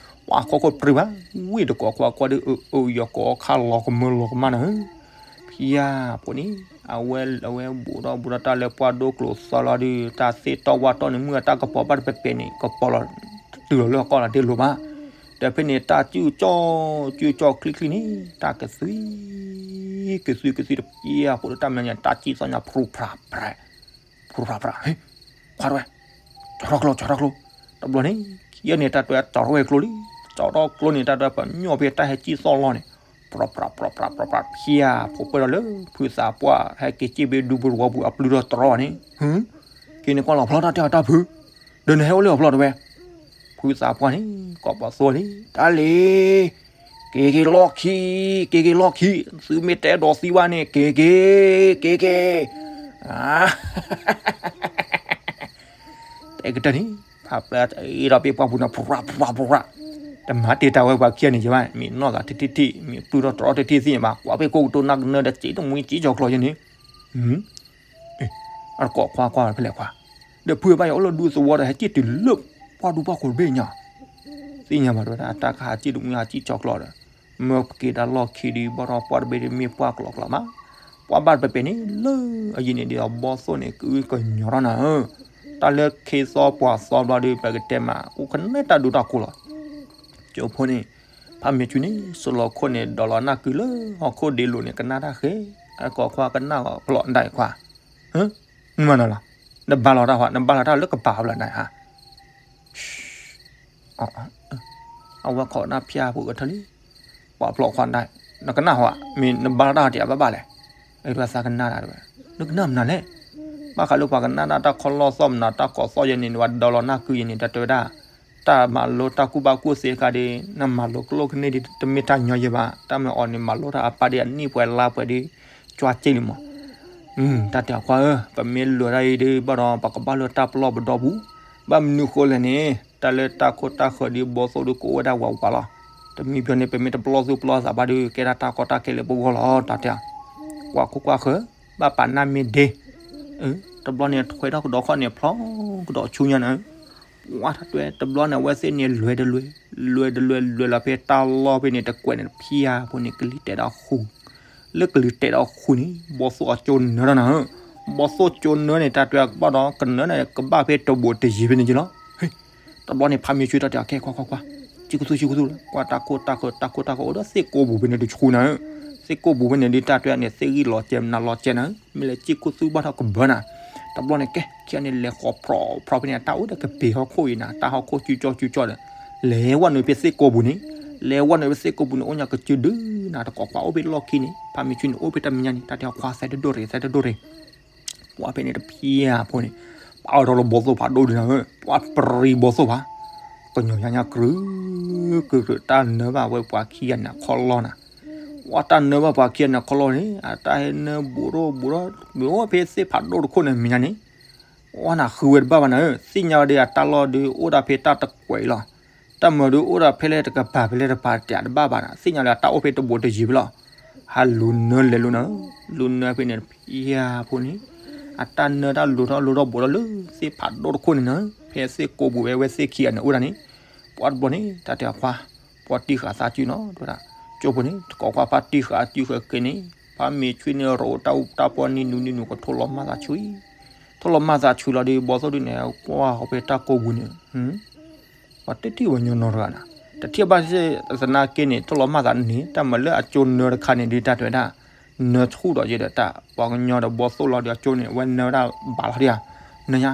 ပှၤခိခိၣ်ပြံဘၣ်, ဝံၣ်တကိးခွါကွၢ်ဒီး အၢအၢယီၤကိးခါလီၤကမၢလီၤကမၣ်နၤဧၢ, ဖံယၢ်ဖိန့ၣ် အဝဲ အဝဲဘူးထီၣ်ဘူးထီၣ်တၢ်လၢပှၢ်ဒိကျိၤသွါလီၤဒီး တၢ်သ့ၣ်တီၢ်ဝၣ်တီၢ်န့ၣ် မုၢ်အတၢ်ကပီၤဘၣ်တပဲာ်ပဲာ်န့ၣ် ကပီၤလီၤတုၤလီၤလၢအကီၢ်လီၤတ့ၢ်လိာ်ဘၣ်, ဒီးဖဲန့ၣ်တၢ်ကၠူၣ်ကၠီၣ် ကၠူၣ်ကၠီၣ်ချံချံန့ၣ် တၢ်ကသွံ ကသွံကသွံတပျၢ်ဖိလၢတၢ်မဲာ်ညါ တၢ်စံၣ်သီၣ်ညါ ဖြူဖြူဖြူ ဖြူဖြူဖြူ, ဟ့ၣ် ခွါတဝဲ ကၠီထီၣ်ကျိ ကၠီထီၣ်ကျိ, တဘျီန့ၣ် ခံဂၤန့ၣ် တၢ်တွဲကၠီထီၣ်ဝဲကျိလံ, ကၠီထီၣ်ကျိန့ၣ် တၢ်တွဲပညိၣ်ဖဲတၢ်ဟဲစံၣ်သီၣ်လီၤန့ၣ် ဖြူဖြူဖြူဖြူဖြူ ဖံယၢ်ဖိပၢၢ်ဒီးလၢ ဖုသးပှၢ်ဟဲက့ၤစံၣ်ဖဲဒူပူၤတဝီပူၤအပျုၢ်ထီၣ်တြီဘၣ်န့ၣ်, ဟ့ၣ် က့ၤန့ၣ်ကွၢ်လီၤဖျီတၢ်တဲအီၤတၢ်ဖု, ဒီးနဟဲအိၣ်လၢအဖျီတဝဲ ဖုသးပှၢ်န့ၣ် ကိးပသူလံ, တၢ်လံ, က့ၤက့ၤလီၢ်ခံ, က့ၤက့ၤလီၢ်ခံ, သုမ့ၢ်တဲဒီးသံဘၣ်န့ၣ် က့ၤက့ၤ, က့ၤက့ၤ, တဲကတၢၢ်န့ၣ်, ဖ အပျဲၢ်အ့ၣ်ဒီးပ့ၢ်ပှၢ်ပူၤန့ၣ် ဖရၣ်ဖရၣ်ဖရၣ်, တမၤတ့ၢ်တၢ်ဝဲပှၤခံဂၤန့ၣ်ယဘၣ်, မ့ၢ်နီၢ်သးထံထံထံ, မ့ၢ်ပျုၢ်ထီၣ်တြီထံထံသ့ၣ်ညါဘၣ်, ကွၢ်ဖဲကိးကတိၤနၢ်ကနၢဒီး စံးတမှံစံးကၠီၤကျီၤယဲန့ၣ်, အတကိးခွါကွၢ်ဖဲလဲၣ်ခွါ, ဒီးဖုဘၣ်ယၤအိၣ်လၢဒူသဝီဒီး ဟဲစံၣ်တုၤလၢပှၢ်ဒူပှၢ်ခိၣ်တဘ့ၣ်ညါ, သ့ၣ်ညါဘၣ်တဝဲဒၣ် အတၢ်ကဟးစံၣ်တမှံဟးစံၣ်ကၠီၤကျီၤဒီး, မၢက့ၤတၢ်လီၢ်ခံဒီး ဘၣ်ဒီးပှၢ်တဘ့ၣ်ဒီးမ့ၢ်ပှၢ်ကျီၤကျီၤမး, ပှၢ်ဘၣ်တပဲၤပဲၤန့ၣ်လၢအယံၤန့ၣ်ဒီး ဘီသိၣ်န့ၣ် ကအုကညီၤထီၣ်နၤဧၢ, တၢ်လၢခ့သီပှၤသီဘျီဒီး ပကတဲမး အိၣ်ကနဲတၢ်ဒိတၢ်ခိၣ်လီၤ. ကၠိဖိန့ၣ်, ဖးမ့ၢ်ဆူန့ၣ် စိလီၤခိၣ်န့ၣ် ဒိးလီၤနၢ်ကုလၢဟီၣ်ခိၣ်ဒ့လိၤန့ၣ် ကနၣ်တၢ်ဃဲ, အကိးခွါကနၣ်ပလီၢ်ဒၣ်ခွါ, နမၤနၤလီၤ, နဘါလီၤတၢ်ခွါ နဘါလီၤတၢ်လၢကပၤဘျီနၤဧါ, အဝဲခိးနၢ်ဖၠၣ်ဖိကထၢလံ, ပှၤဖျိးခွါဒၣ်, နကနၣ်ဟီဧါ, မ့ၢ်နဘါလီၤတၢ်ဟီတယၤဘၣ်ဘၣ်လဲၣ်, အဝဲသးကနၣ်တၢ်တဝဲ, နကနၣ်မနုၤလဲၣ်, ဘၣ်ဃးလၢပှၤကနၣ်တၢ်တၢ်ခီလီၢ်သီၣ်မနုၤတၢ်ကီးသီၣ်ယဲန့ၣ် နဝဲဒိးလီၤနၢ်ကုယဲန့ၣ် တၢ်တဲဝဲဒၣ်, တၢ်မၤလိတၢ်ကူၣ်ဘၣ်ကူၣ်သ့အခါဒီး နမၤလိကျိၣ်ကန့ၢ်ဒီး တမ့ၢ်တၢ်ညီယဲဘၣ်, တၢ်မၤအီၤန့ၣ် မၤလိတၢ်အပၢ်ဒီးအနံၣ်ပှဲၤလါပှဲၤဒီး ကွၢ်က့လံမး တၢ်တဲအီၤခွါဧၢ, ပမ့ၢ်လဲၤတၢ်အံၤဒီး ဘၣ်ဒီးပကဘၣ်လၢတၢ်ပလီၢ်ပဒီပူၤ, ဘၣ်မနုၤဃိလဲၣ်န့ၣ် တၢ်လၢတၢ်ခိၣ်တၢ်ဃၢၤဒီး ဘီသိၣ်ဒီးကအိၣ်ဝဲဒၣ်ဝးဝးလီၤ. တမံၤဘျီန့ၣ် ပမ့ၢ်တပလီၢ်သူၣ်ပလီၢ်သးဘၣ်ဒီး ကဲဒၣ်တၢ်ကီတၢ်ခဲလၢပဂီၢ်လီၤ. တၢ်တဲအီၤ, ကွၢ်ခိၣ်ကွၢ်ဃၢၤ, ဘၣ်ပာ်နၢ်မ့ၢ်ဒ့, တဘျီန့ၣ် ထွဲထီၣ်ကဒီးခီၣ်န့ၣ် ဖျီကဒီးဆူညါနၤ ဝါထီၣ်တွဲတဘျီန့ၣ် အဝဲသ့ၣ်န့ၣ် လဲၤတလဲၤ, လဲၤတလဲၤ လဲၤလီၤဖဲတၢ်လီၢ်ဖဲန့ၣ် တကွဲးန့ၣ် ဖၠါဖိန့ၣ် ကလံၤတဲာ်ဒီးဃူ, လၢကလံၤတဲာ်ဒီးဃူန့ၣ် ဘီသိၣ် အကၠိနၢထီၣ်နၤဧၢ, ဘီသိၣ်ကၠိနၢန့ၣ် တၢ်တဲကဘၣ်ဒီး ကနၢန့ၣ် ကဘၣ်ဖဲတဘိးတယံၤဖဲန့ၣ်က့လီၤ. တဘျီန့ၣ် ဖးမ့ၢ်ဆူတၢ်တဲအီၤ ကဲ ကွၢ်ကွၢ်ကွၢ်, စံၣ်ခူသူၣ် စံၣ်ခူသူၣ်လီၤ, ကွၢ်တၢ်ခိၣ်တၢ်ဃၢၤ တၢ်ခိၣ်တၢ်ဃၢၤအိၣ်ဒီးသ့ၣ်ကိးပူၤဖဲန့ၣ်တဆူနၤဧၢ, သ့ၣ်ကိးပူၤဖဲန့ၣ်ဒ်တၢ်တဲန့ၣ် သ့ၣ်ဂံၢ်လီၤစဲး နၤလီၤစဲးနၤဧၢ, မ့ၢ်လဲၤစံၣ်ခူသူၣ်ဘၣ်ထီၣ်ကဘၢနၤ. တဘျီန့ၣ် ကဲ ခံဂၤန့ၣ် လဲၤဃီၤဖြီဖြီဖဲန့ၣ် တၢ်အိၣ်ဒီး ကပ့ၤဟီၣ်ခိၣ်အံၤနၤ, တၢ်ဟီၣ်ခိၣ်စုကၠီစုကၠီဒီး လဲၤဝဲနုာ်ဖဲသ့ၣ်ကိးပူၤန့ၣ်, လဲၤဝဲနုာ်ဖဲသ့ၣ်ကိးပူၤန့ၣ် အိၣ်ညါကစုဒုနၤ, တကိးကွၢ်အိၣ်ဖဲလီၢ်ခံန့ၣ်, ဖးမ့ၢ်ဆူန့ၣ် အိၣ်ဖဲတၢ်မဲာ်ညါန့ၣ်, တၢ်တဲအီၤ ခွါ သဲတဒိၣ်ရ့ၣ် သဲတဒိၣ်ရ့ၣ် ပှၤဖဲန့ၣ်တဖၠါဖိန့ၣ်, ပှၤအၢၣ်ထီၣ်လၢဘီသိၣ်ဖးဒိၣ်ဒုနၤဧၢ, ပှၤပရံဘီသိၣ်ဖး, ကညီၤညါညါ ကြုး ကြုး ကြုး တၢ်နၢဘၣ်ဝဲပှၤခံဂၤန့ၣ်ခီလီၢ်နၤ, ပှၤတၢ်နၢဘၣ်ပှၤခံဂၤန့ၣ်ခီလီၢ်န့ၣ် အတၢ်ဟဲနၢဘူးထီၣ်ဘူးထီၣ် မ့ၢ်အိၣ်ဖဲသ့ၣ်ဖးဒိၣ်တခိၣ်န့ၣ်မဲာ်ညါန့ၣ်, ပှၤနၤဃုဝဲတဘၣ်ဘၣ်နၤဧၢ, သ့ၣ်ညါဝဲဒီးအတၢ်လီၢ်ဒုးအိၣ်ဒၣ်ဖဲတၢ်တကွဲးအံၤလီၤ. တၢ်မၤဒုးအိၣ်ဒၣ်ဖဲလဲၣ်တကပၤဖဲလဲၣ်တကပၤတၢ်တဘၣ်ဘၣ်နၤ, သ့ၣ်ညါလၢအတၢ်အိၣ်ဖဲတဘိးတယံၤဖဲလီၤ. ဟးလူၤနၢလဲၤလူၤနၤ, လူၤနၢဖဲန့ၣ်တဖၠါဖိန့ၣ်, အတၢ်နၢတၢ်လူၤထီၣ်လူၤထီၣ်ဘူးထီၣ်လၢသ့ၣ်ဖးဒိၣ်တခိၣ်န့ၣ်နၤ, ဖဲသ့ၣ်ကိးပူၤဝဲဝဲသ့ၣ်ခံဂၤန့ၣ်အိၣ်ဒၣ်န့ၣ်, ပှၤတဘျီန့ၣ် တၢ်တဲအီၤ ခွါ, ပှၤတံၢ်ဃာ်သးစုနီၤ တဲဝဲဒၣ်, ကၠိဖိန့ၣ် တကိးခွါ ဖးတံၢ်ဃာ်အစုဃဲၤက့ၤန့ၣ်, ဖးမ့ၢ်ဆူန့ၣ် ရိးတၢ်အူတၢ်ပီၢ်နံၤနူနံၤနူ ကထိလီၤမၢ်သးဆူအံၤ, ထိလီၤမၢ်သးဆူလီၤဒီး ဘီသိၣ်ဒုန့ၣ် ကွၢ်ဃီၤဖဲတၢ်ကိးပူၤန့ၣ် ပှၤတထံၣ်ဝဲညီနီတဂၤနၤ, တထံၣ်ဘၣ်သနာ်က့န့ၣ် ထိလီၤမၢ်သးန့ၣ် တၢ်မၤလၢအကၠိနၢတခါန့ၣ်ဒုး တၢ်တဲဝဲဒၣ်, နၢဆူၣ်ဒီးယဲဒီးတၢ် ပှၤကညီဒီးဘီသိၣ်လီၤဒီးအကၠိန့ၣ် အဝဲနၢဝဲဒၣ်ဘၣ်လီၤဒံးဧါ, နၢညါ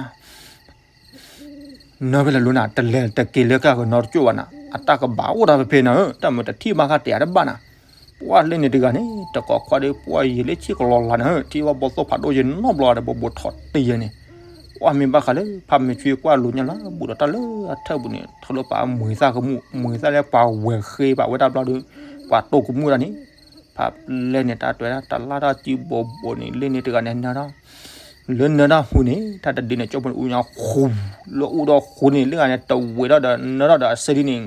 နၢဖဲလဲၣ်လိၤနၤ, တလဲၤတက့ၤလၢကၢ်ကနီတကၠိၢ်ဘၣ်နၤ, အတၢ်ကဘၣ်အိၣ်ဒၣ်ဖဲဖဲနၤဧၢ, တၢ်မၤတထံၣ်ဘၣ်ဃးတဲာ်တဘၣ်နၤ, ပှၤလၢန့ၣ်တဂၤန့ၣ် တကိးခွါဒီး ပှၤယံာ်လၢဆံကလီၤလၢ်နၤဧၢ, ထံၣ်ဘၣ်ဘီသိၣ်ဖးဒိၣ်ယဲနီတဘျီဒီး ဘိးဘိးထီၣ်တယဲန့ၣ်, ပှၤမ့ၢ်ဘၣ်ဃးလၢ ဖးမ့ၢ်ဆူကွၢ်လိၤညါလၢ ဘူးဒီးတၢ်လၢအထၢၣ်ပူၤန့ၣ် ထီၣ်လၢပှၤမုာ်သၣ်ကမူၣ်, မုာ်သၣ်လၢပှၤဝဲၤဃ့ဘၣ်ဝဲဒၣ်ဘျီဒီး ပှၤတိၢ်ကမူၣ်ဒၣ်န့ၣ် ဖးလဲၣ်န့ၣ် တၢ်တဲဝဲဒၣ် တလၢ်တၢ်စုဘိးဘိးန့ၣ် လၢန့ၣ်တဂၤန့ၣ်နၢထီၣ်, လၢနၢထီၣ်ဟူန့ၣ် တၢ်တဒုန့ၣ် ကၠိဖိန့ၣ် အူညါဃူ, လၢအူဒီးဃူန့ၣ် လၢဂၤန့ၣ် တဝဲထီၣ်ဒီးနၢထီၣ်ဒီးအစဲဒ်န့ၣ်,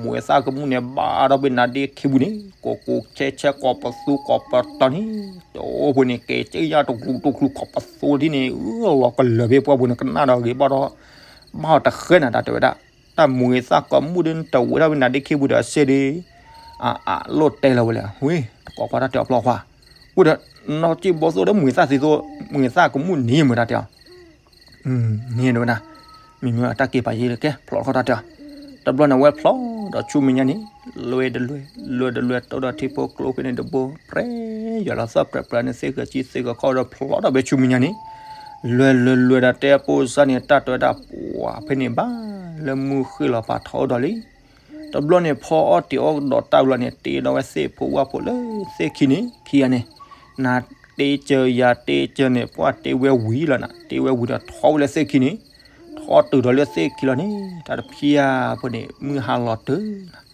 မုာ်သၣ်ကမူၣ်န့ၣ် ဘၣ်ဒီးဖဲနါဒ့ခံပူၤန့ၣ် ကိးကိးဆဲဆဲ ကိးပသူကိးပတီၤန့ၣ်, ကၠိဖိန့ၣ် ကဲကဲယါတကျူတကျူ ကိးပသူဒ်န့ၣ် အၢၣ်လီၤကလၢာ်ဖဲပှၢ်ပူၤန့ၣ် ကနၣ်ဒီးဂ့ၤဘၣ်ဒီး ဘၣ်အီၤတဃဲနၤ တၢ်တဲဝဲဒၣ်, တၢ်မုာ်သၣ်ကမူၣ်ဒ်န့ၣ် တဝဲထီၣ်ဖဲနါဒ့ခံပူၤဒီးအစဲဒ် အလိၣ်တဲလီၤဝဲလဲၣ်, ဝ့ၢ် တကိးခွါ တၢ်တဲအီၤဖျီခွါ, ဝ့ၢ်ဒီး နီၢ်ကံၣ်ဘီသိၣ်ဒီး မုာ်သၣ်သ့သိး မုာ်သၣ်ကမူၣ်န့ၣ် မုာ်တၢ်တဲအီၤ, န့ၣ်ဝဲဒၣ်, မ့မ့ၢ်တၢ်က့ၤပာ်ယဲလၢကဲ ဖျီခီတၢ်တဲအီၤ, တဘျီန့ၣ်ဝဲဖျီဒီးဆူမဲာ်ညါန့ၣ်, လဲၤတလဲၤ လဲၤတလဲၤ တိၢ်ဒီးထံဖိကျိဖဲန့ၣ်တဘိ ပြဲယွၤလီၤသီၣ်ပြဲပြဲန့ၣ် သ့ၣ်ဃၢၤကံသ့ၣ်ဃၢၤခီဒီးဖျီဒီးဖဲဆူမဲာ်ညါန့ၣ်, လဲၤလဲၤလဲၤဒီးတဲဖိစၢ်န့ၣ် တၢ်တဲဝဲဒၣ်ပှၤဖဲန့ၣ်ဘၣ် လၢမုၢ်ဃ့ၢ်လီၤပာ်ထီၣ်အိၣ်ဒီးလံ တဘျီန့ၣ် ဖီအီၣ်တ့ၤအီၣ်ကဒီးတၢ်ဘျီန့ၣ် တ့ဒီးဝဲသ့ၣ်ဖိဝၣ်ဖိလၢသ့ၣ်ခံန့ၣ် ခံဂၤန့ၣ်, နၤတ့ကၢၤယၤတ့ကၢၤန့ၣ် ပှၤတ့ဝဲဝံၤလီၤနၤ, တ့ဝဲဝံၤဒီးထီၣ်ဝဲလၢသ့ၣ်ခံန့ၣ်, ထီၣ်တုၤဒီးလၢသ့ၣ်ခံလီၤန့ၣ် တၢ်တဖၠါဖိန့ၣ် မုၢ်ဟါလီၤတုၤနၤ,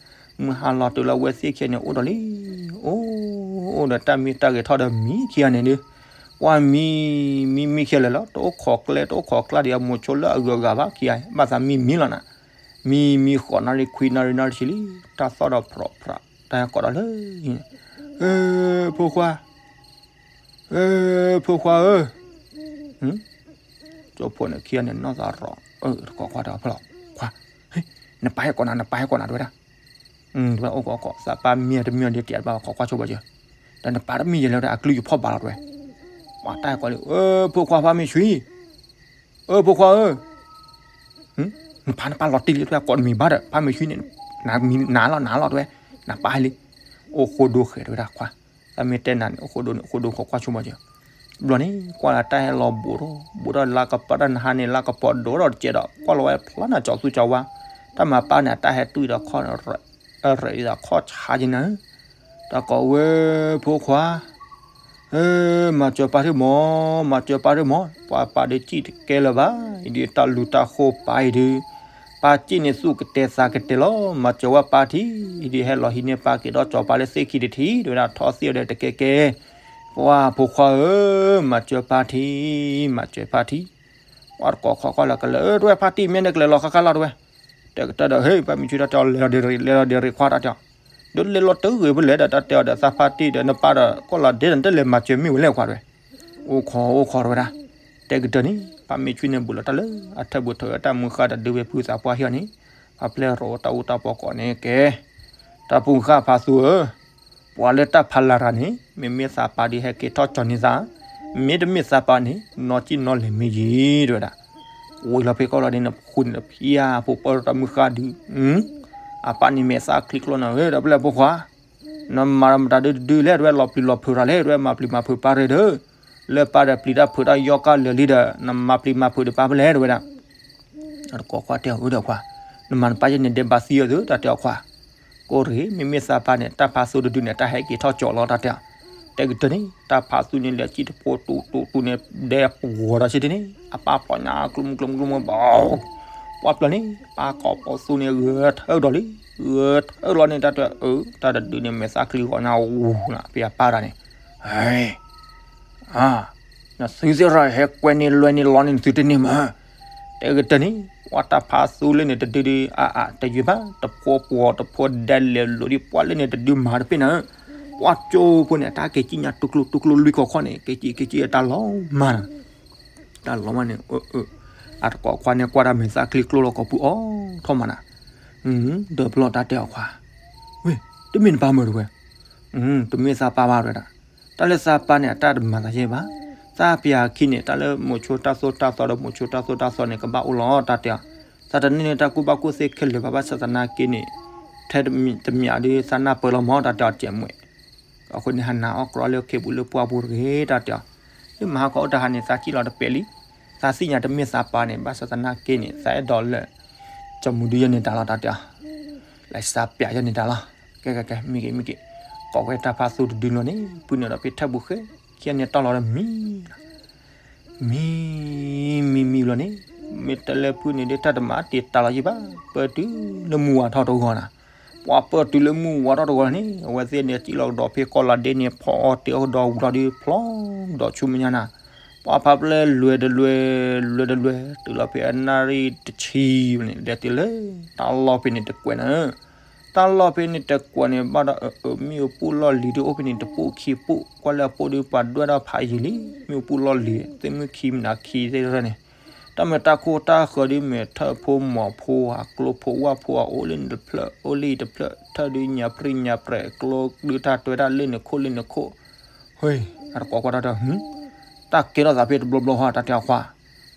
မုၢ်ဟါလီၤတုၤလၢဝဲသ့ၣ်ခံန့ၣ်အိၣ်ဒီးလံ, အိၣ်ဒီးတၢ်မံတၢ်ဂဲၤထီၣ်ဒီးမံခံဂၤန့ၣ်ဒုး ပှၤမံ မံမံခံဂၤလၢာ်လီၤ, တအိၣ်ခိးကျဲ တအိၣ်ခိးကျါဒံး အမိၤဆိလၢအဂုၤအဂၤဘၣ်ခံဂၤ, ဘၣ်သးမံမံလီၤနၤ, မံမံဃိးနၣ်ရံၣ်ခွံနၣ်ရံၣ်နၣ်ရံၣ်ဆံလံ, တၢ်သီၣ်ဒီးဖြီးဖြး, တၢ်ဟဲကိးဒီးလၢ အၢ ဖိခွါ, အၢ ဖိခွါဧၢ, ကၠိဖိန့ၣ်ခံဂၤန့ၣ်နီၢ်သးရီၤ, အၢ တကိးခွါတဖျၢၣ်လီၤ, ခွါ, နပၢ်ဟဲကိးနၤ နပၢ်ဟဲကိးနၤ တဲဝဲဒၣ်, တဝဲအိၣ်ကိးကိး သးပၢ်မံတမံဒီး တယးတဘၣ် ခိးကွၢ်ဆိဘၣ်ကၢ, ဒီးနပၢ်တမံယဲလဲၣ်ဝဲဒၣ် အကလုၢ်ယဖီၣ်ဘၣ်လီၤ တဝဲ, ပှၤတၢ်ဟဲကိးလံ, အၢ ဖိခွါ ဖါမ့ၢ်ဆွံ, အၢ ဖိခွါဧၢ, နပၢ် နပၢ်လီၤတံၢ်လံ တဝဲ ကိးတမံၤဘၣ်ဒီး ဖါမ့ၢ်ဆွံန့ၣ်, နၤလီၤ နၤလီၤ တဝဲ, နပၢ်လံ, အိၣ်ဃိဒိဃဲၤ တဝဲဒၣ်ခွါ, သးမ့ၢ်တဲနၤန့ၣ် အိၣ်ဃိဒိန့ၣ် အိၣ်ဃိဒိ ခိးကွၢ်ဆိဘၣ်ကၢ, ဘျီန့ၣ် ကွၢ်လၢတၢ်ဟဲလီၤဘူးထီၣ် ဘူးထီၣ်လါကပီၤ တၢ်နဟါန့ၣ် လါကပီၤဒိၣ်ထီၣ်တကဲးဒီး ကွၢ်လီၤဝဲဖျါနၤ ကၠီၤသူကၠီၤဝါ, တၢ်မၤပၢ်န့ၣ် အတၢ်ဟဲတွံၢ်ဒီးခီၣ် ရဲၣ်ဒီးခီၣ်ဆါက့ၤနၤ, တၢ်ကိးဝဲ ဖိခွါ, အၢ မၤစၢၤပၢ်ထံၣ်မး, မၤစၢၤပၢ်ထံၣ်မး, ပှၤပၢ်ဒုးစံၣ်တကဲလၢၤဘၣ်, အံၤဒုးတၢ်လူၤတၢ်ဃိပၢ်အံၤဒုး, ပၢ်စံၣ်န့ၣ်သူၣ်ကတဲာ်သးကတဲာ်လီၤ, မၤစၢၤဝဲပၢ်ထံၣ်, အံၤဒုးဟဲလီၤဟံးန့ၢ်ပၢ်က့ၤဒီးကၠီၤပၢ်လၢသ့ၣ်ခံတထံၣ်, တဝဲဒၣ်ထီသ့ၣ်အီၤဒီးတကဲကဲ, ပှၤဖိခွါဧၢ, မၤစၢၤပၢ်ထံၣ်, မၤစၢၤပၢ်ထံၣ်, ပှၤတကိးခွါကွၢ်လၢကလၢာ် အၢ တဝဲ ဖါတံၢ်မ့ၢ်န့ၣ်ကလဲၤလီၤဃၣ်ဃၣ်လီၤ တဝဲ, တဲကတၢၢ်ဒီး ဟ့ၣ် ဖါမ့ၢ်ဆွံ တၢ်တဲအီၤ လဲၤဒီးရ့ၣ် လဲၤဒီးဒဲးရ့ၣ်ခွါ တၢ်တဲအီၤ, ဒုးလဲၤလီၤတဂ့ၤဖဲလဲၣ်ဒီး တၢ်တဲအီၤဒီး သးဖါတံၢ်ဒီး နပၢ်ဒီး ကီၢ်လီၤဒဲးဒီး နတလဲၤမၤစၢၤမ့ၢ်ဝဲလဲၣ်ခွါ တဝဲ, အိၣ်ခိး အိၣ်ခိး တဝဲဒၣ်, တဲကတၢၢ်န့ၣ် ဖါမ့ၢ်ဆွံန့ၣ်ဘူးလီၤတၢ်လၢ အထၢၣ်ဘူးထီၣ်ဝဲတၢ်မုၢ်ဃၢ်ဒီး ဒုးဝဲဖုသးပှၢ်ဟ့ၣ်အီၤန့ၣ်, ဖါပျဲၢ်ရိးတၢ်အူတၢ်ပီကိးန့ၣ်ကဲ, တၢ်ပူၤဃၢ်ဖါသူဧၢ, ပှၤလၢတၢ်ဖးလၢ်ရၤန့ၣ် မ့မ့ၢ်သးပၢ်ဒီး ဟဲက့ၤထီၣ်ကၠီၤန့ၢ်သး, မ့တမ့ၢ်သးပၢ်န့ၣ် နီၢ်ကံၣ်နီၢ်လဲၤမ့ၢ်ယံၤ တဝဲဒၣ်, ဝံၤလီၤဖဲကီၢ်လီၤဒဲး နဃုန့ၣ်ဒီး ဖံဧၢ ဖိပၢ်တၢ်မုၢ်ဃၢ်ဒုး, အပၢ်န့ၣ်မဲာ်သၣ်ချံကျိနၤဧၢ ဒီးပျဲၢ်ဖိခွါ, နမၤမတၤဒုးတဒုးလဲၣ် တဝဲ လီၤပျံၤလီၤဖုးရၤလဲၣ် တဝဲ မၤပျံၤမၤဖုးပၢ်ရ့ၣ်ဒီး, လၢပၢ်ဒီးပျံၤတၢ်ဖုးတၢ်ယီၢ်ကၢ်လၢာ်လံဒီး နမၤပျံၤမၤဖုးဒီးပၢ်ဖဲလဲၣ် တဝဲဒၣ်, အတကိးခွါတဲအီၤ အၢ ဒီးခွါ, နမၤနပၢ်ယဲန့ၣ် ဒဲးဘးသံအီၤသု တၢ်တဲအီၤခွါ, ကိၢ်ရ့ၣ် မ့မ့ၢ်သးပၢ်န့ၣ် တၢ်ဖးသူတဒုန့ၣ် တၢ်ဟဲက့ၤထီၣ်ကၠီၤလီၤ တၢ်တဲအီၤ, တဲကတၢၢ်န့ၣ် တၢ်ဖးသူန့ၣ် လဲၤစံၣ်တပိတူတူတူန့ၣ် ဒဲးပှီၤဒီးဆ့တန့ၣ် အပၢ်ဖျိညါ ကျိမုၢ်ကျိမုၢ်ကျိမုၢ်ဘၣ် ပှၤပျၢၤန့ၣ် ပၢ်ကိးပိာ်သူန့ၣ် ဂဲၤထၢၣ်ဒီးလံ, ဂဲၤထၢၣ်လီၤန့ၣ် တၢ်တဲအီၤ အၢ တၢ်တဒုန့ၣ် မဲာ်သၣ်ချံဂီၤညါအူနၤ ဖဲအပၢ်တၢ်န့ၣ်, ဟဲ နသုသ့ၣ်ရၣ် ဟဲကွဲန့ၢ်လွဲန့ၢ်လီန့ၢ်နသုတန့ၢ်မး, တဲကတၢၢ်န့ၣ် ပှၤတၢ်ဖးသူလၢန့ၣ်တဒုဒု အါအါ တယုၢ်ဘၣ် တဖိပှီၤတဖိဒဲးလဲၤလိာ်ဒံး ပှၤလၢန့ၣ်တဒုမၤတဖ့ၣ်နၤ, ပှၤကၠိဖိန့ၣ် အတၢ်က့ၤစံၣ်ညါတူၢ်ကျိတူၢ်ကျိလွံၢ်ခီခီန့ၣ် က့ၤစံၣ်က့ၤစံၣ်အတၢ်လီၤမၢ်နၤ တၢ်လီၤမၢ်န့ၣ်, အတကိးခွါန့ၣ် ကွၢ်တၢ်မဲာ်သၣ်ချံကျိလီၤ ကိးပူၤအီထီၣ်မးနၤ, ဒီးပလီၢ်တၢ်တဲအီၤခွါ, ဝ့ၢ် တမ့ၢ်နပၢ်မုၢ်တဝဲ, တမ့ၢ်သးပၢ်ဘၣ်ဝဲဒၣ်, တၢ်လၢသးပၢ်န့ၣ် အတၢ်တမၤသးယဲၢ်ဘၣ်, သးပၠးခံန့ၣ် တၢ်လၢမိၤဆိတၢ်သိၣ်တၢ်သီဒီး မိၤဆိတၢ်သိၣ်တၢ်သီန့ၣ် ကဘၣ်အိၣ်လီၤ တၢ်တဲအီၤ, သးတန့ၢ်န့ၢ်တၢ်ကူၣ်ဘၣ်ကူၣ်သ့ခဲလၢာ်ဘၣ် ဘၣ်ဆၣ်သနာ်က့န့ၣ်, ထဲတမံၤဒု သးနၢ်ပၢၢ်လီၤမး တၢ်တဲအီၤ ကဲးမှဲၣ် အဃိန့ၣ် ဟးနၤအီၣ်ကြီလၢခ့ပူၤလၢပှၢ်ပူၤတဂ့ၤ တၢ်တဲအီၤ, လၢမဟါခီအိၣ်တဟါန့ၣ် သးစံၣ်လီၤတပဲာ်လံ, သးသ့ၣ်ညါတမ့ၢ်သးပၢ်န့ၣ် ဘၣ်ဆၣ်သနာ်က့န့ၣ် သးအဲၣ်ဒိးလၢ ကၠီမူၤဒုယဲန့ၣ်တၢ်လီၤ တၢ်တဲအီၤ, လၢသးပၠးယဲန့ၣ်တၢ်လီၤ, ကဲကဲကဲ မ့ၢ်ဂ့ၤမ့ၢ်ဂ့ၤ, ကိးဝဲတၢ်ဖးသူတဒုလီၤန့ၣ် ပုၢ်န့ၣ်ဒီးဖဲထၢၣ်ပူၤဃဲ ခံဂၤန့ၣ်တီၢ်လီၤဒီးမံ မံ မံမံလီၤန့ၣ်, မ့ၢ်တဲလၢဖုန့ၣ်ဒ်တၢ်တမၤတ့ၢ်တၢ်လီၤယံၤဘၣ်, ပၢၢ်တုၤလၢမုၢ်ဝါထီၣ်တဂီၤနၤ, ပှၤပၢၢ်တုၤလၢမုၢ်ဝါထီၣ်တဂီၤန့ၣ် အဝဲသ့ၣ်န့ၣ် စံၣ်လီၤကဒီးဖဲကီၢ်လီၤဒဲးန့ၣ် ဖီအီၤတ့ၤအီၤကဒီးဝံၤလီၤဒုး ဖျီဒီးဆူမဲာ်ညါနၤ, ပှၤဖးပျဲၢ်လွဲၤတလွဲၤ လွဲၤတလွဲၤ တုၤလီၤဖဲအနၣ်ရံၣ်တဆံ န့ၣ် လဲၤတုၤလၢ တၢ်လီၢ်ဖဲန့ၣ်တကွဲးနၤ တၢ်လီၢ်ဖဲန့ၣ်တကွဲးန့ၣ် ဘၣ်ဒီးအၢ မ့ၣ်အူပူၣ်လီၢ်လံၤဒုးအိၣ်ဖဲန့ၣ်တပူၣ်ခံပူၣ် ကွၢ်လၢအပိၢ်ဒုးပှၤဒွဲၣ်ထီၣ်ဖးယံာ်လံ မ့ၣ်အူပူၣ်လီၢ်လံၤ သ့ၣ်မုၣ်ခံမနုၤခံသ့ၣ်တဖၣ်န့ၣ် တၢ်မ့ၢ်တၢ်ခိၣ်တၢ်ဃၢၤဒုးမ့ၢ်ထၢၣ်ဖိမီၤဖိအကျိဖိဝၣ်ဖိအအိၣ်လၢန့ၣ်တဖျၢၣ် အိၣ်လၢအံၤတဖျၢၣ် ထၢၣ်ဒုးညါပြံၣ်ညါပြဲၤ ကျိဒုးတၢ်တွဲတၢ်လၢန့ၣ်ခိၣ်လၢန့ၣ်ခိၣ် ဟ့ အတကိးကွၢ်တၢ်တ တၢ်ကဲထီၣ်သးဖဲတဘျီဘျီဟီ တၢ်တဲအီၤခွါ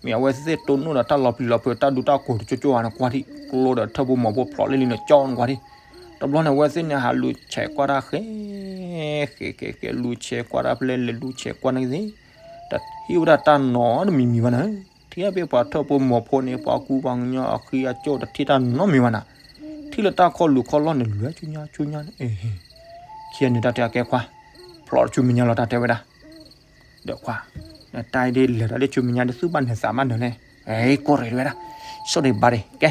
မ့ၢ်အဝဲသ့ၣ်တိၢ်နီၣ်ဒီးတၢ်လီၤပျံၤလီၤဖုး တၢ်ဒူတၢ်ကိၢ်တကၠိကၠိဧါန့ၣ်ကွၢ်ထံၣ် ကျိဒီးထၢၣ်ဖိမီၤဖိဖျိးလံလံန့ၣ်ကၠီန့ၣ်ကွၢ်ထံၣ် တဘျီန့ၣ် အဝဲသ့ၣ်န့ၣ် ဟးလူၤဆဲးကွၢ်တၢ်ဃဲ ဃဲ ဃဲ ဃဲ လူၤဆဲးကွၢ်တၢ်ဖဲလဲၣ် လဲၤလူၤဆဲးကွၢ်န့ၣ်သ့ၣ် တဟ့ၣ်ဝဲဒၣ်တၢ်နီတမံၤမံၤဘၣ်န့ၣ် ထံၣ်ဖဲပှၤထၢၣ်ဖိမီၤဖိန့ၣ် ပှၤကူပှၤကညီအဃံအကၠိၣ်တထံၣ်တၢ်နီတမံၤဘၣ်န့ၣ် ထံၣ်လၢတၢ်ခီၣ်လူၤခီၣ်လီၢ်န့ၣ် လဲၤဆူညါဆူညါန့ၣ် ခံဂၤန့ၣ်တၢ်တဲအကဲခွါ ဖျိးတဆူမဲာ်ညါလီၤတၢ်တဲဝဲဒၣ် ဒီးခွါ နတၢ်အံၤဒ်လဲၤဒီးလၢဆူမဲာ်ညါဒ်သူၣ်ဘၣ်နသးဘၣ်နၤလဲၣ် အဲ ကိၢ်ရ့ၣ်တဝဲဒၣ် ဆိၣ်ဒ့ၣ်ဘၣ်ဒ့ၣ် ကဲ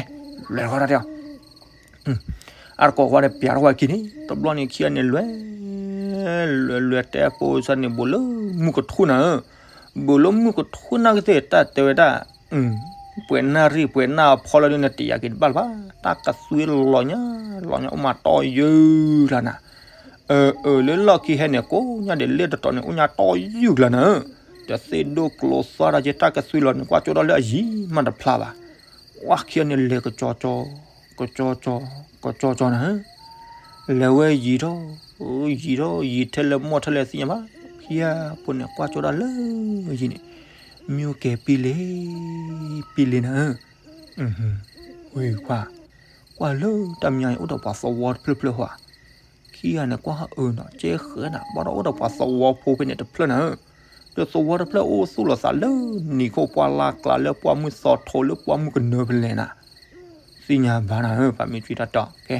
လဲၤဃီတၢ်တဲအီၤ အတကိးခွါဒီးပျးထီၣ်ဝဲခံန့ၣ် တဘျီန့ၣ်ခံဂၤန့ၣ်လွဲၢ် လွဲၢ်လွဲၢ်တဲအဖိစၢ်န့ၣ်ဘိးလၢမုၢ်ကထူၣ်နၤဧၢ ဘူးလၢမုၢ်ကထူၣ်နၢ်ကသ့ၣ် တၢ်တဲဝဲဒၣ်, ပှဲၤနၢ်ရံၣ်ပှဲၤနၢ်အဖီလၢဒ်နတယာ်က့ၤတဘၣ်လၢၤဘၣ်, တၢ်ကသွံလီၤညါ, လီၤညါအိၣ်မးတီယုၢ်ကျါနၤ, အၢ အၢ လၢလီၢ်ခံဟဲန့ၣ် ကိးညါဒ်လဲၣ်တတီၤန့ၣ် အိၣ်ညါတီယုၢ်ကျါနၤ, ဒီးသ့ၣ်ဒိၣ်ကျိသီတၢ်က့ တၢ်ကသွံလီၤန့ၣ် ကွၢ်ကၠိဒၣ်လၢအယံၤမးတဖျါဘၣ်, ဝါခံဂၤန့ၣ်လဲၤကကၠီကၠီ, ကကၠီကၠီ, ကကၠီကၠီနၤ, လဲၤဝဲယံၤထီၣ်, ယံၤထီၣ် ယံၤထဲလဲၣ်မီၢ်ထဲလဲၣ်သ့ၣ်ညါဘၣ်, ခံဂၤဖိန့ၣ် ကွၢ်ကၠိဒၣ်လၢယံၤန့ၣ်, မ့ၢ်ကဲပံလ့ၤ, ပံလ့ၤနၤ, ဝဲခွါ, ကွၢ်လၢတၢ်မညီအံၤ အိၣ်ဒီးပှၤသဝီတဖျၢၣ်ဖျၢၣ်ဟီဧါ, ခံဂၤန့ၣ်ကွၢ်အၢနီၤ ကဲဃဲနၤ ဘၣ်ဒီးအိၣ်ဒီးပှၤသဝီဖိဖဲန့ၣ်တဖျၢၣ်နၤဧၢ, ဒီးသဝီတဖျၢၣ်အိၣ်သူၣ်လီၤသးလၢနံၤခိၣ်ပှၢ်လၢ်ကျါလၢပှၢ်မုၢ်သီထိလၢပှၢ်မုၢ်ကနၢဖဲလဲၣ်နၤ, သ့ၣ်ညါဘၣ်နၤဧၢ, ပှၤမ့ၢ်ထွံတၢ်တီ, ကဲ,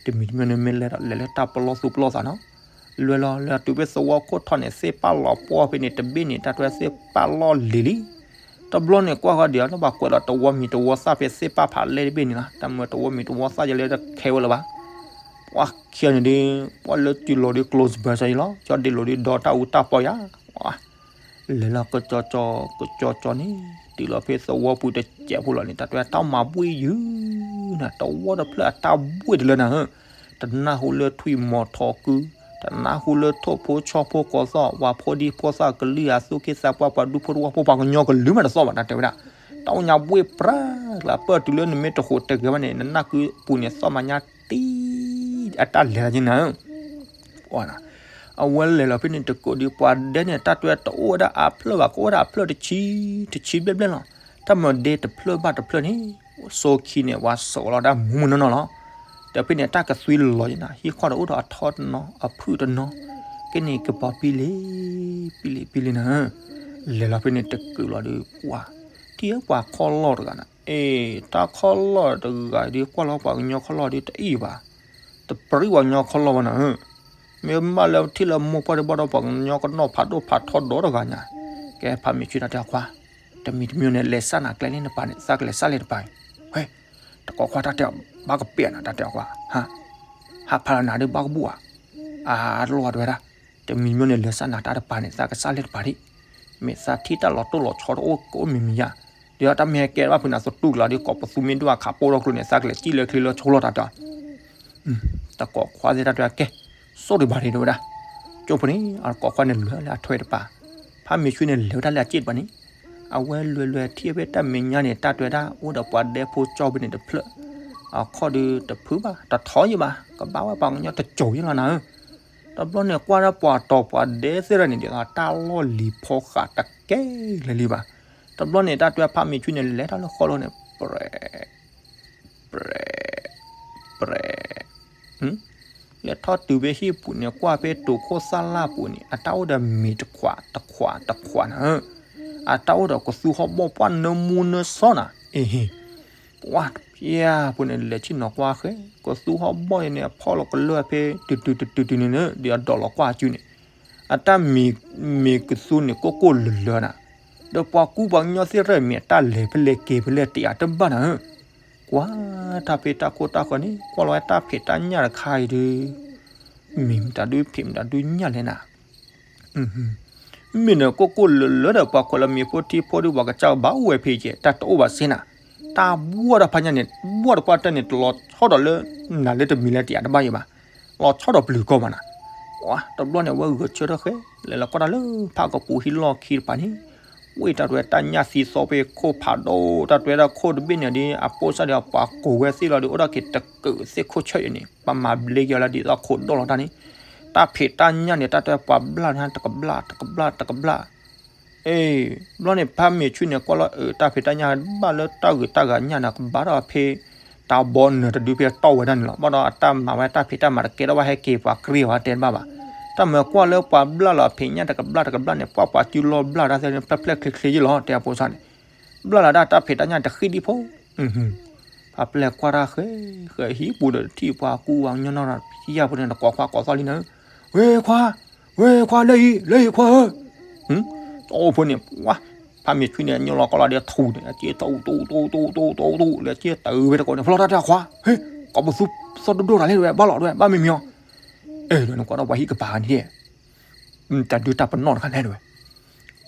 တမံၤတမံၤန့ၣ်မ့ၢ်လဲၤဒီးလဲၤလၢတၢ်ပလီၢ်သူပလီၢ်သးနီၤ, လွဲလီၤလၢအတုၤဖဲသဝီခိၣ်ထီၣ်န့ၣ် သ့ၣ်ပာ်လီၤပှီၢ်ဖဲန့ၣ်တဘ့ၣ်န့ၣ် တၢ်ထွဲသ့ၣ်ပာ်လီၢ်လံၤလံ တဘျီန့ၣ်ကွၢ်ဃီဒံး လၢဘၣ်ကွဲးဒီးတဝီမံၤတဝီသၣ်ဖဲသ့ၣ်ပာ်ဖးလဲၢ်တဘ့ၣ်န့ၣ်လီၤ. တၢ်မၢတဝီမံၤတဝီသၣ်ယလဲၣ်တခဲဝဲလၢၤဘၣ်. ပှၤခံဂၤန့ၣ်ဒီး ပှၤလၢတုၤလီၤဒီး close ဘၢဆၢအံၤလီၤ. ကၠီဒ့လိာ်ဒီးဒီတၢ်အူတၢ်ပီယၤ. လဲၤလီၤကကၠီကၠီ ကကၠီကၠီန့ၣ် တုၤလီၤဖဲသဝီပူၤတစဲးဖိလီၤန့ၣ် တၢ်တွဲတၢ်မၤဘှ့ၣ်ယုာ်နၤ တဝီတဖျၢၣ်အတၢ်ဘှ့ၣ်တလၢနၤဧၢ တနၢ်ဟူလၢထွံၣ်မီၤထီကု, တနၢ်ဟူလၢထိၣ်ဖိဆီဖိကိးသီၣ် ပှၤဖိဒံဖိသၣ်ကလုၢ်အသိးက့သးပှၢ် ပှၤဒူဖိတဝီဖိ ပှၤကညီကလုာ်မးတသီၣ်ဘၣ် တၢ်တဲဝဲဒၣ်. တၢ်အိၣ်ညါဘှ့ၣ်ပြၢ်လၢအပၢၢ်တုၤလၢနမ့ၢ်တဃိးတဂဲၤဘၣ်န့ၣ် နနၢ်ကုပူၤန့ၣ် သီၣ်မၤညါတံၢ် အတၢ်လဲၤလီၤက့နၤဧၢ အဝဲလဲၤလီၤဖဲန့ၣ်တကိးဒီး ပှၤဒဲန့ၣ် တၢ်တွဲတအိၣ်ဝဲဒၣ်အဖျၢၣ်ဘၣ် ကအိၣ်ဝဲဒၣ်အဖျၢၣ်တဆံ တဆံဘျဲၣ်ဘျဲၣ်လီၤ. တၢ်မၤဒဲတဖျၢၣ်ဘၣ်တဖျၢၣ်န့ၣ် စိခံန့ၣ် ပှၤစိာ်လီၤဒၣ်မူမူနီၢ်နီၢ်လီၤ. ဒီးဖဲန့ၣ်တၢ်ကသွံလီၤယနၤ ဟံၣ်ခီၣ်ဒီးအိၣ်ဒီးအထီတနီၤ အဖုၣ်တနီၤ ကဲန့ၣ်ကပီၤပံလ့ၤ ပံလ့ၤ ပံလ့ၤနၤဧၢ လဲၤလီၤဖဲန့ၣ်တကုးလီၤဒီး ကွၢ် ထံၣ်ပှၤခီၣ်လီၢ်တဂၤနၤ အ့ တၢ်ခီၣ်လီၢ်တဂၤဒီး ကွၢ်လီၤပှၤကညီခီၣ်လီၢ်ဒီးတအံၣ်ဘၣ် တပြံပှၤကညီခီၣ်လီၢ်ဘၣ်နၤဧၢ မ့ၢ်ဘၣ်လၢထံၣ်လၢမိၢ်ပှၢ်ဒီးဘၣ်ဒီးပှၤကညီကနီၣ်ဖးဒိၣ်ဖးထီဒီတဂၤညါ. ကဲဖးမ့ၢ်ဆူၣ်တၢ်တဲအခွါ တမံၤတမံၤန့ၣ် လဲၤစၢ်နၤကျဲလံနပၤန့ၣ် သးကလဲၤစၢ်လံတပၤအံၤ ဝဲ တကိးခွါတၢ်တဲအီၤ ဘၣ်ကပ့ၢ်နၤ တၢ်တဲအခွါ ဟးဖးလီၤနၤဒီးဘၣ်ကဘူၣ်ဧါ အါတလီၢ်တဝဲဒၣ် တမံၤမ့ၢ်န့ၣ် လဲၤစၢ်နၤတၢ်တပၤန့ၣ် သးကစၢ်လံတပၤဒံး မ့ၢ်သးထံၣ်တၢ်လီၤတိၢ်လီၤဆီတအိၣ်ကအိၣ်မံၤမံၤယါ ဒီးတၢ်မ့ၢ်ဟဲကဲဘၣ်ဖုးနၤသတူၢ်ကလီၤဒီး ကိးပသူမ့ၢ်ဒိၣ်အခးပိၢ်ထီၣ်ကျိန့ၣ် သးကလဲၤစံၣ်လၢချ့လၢဆိလီၤတၢ်တဲအီၤ တကိးခွါသ့ၣ်တၢ်တဲကဲ စိၣ်တဘၣ်ဒံးတဝဲဒၣ် ကၠိဖိန့ၣ် အတကိးခွါန့ၣ်လဲၤလၢအထွဲတပၤ ဖးမ့ၢ်ဆူၣ်န့ၣ်လဲၤဝဲဒၣ်လၢအစ့ၣ်တပၤန့ၣ် အဝဲလဲၤလဲၤထံၣ်ဖဲတၢ်မဲာ်ညါန့ၣ် တၢ်တဲဝဲဒၣ် အိၣ်ဒီးပှၤဒဲဖိကၠီဖဲန့ၣ်တဖျၢၣ် အခီၣ်ဒီးတဖုဘၣ် တထီယံၤဘၣ် ကဘၣ်ဝဲပှၤကညီတစိၤယံၤလီၤနၤဧၢ တဘျီန့ၣ်ကွၢ်ဒၣ်ပှၤတီၤပှၤဒဲသ့ၣ်တဖၣ်န့ၣ် ဒ်သိးတၢ်လီၢ်လံၤဖီဃးတကဲလၢၤလံဘၣ် တဘျီန့ၣ် တၢ်တဲဖးမ့ၢ်ဆူၣ်န့ၣ် လဲၤထီၣ်လၢဃီလီၤန့ၣ် ပြဲ ပြဲ ပြဲ လဲၤထီၣ်တုၤဖဲဟံၣ်ပူၤန့ၣ် ကွၢ်ဖဲတိၤခိၣ်သၣ်လၢ်ပူၤန့ၣ် အတၢ်အိၣ်ဒီးမ့ၤတခွးတခွးတခွးနၤဧၢ အတၢ်အိၣ်ဒီးကသူဟီၣ်ဘီၣ်ပှၢ်နၢမူနၢဆီနၤ အ့ဟ့ ပှၤတဖျၢၣ်ဖိန့ၣ် လဲၤဆ့ၣ်နီၤကွၢ်ဃဲ ကသူဟီၣ်ဘီၣ်အံၤန့ၣ် အဖီၣ်လီၤကလၢဖဲ တုၤတုၤတုၤတုၤန့ၣ် ဒီးအဒိးလီၤကွၢ်အစုန့ၣ် အတၢ်မ့ၤ မ့ၤကသူန့ၣ် ကိၢ်ကိၢ်လၢၤလၢၤနၤ ဒီးပှၤကူပှၤကညီသ့ၣ်တဖၣ်မ့ၢ်အတၢ်လဲၤဖဲလဲၣ်က့ၤဖဲလဲၣ်တယာ်တဘၣ်နၤဧၢ ကွၢ်တၢ်ဖဲတၢ်ခိၣ်တၢ်ဃၢၤန့ၣ် ကွၢ်လီၤဝဲတၢ်ဖံးတၢ်ညၣ်တခါအံၤဒီး မ့ၢ်မတၤဒုဖံးမတၤဒုညၣ်လဲၣ်နၤ မ့ၢ်န့ၣ်ကိၢ်ကိၢ်လၢၤလၢၤဒီး ပှၤခွဲးလၢမ့ၤဖိထံဖိဒီး ပှၤကစၢ်ကဘၣ်အိၣ်ဝဲဖဲကဲ တၢ်တအိၣ်ဘၣ်စ့ၢ်နၤ တၢ်ဘှီၣ်ဒီးဖးညါန့ၣ် ဘှီၣ်တပှၢ်တၢၢ်န့ၣ် တလီၤဆီဒီးလၢ နၤလၢတမံၤလၢတယာ်တဘၣ်ယံၤဘၣ် လီၤဆီဒီးပျုၤကီၢ်မးနၤ တဘျီန့ၣ် အဝဲဂဲၤဆၢထၢၣ်ဃဲ လဲၤလီၤကွၢ်တၢ်လၢဖးကပူၤဟံၣ်လီၢ်ခံတပၤန့ၣ် ဝံၣ်တၢ်တွဲတၢ်ညၣ်သံသီဖဲခိၣ်ဖးဒိၣ် တၢ်တွဲဒၣ်ခိၣ်တဘ့ၣ်န့ၣ်ဒီး အပိၢ်စၢ်ဒီးပှၤကိးဝဲသ့ၣ်လီၤဒီး အိၣ်ဒၣ်က့ၤတကုးသ့ၣ်ခိၣ်ဆၢအံၤန့ၣ် ပှၤမၤဘျ့က့ၤလၢဒ်သိးခိၣ်ဒိၣ်လီၤတၢ်န့ၣ် တၢ်ဖံးတၢ်ညၣ်န့ၣ် တၢ်တွဲပှၤဘျၣ်န့ၣ် တကဘျၣ် တကဘျၣ် တကဘျၣ် အ့ ဘျီန့ၣ် ဖးမ့ၢ်ဆူၣ်န့ၣ် ကွၢ်လီၤအၢ တၢ်ဖံးတၢ်ညၣ်ဘၣ်လၢတၢ်ဂုၤတၢ်ဂၤညၣ်န့ၣ် ကဘၣ်ဒီးဖဲ တၢ်ဘီနၢၤတဒုဖဲတီၢ်ဝဲဒၣ်န့ၣ်လီၤ. ဘၣ်ဒီးအတၢ်မၤဝဲတၢ်ဖံးတၢ်မၤတကဲထီၣ်ဘၣ် ဟဲက့ၤပှၤကြ့ၢ်ဝဲတဲတဘၣ်ဘၣ်. တၢ်မၤကွၢ်လၢပှၤဘျၣ်လီၤဖံးညၣ်တကဘျၣ်တကဘျၣ်န့ၣ် ပှၤပှၤစုလီၢ်ဘျၣ်တၢ်သ့ၣ်န့ၣ် ဖျဲၣ်ဖျဲၣ်ချ့ချ့ယ့ၣ်လီၤ တဲအဖိစၢ်န့ၣ် ဘျၣ်လီၤဒၣ်တၢ်ဖံးတၢ်ညၣ်တဃံဒံးဖိ ဖးပျဲၢ်ကွၢ်တၢ်ဃဲ ဃဲဟံၣ်ပူၤဒီးထံၣ်ပှၤကူပှၤကညီနီၢ်ဒီး ဖံးယၢ်ဖိန့ၣ်တကိးခွါကိးသီၣ်လံနၤ ဝဲခွါ ဝဲခွါ လၢအံၤ လၢအံၤခွါဧၢ တအိၣ်ဖိန့ၣ် ပှၤ ဖးမ့ၢ်ဆူၣ်န့ၣ် ညိလီၤကီလီၤဒီးထူၣ်န့ၣ် အစ့ထူၣ်ထူၣ်ထူၣ်ထူၣ်ထူၣ်ထူၣ်ထူၣ် လၢစ့တၢ်အုးဖဲတကိးန့ၣ် ဖျီတၢ်တၢ်ခွါ ဟ့ၣ် ကိးပသူစီၣ်ဒိၣ်ဒိၣ်တၢ်လဲၣ်ဝဲ ဘၣ်လီၤတဝဲ ဘၣ်မံမံၤအီၤ အဲၣ်ဒိးနကွၢ်ဒီးပှၤဟံၣ်ကပၤန့ၣ် တၢ်ဒုးတၢ်ပနီၣ်တခါလဲၣ်တဝဲ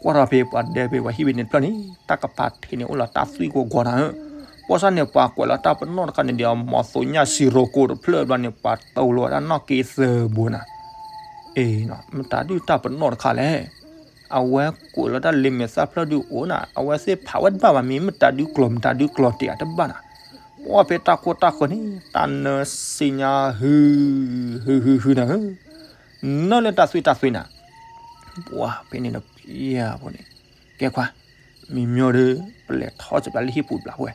ကွၢ် ကွၢ်ထီၣ်ဖဲပှၤဒဲဖဲပှၤဟံၣ်ဖဲန့ၣ်တဖျၢၣ်န့ၣ် တၢ်ကပၤထံးန့ၣ် အိၣ်လီၤတၢ်သွံၣ်ကိးဂီၤနၤဧၢ, ဘၣ်ဆၣ်န့ၣ် ပှၤကွဲးလီၤတၢ်ပနီၣ်တခါန့ၣ်ဒီး မီၤသိညၣ်စံရိကိတဖျၢၣ်ဘျီန့ၣ် ပှၤတိၢ်လီၤဝဲဒၣ်နီၣ်က့သၢဘိနၤ, အ့ မတၤဒုးတၢ်ပနီၣ်တခါလဲၣ်, အဝဲကွဲးလီၤတၢ်လ့မဲာ်သၣ်ဖျၢၣ်ဒုးအိၣ်နၤ အဝဲသ့ၣ်ဖးဝဲတဘၣ်ဘၣ် မ့ၢ်မတၤဒုးကျိၤ မတၤဒုးကျိၤတ့ၢ်အတဘၣ်နၤ, ပှၢ်ဖဲတၢ်ခိၣ်တၢ်ဃၢၤန့ၣ် တၢ်နၢစံညါဟု ဟုဟုဟုနၤဧၢ, နၢလၢတၢ်သွံၣ်တၢ်သွံၣ်နၤ, ပှၢ်ဖဲန့ၣ်ဒီးဖံယၤဖိန့ၣ်, ကဲခွါ, မံၤမၠိဒီး ပလဲၤထီၣ်စပျးလၢဟံၣ်ပူၤဘျးဖဲ,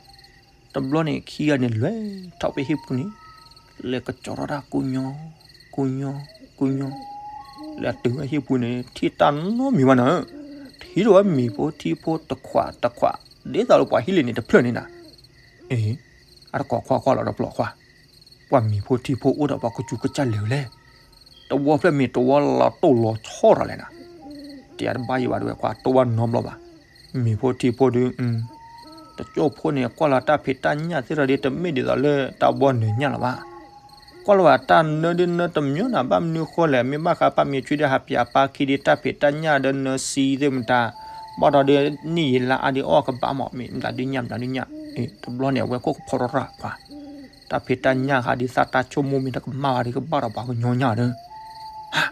တဘျီန့ၣ်ခံဂၤန့ၣ်လဲၤထီၣ်ဖဲဟံၣ်ပူၤန့ၣ်, လဲၤကစီၤထီၣ်တၢ်ကိၢ်ညီ, ကိၢ်ညီ, ကိၢ်ညီ, လဲၤတုၤဝဲဟံၣ်ပူၤန့ၣ် ထံၣ်တၢ်နီတမံၤဘၣ်နၤဧၢ, ထံၣ်ထီၣ်ဝဲမံၤဖိထံဖိတခွးတခွး, ဒ်သိးလၢပှၤဟံၣ်လ့ၣ်န့ၣ်တဖျၢၣ်န့ၣ်နၤ, အ့ အတကိးခွါကွၢ်လီၤတပျီခွါ, ပှၤမံၤဖိထံဖိအိၣ်ဒီးပှၤကစူၤကစၢ်လဲၤဝဲလဲၣ်, တဝီဖျၢၣ်မ့ၢ်တဝီလီၤတိၢ်လီၤဆီထီၣ်လဲၣ်နၤ, တယၤတဘၣ်ယံၤဘၣ်တဝဲခွါ တဝီနီတဘျီဘၣ်, မံၤဖိထံဖိဒုး တကၠိၢ်ဖိန့ၣ် ကွၢ်လီၤတၢ်ဖံးတၢ်ညၣ်သ့ၣ်ထီၣ်ဒ်တမ့ၢ်ဒ်သိးလၢတၢ်ဘီနုၤညၣ်လၢၤဘၣ်, ကွၢ်လီၤဝဲတၢ်နၢဒုးနၢတမံၤနၤ ဘၣ်မနုၤဃိလဲၣ် မ့ၢ်ဘၣ်ဃးဖါမ့ၢ်ဆွံဒုးဟးပၠးပၢ်ခံဒုးတၢ်ဖံးတၢ်ညၣ်ဒီးနၢစံသ့ၣ်မတၤ, ဘၣ်ဒီးဒုးနံၣ်ယံာ်လါအါဒုးအီၣ်ကဘၣ်မး မ့ၢ်မတၤဒုးညၣ်မတၤဒုးညၣ်, တဘျီန့ၣ် အဝဲကိၣ်ကဖီထီၣ်ရၣ်ခွါ, တၢ်ဖံးတၢ်ညၣ်ဃးဒ်သးတၢ်ဆိကမိၣ်မ့ၢ်တကမၣ်ဘၣ်ဒုးကဘၣ်ဒီးပှၤကညီညၣ်ဒီး ဟါ,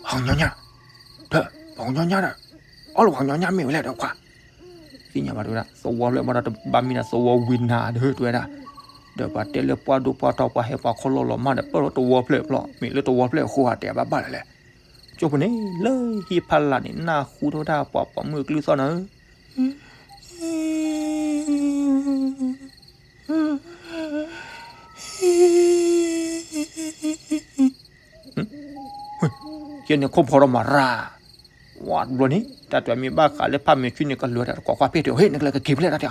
ပှၤကညီညၣ်, ဒီး ပှၤကညီညၣ်ဒီး အီၣ်လၢပှၤကညီညၣ်မ့ၢ်ဝဲလဲၣ်ဒီးခွါ, သ့ၣ်ညါဘၣ်တဲဝဲဒၣ် သဝီဖျၢၣ်ဘၣ်ဒီးတဘၣ်မံၤနၤ သဝီဝံၤနၤဒီးတဲဝဲဒၣ်, ဒီးပှၤတဲလၢပှၢ်ဒိၣ်ပှၢ်ထီပှၤဟဲပှၤခီၣ်လီၢ်လီၤမၢ်ဒီး ပၢၢ်လီၤသဝီဖျၢၣ်ဖျီၣ် မ့ၢ်လၢသဝီဖျၢၣ်အဃိဧါ တဲဘၣ်ဘၣ်လၢၤလဲၣ်, ကၠိဖိန့ၣ် လၢဟံၣ်ဖးလၢ်န့ၣ် နၢ်ဟူထီၣ်ဝဲဒၣ်ပှၤပိာ်မုၣ်အကလုၢ်သီၣ်နၤဧၢ ယဲန့ၣ်ခိၣ်ဖီထီၣ်မၤရၣ်, ဝါတဘျီန့ၣ် တၢ်တဲမ့ၢ်ဘၣ်ဃးလၢဖါမ့ၢ်ဆွံန့ၣ် ကလုၢ်တၢ်တကိးခွါဖ့ၣ်တဲ ဟ့ၣ် နကလဲၤကက့ၤဖျဲၣ်တၢ်တဲ,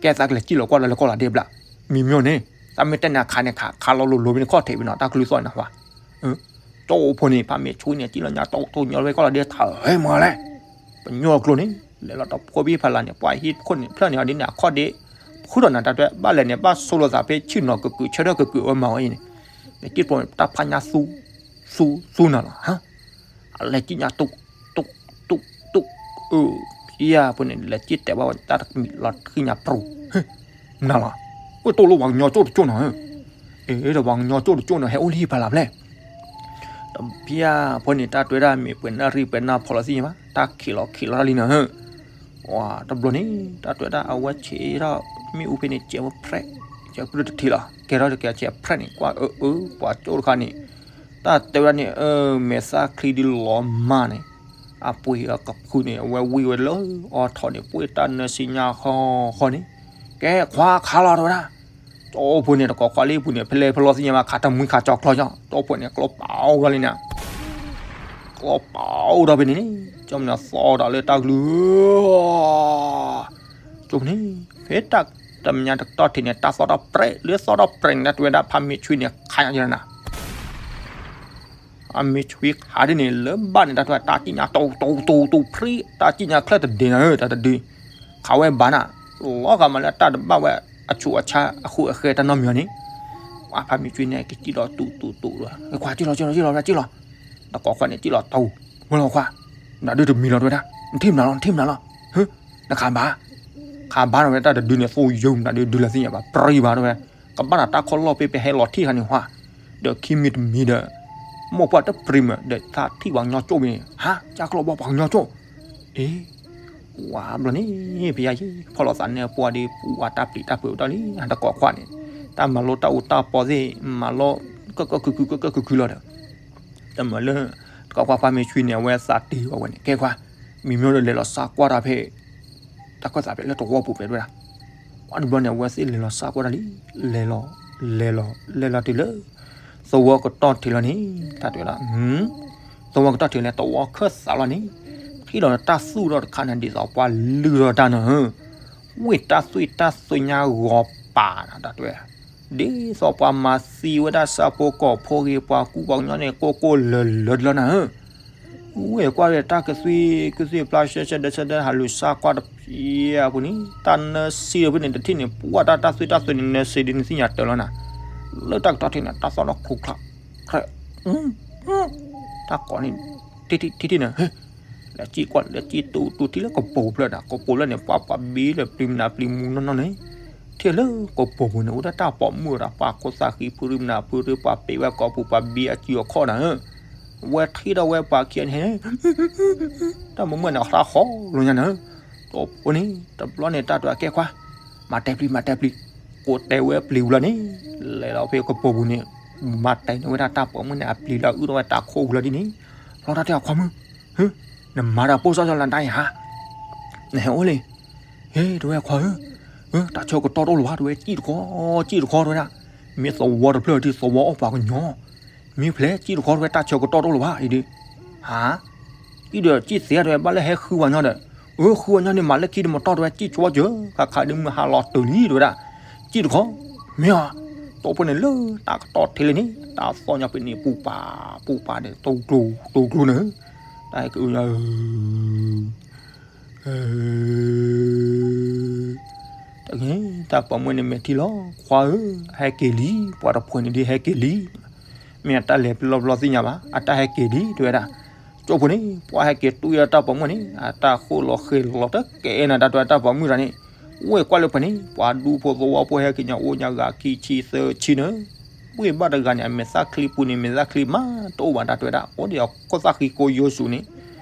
ကဲသးကလဲၤစံၣ်လီၤကွၢ်လီၤလၢကီၢ်လီၤဒ့ဘျး, မံၤမၠိန့ၣ် သးမ့ၢ်တဲနၤခးန့ၣ်ခး ခးလီၤလိၤလိၤဖဲန့ၣ်ခီၣ်ထံးဖဲနီၤ တၢ်ကလုၢ်သီၣ်န့ၣ်ဝဲ ကၠိဖိန့ၣ် ဖါမ့ၢ်ဆွံန့ၣ် စံၣ်လီၤညါတိၢ်တိၢ်ညီလီၤဝဲကီၢ်လီၤဒ့ထၢၣ်ဟဲမၤလဲၣ်, ပညိၣ်ကျိန့ၣ် လဲၤလီၤတဖိဘံၣ်ဖးလၢ်န့ၣ် ပှၤဟံၣ်ခိၣ်န့ၣ် ဖျၢၣ်န့ၣ်အီၤဒ်န့ၣ် အခီၣ်ဒ့ ဖုထီၣ်နၤတၢ်တဲ ဘၣ်လဲၣ်န့ၣ် ဘၣ်ဆိလိာ်သးဖဲဆ့ၣ်နီၤကကုာ် ဆၢထၢၣ်ကကုာ်အဝဲမၤဝဲအံၤန့ၣ်, လဲၤစံၣ်တဖိန့ၣ် တၢ်ဖးညါသူ သူ သူနၤလီၤ, ဟါ, အလဲၤစံၣ်ညါတိၢ် တိၢ် တိၢ် တိၢ်, အၢ ဖံယၤဖိန့ၣ် လဲၤစံၣ်တဲာ်ဘၣ်ဝဲတၢ်တမံၤလီၤတဃံၣ်ညါပြူၤ နၤလီၤ, အိၣ်တိၢ်လၢပှၤကညီကၠိတကၠိနီၤ, အ့ ဒီးပှၤကညီကၠိတကၠိန့ၣ် ဟဲအိၣ်လၢဟံၣ်ဖးလၢ်ဖျဲၣ်, ဒီးဖံယၤဖိန့ၣ် တၢ်တဲဝဲဒၣ်မ့ၢ်ပှဲၤနၣ်ရံၣ်ပှဲၤနၣ်ဖီလီၤသ့ၣ်ညါဘၣ် တၢ်ခံးလီၤခံးလီၤတၢ်လံနၤဧၢ, ဝါ တဘျီန့ၣ် တၢ်တဲဝဲဒၣ်အဝဲဆံးထီၣ် မ့ၣ်အူဖဲန့ၣ် ကဲဝဲဖြဲး ကဲပတထံၣ်လီၤ ကဲထီၣ်တကဲဆဲးဖြဲးန့ၣ် ကွၢ်အၢအၢ ပှၤကၠိတခါန့ၣ် တၢ်တဲဝဲဒၣ်န့ၣ် အၢ မဲာ်သၣ်ချံဒုးလီၤမၢ်န့ၣ် အပှ့ၤအကဖုန့ၣ် အဝဲဝံၤဝဲလၢအီထီၣ်န့ၣ် ပှ့ၤတၢ်နၢစံညါဃီဃီန့ၣ် ကဲခွါခးလီၤတဲဝဲဒၣ် ကၠိဖိန့ၣ် တကိးခွါလၢဟံၣ်ပူၤန့ၣ် ဖဲလဲၣ်ဖဲလဲၣ်သ့ၣ်ညါဘၣ် ခးတမှံခးကၠီၤကျီၤကၠီၤ ကၠိဖိန့ၣ် ကျီပာ်အိၣ်ထီၣ်လံန့ၣ် ကျီပာ်အိၣ်ထီၣ်ဖဲန့ၣ်န့ၣ် ကၠိဖိန့ၣ်သီၣ်ဒီးလၢတၢ်ကလုၢ် ကၠိဖိန့ၣ် ဖဲတၢ်တမညါတကတီၢ်ထံးန့ၣ် တၢ်သီၣ်ထီၣ်ပြဲး လၢသီၣ်ထီၣ်ပြဲးန့ၣ် တၢ်တဲဝဲဒၣ်ဖါမ့ၢ်ဆွံန့ၣ် ခးညါယဲၢ်နၤ အမ့ၢ်ဆွံခးဒ်န့ၣ် လၢဘၣ်န့ၣ် တၢ်တဲဝဲ တၢ်စံၣ်ညါတိၢ်တိၢ်တိၢ်တိၢ် ဖြံး တၢ်စံၣ်ညါချၢၣ်တဒ့နၤဧၢ တၢ်တဒု ခးဝဲဘၣ်နၤ လီၤဂာ်မးလၢတၢ်တဘၣ်ဝဲအဆူးအဆါအဃုအဃဲတၢ်နီတမံၤန့ၣ် ပှၤဖါမ့ၢ်ဆွံန့ၣ် ကစံၣ်ဒီးတူၢ်တူၢ်တူၢ်လီၤ ခွါစံၣ်လီၤစံၣ်လီၤစံၣ်လီၤစံၣ်လီၤ တကိးခွါန့ၣ် စံၣ်လီၤတူၢ် ဝဲလီၤခွါ နဒုတမံၤလီၤတဲဝဲဒၣ် နထံၣ်မနုၤလီၤ နထံၣ်မနုၤလီၤ ဟၢ နခးဘၣ် ခးဘၣ်န့ၣ်ဝဲတၢ်တဒုန့ၣ် သိယိာ်နဒုဒုလၢသ့ၣ်ညါဘၣ် ပြံဘၣ်တဲဝဲ ကဘၣ်ဒီးတၢ်ခီၣ်လီၢ်ဖဲပဟဲလီၤထံၣ်ခါန့ၣ်ဟါ ဒီးခံမံၤတမံၤဒီး မိၢ်ပှၢ်တပြံမး ဒီးသးထံၣ်ပှၤကညီကၠိဝံၤန့ၣ် ဟါ ကၢ်ကျီၢ်ဘီပှၤကညီကၠိ အ့ ဝါဘျီန့ၣ် ဖယါယံၤ ဖီၣ်လိာ်သးန့ၢ်ပှၤဒီး ပှၤတၢ်ပျံၤတၢ်ဖုးတၢ်လံ တကိးခွါန့ၣ် တၢ်မၤလိတၢ်အူတၢ်ပီသ့ၣ် မၤလိ ကၢၢ်ကၢၢ်ခုၣ်ခုၣ် ကၢၢ်ကၢၢ်ခုၣ်ခုၣ် ကၢၢ်ကၢၢ်ခုၣ်ခုၣ်လီၤဒီး တမၤလၢ တကိးခွါဖါမ့ၢ်ဆွံန့ၣ် အဝဲသးတ့ၢ်ဘၣ်ဝဲန့ၣ် ကဲခွါ မံၤမၠိဒီးလဲၤလီၤစါကွၢ်တၢ်ဖဲ တၢ်ခၢၣ်သးဖဲလၢတဝီပူၤဖဲတဲဝဲဒၣ် ဝါတဘျီန့ၣ် အဝဲသ့ၣ်လဲၤလီၤစါကွၢ်တၢ်လံ လဲၤလီၤ လဲၤလီၤ လဲၤလီၤတုၤလၢ သဝီကတီၢ်ထံးလီၤန့ၣ် တၢ်တဲဝဲဒၣ် သဝီကတီၢ်ထံးလၢတဝီခၢၣ်သးလီၤန့ၣ် ထံၣ်လီၤတၢ်သူၣ်ထီၣ်တခါန့ၣ် ဒ်သိးပှၤလုၢ်ထီၣ်တၢ်နီၤ ဝ့ၢ်တၢ်သွံၣ်တၢ်သွံၣ်ညါဂီၤပာ်နၤ တၢ်တဲဝဲ ဒ်သိးပှၤမၤသံဝဲဒၣ်ဆၣ်ဖိကီၢ်ဖိဂ့ၤ ပှၤကူပှၤကညီန့ၣ် ကိၢ်ကိၢ်လၢၤလၢၤတလီၤနၤဧၢ ဝ့ၢ်ကွၢ်ဒီးတၢ်ကသွံၣ်ကသွံၣ်ဖျါရှဲရှဲဒၢရှဲဒၢ ဟးလူၤစါကွၢ်တဖျၢၣ်အပူၤန့ၣ် တၢ်နၢစံဒီးဖဲန့ၣ် တထံၣ်န့ၣ် ပှၤတၢ်တၢ်သွံၣ်တၢ်သွံၣ်န့ၣ် နၢစံဒ်နသ့ၣ်ညါတၢ်လီၤနၤ လၢတၢ်ကတီၢ်ထံးန့ၣ် တၢ်သီၣ်နီၣ်ခိၣ်ချၢ တၢ်ကိးန့ၣ် ထံၣ်ထံၣ်ထံၣ်ထံၣ်န့ၣ် ဟ့ၣ် လဲၤစံၣ်ကွၢ် လဲၤစံၣ်တူၢ်တူၢ်ထံၣ်လၢကပိာ်ပူၤဖျၢၣ်ဒီး ကပိာ်ပူၤဖျၢၣ်န့ၣ် ပှၤပှၤဘ့လၢပျံၤမနုၤပျံၤမူနီၢ်နီၢ်န့ၣ်, ထံၣ်လၢကပိာ်ပူၤန့ၣ် အိၣ်ဒီးတၢ်ပိာ်မုၣ်ဒီး ပှၤခိၣ်သၣ်ဃံဖုရံမနုၤဖုရံ ပှၤပ့ၤဝဲကိာ်ပူၤ ပှၤဘ့အစုအခီၣ်နၤဧၢ, ဝဲထံၣ်ဒီးဝဲပှၤခံဂၤန့ၣ် တၢ်ပိာ်မုၣ်န့ၣ် အသးဟီလိာ်ညါနၤဧၢ, တိၢ်ဖိန့ၣ် တဘျီန့ၣ် တၢ်တဲကဲခွါ မၤတဲပျံၤ မၤတဲပျံၤ, ကိးတဲဝဲပျံၤဝံၤလီၤန့ၣ်, လဲၤလီၤဖဲကပိာ်ပူၤန့ၣ်, မၤတဲန့ၢ်ဝဲဒၣ်တၢ်ပိာ်မုၣ်န့ၣ် အပျံၤလၢအအုၣ်ထီၣ်ဝဲတၢ်ခိၣ်ဝံၤလီၤဒ်န့ၣ်, လီၤတၢ်တဲအခွါမုၣ်, ဟၢ, နမၤတၢ်ပိၢ်စီစီလၢနတၢ်အံၤဧါ, နဟဲအိၣ်လံ, ဟ့ တဲဝဲခွါဧၢ, တၢ်ဆၢကတီၢ်တအိၣ်လၢၤဘၣ် တဲဝဲ စံၣ်တခီ, စံၣ်တခီတဲဝဲဒၣ်, မ့ၢ်သဝီတဖျၢၣ်ဒီး သဝီအီၣ်ပှၤကညီ မ့ၢ်ဖဲလဲၣ် စံၣ်တခီတဲဝဲ တၢ်ဆၢကတီၢ်တအိၣ်လၢၤဘၣ်အံၤဒီး, ဟါ, စံၣ်ဒီးစံၣ်သ့တဲဝဲ ဘၣ်လၢဟဲဃုဝဲညီဒီး, အၢ ဃုဝဲညီန့ၣ် မၤလၢခံတမတီၢ်တဲဝဲ စံၣ်ဆိကၢ, ခါခါဒ်မုၢ်ဟါလီၤတုၤလံတဲဝဲဒၣ်, စံၣ်တခီ, မ့ၢ်ဧါ, တိၢ်ဖိန့ၣ်လၢတၢ်ကတီၢ်ထဲလဲၣ်န့ၣ် တၢ်သီၣ်ညါဖဲန့ၣ် ပူၤပာ် ပူၤပာ်န့ၣ် တိကျိၤ တိကျိၤန့ၣ်, တၢ်ဟဲက့ၤ တၢ်ပိာ်မုၣ်န့ၣ်မဲာ်ထံလီၤ ခွါဧၢ, ဟဲက့ၤလံ, ပှၤတဖှဲးန့ၣ်ဒ်ဟဲက့ၤလံ, မ့ၢ်အတၢ်လဲၤပျီပျီသ့ၣ်ညါဘၣ်, အတၢ်ဟဲက့ၤလံတဲဝဲဒၣ်, ကၠိဖိန့ၣ် ပှၤဟဲက့ၤတူၢ်ယတၢ်ပိာ်မုၣ်န့ၣ် အတၢ်ဃိၣ်လီၤဃ့လီၤတကဲနၤ တၢ်တဲတၢ်ပိာ်မုၣ်တၢ်န့ၣ်, ဝဲၢ်ကွၢ်လၢပှဲၤန့ၣ် ပှၤဒူဖိသဝီဖိဟဲက့ၤညါအိၣ်ညါဂၤခံဆံသၢဆံန့ၣ်, ဝဲၢ်ဘၣ်တဂၤန့ၣ် အမဲာ်သၣ်ချံပူၤန့ၣ် မဲာ်သၣ်ချံမးတအိၣ်ဘၣ် တၢ်တဲဝဲဒၣ် အိၣ်ဒီးအခိၣ်သၣ်ဃံကိယိစူၤန့ၣ်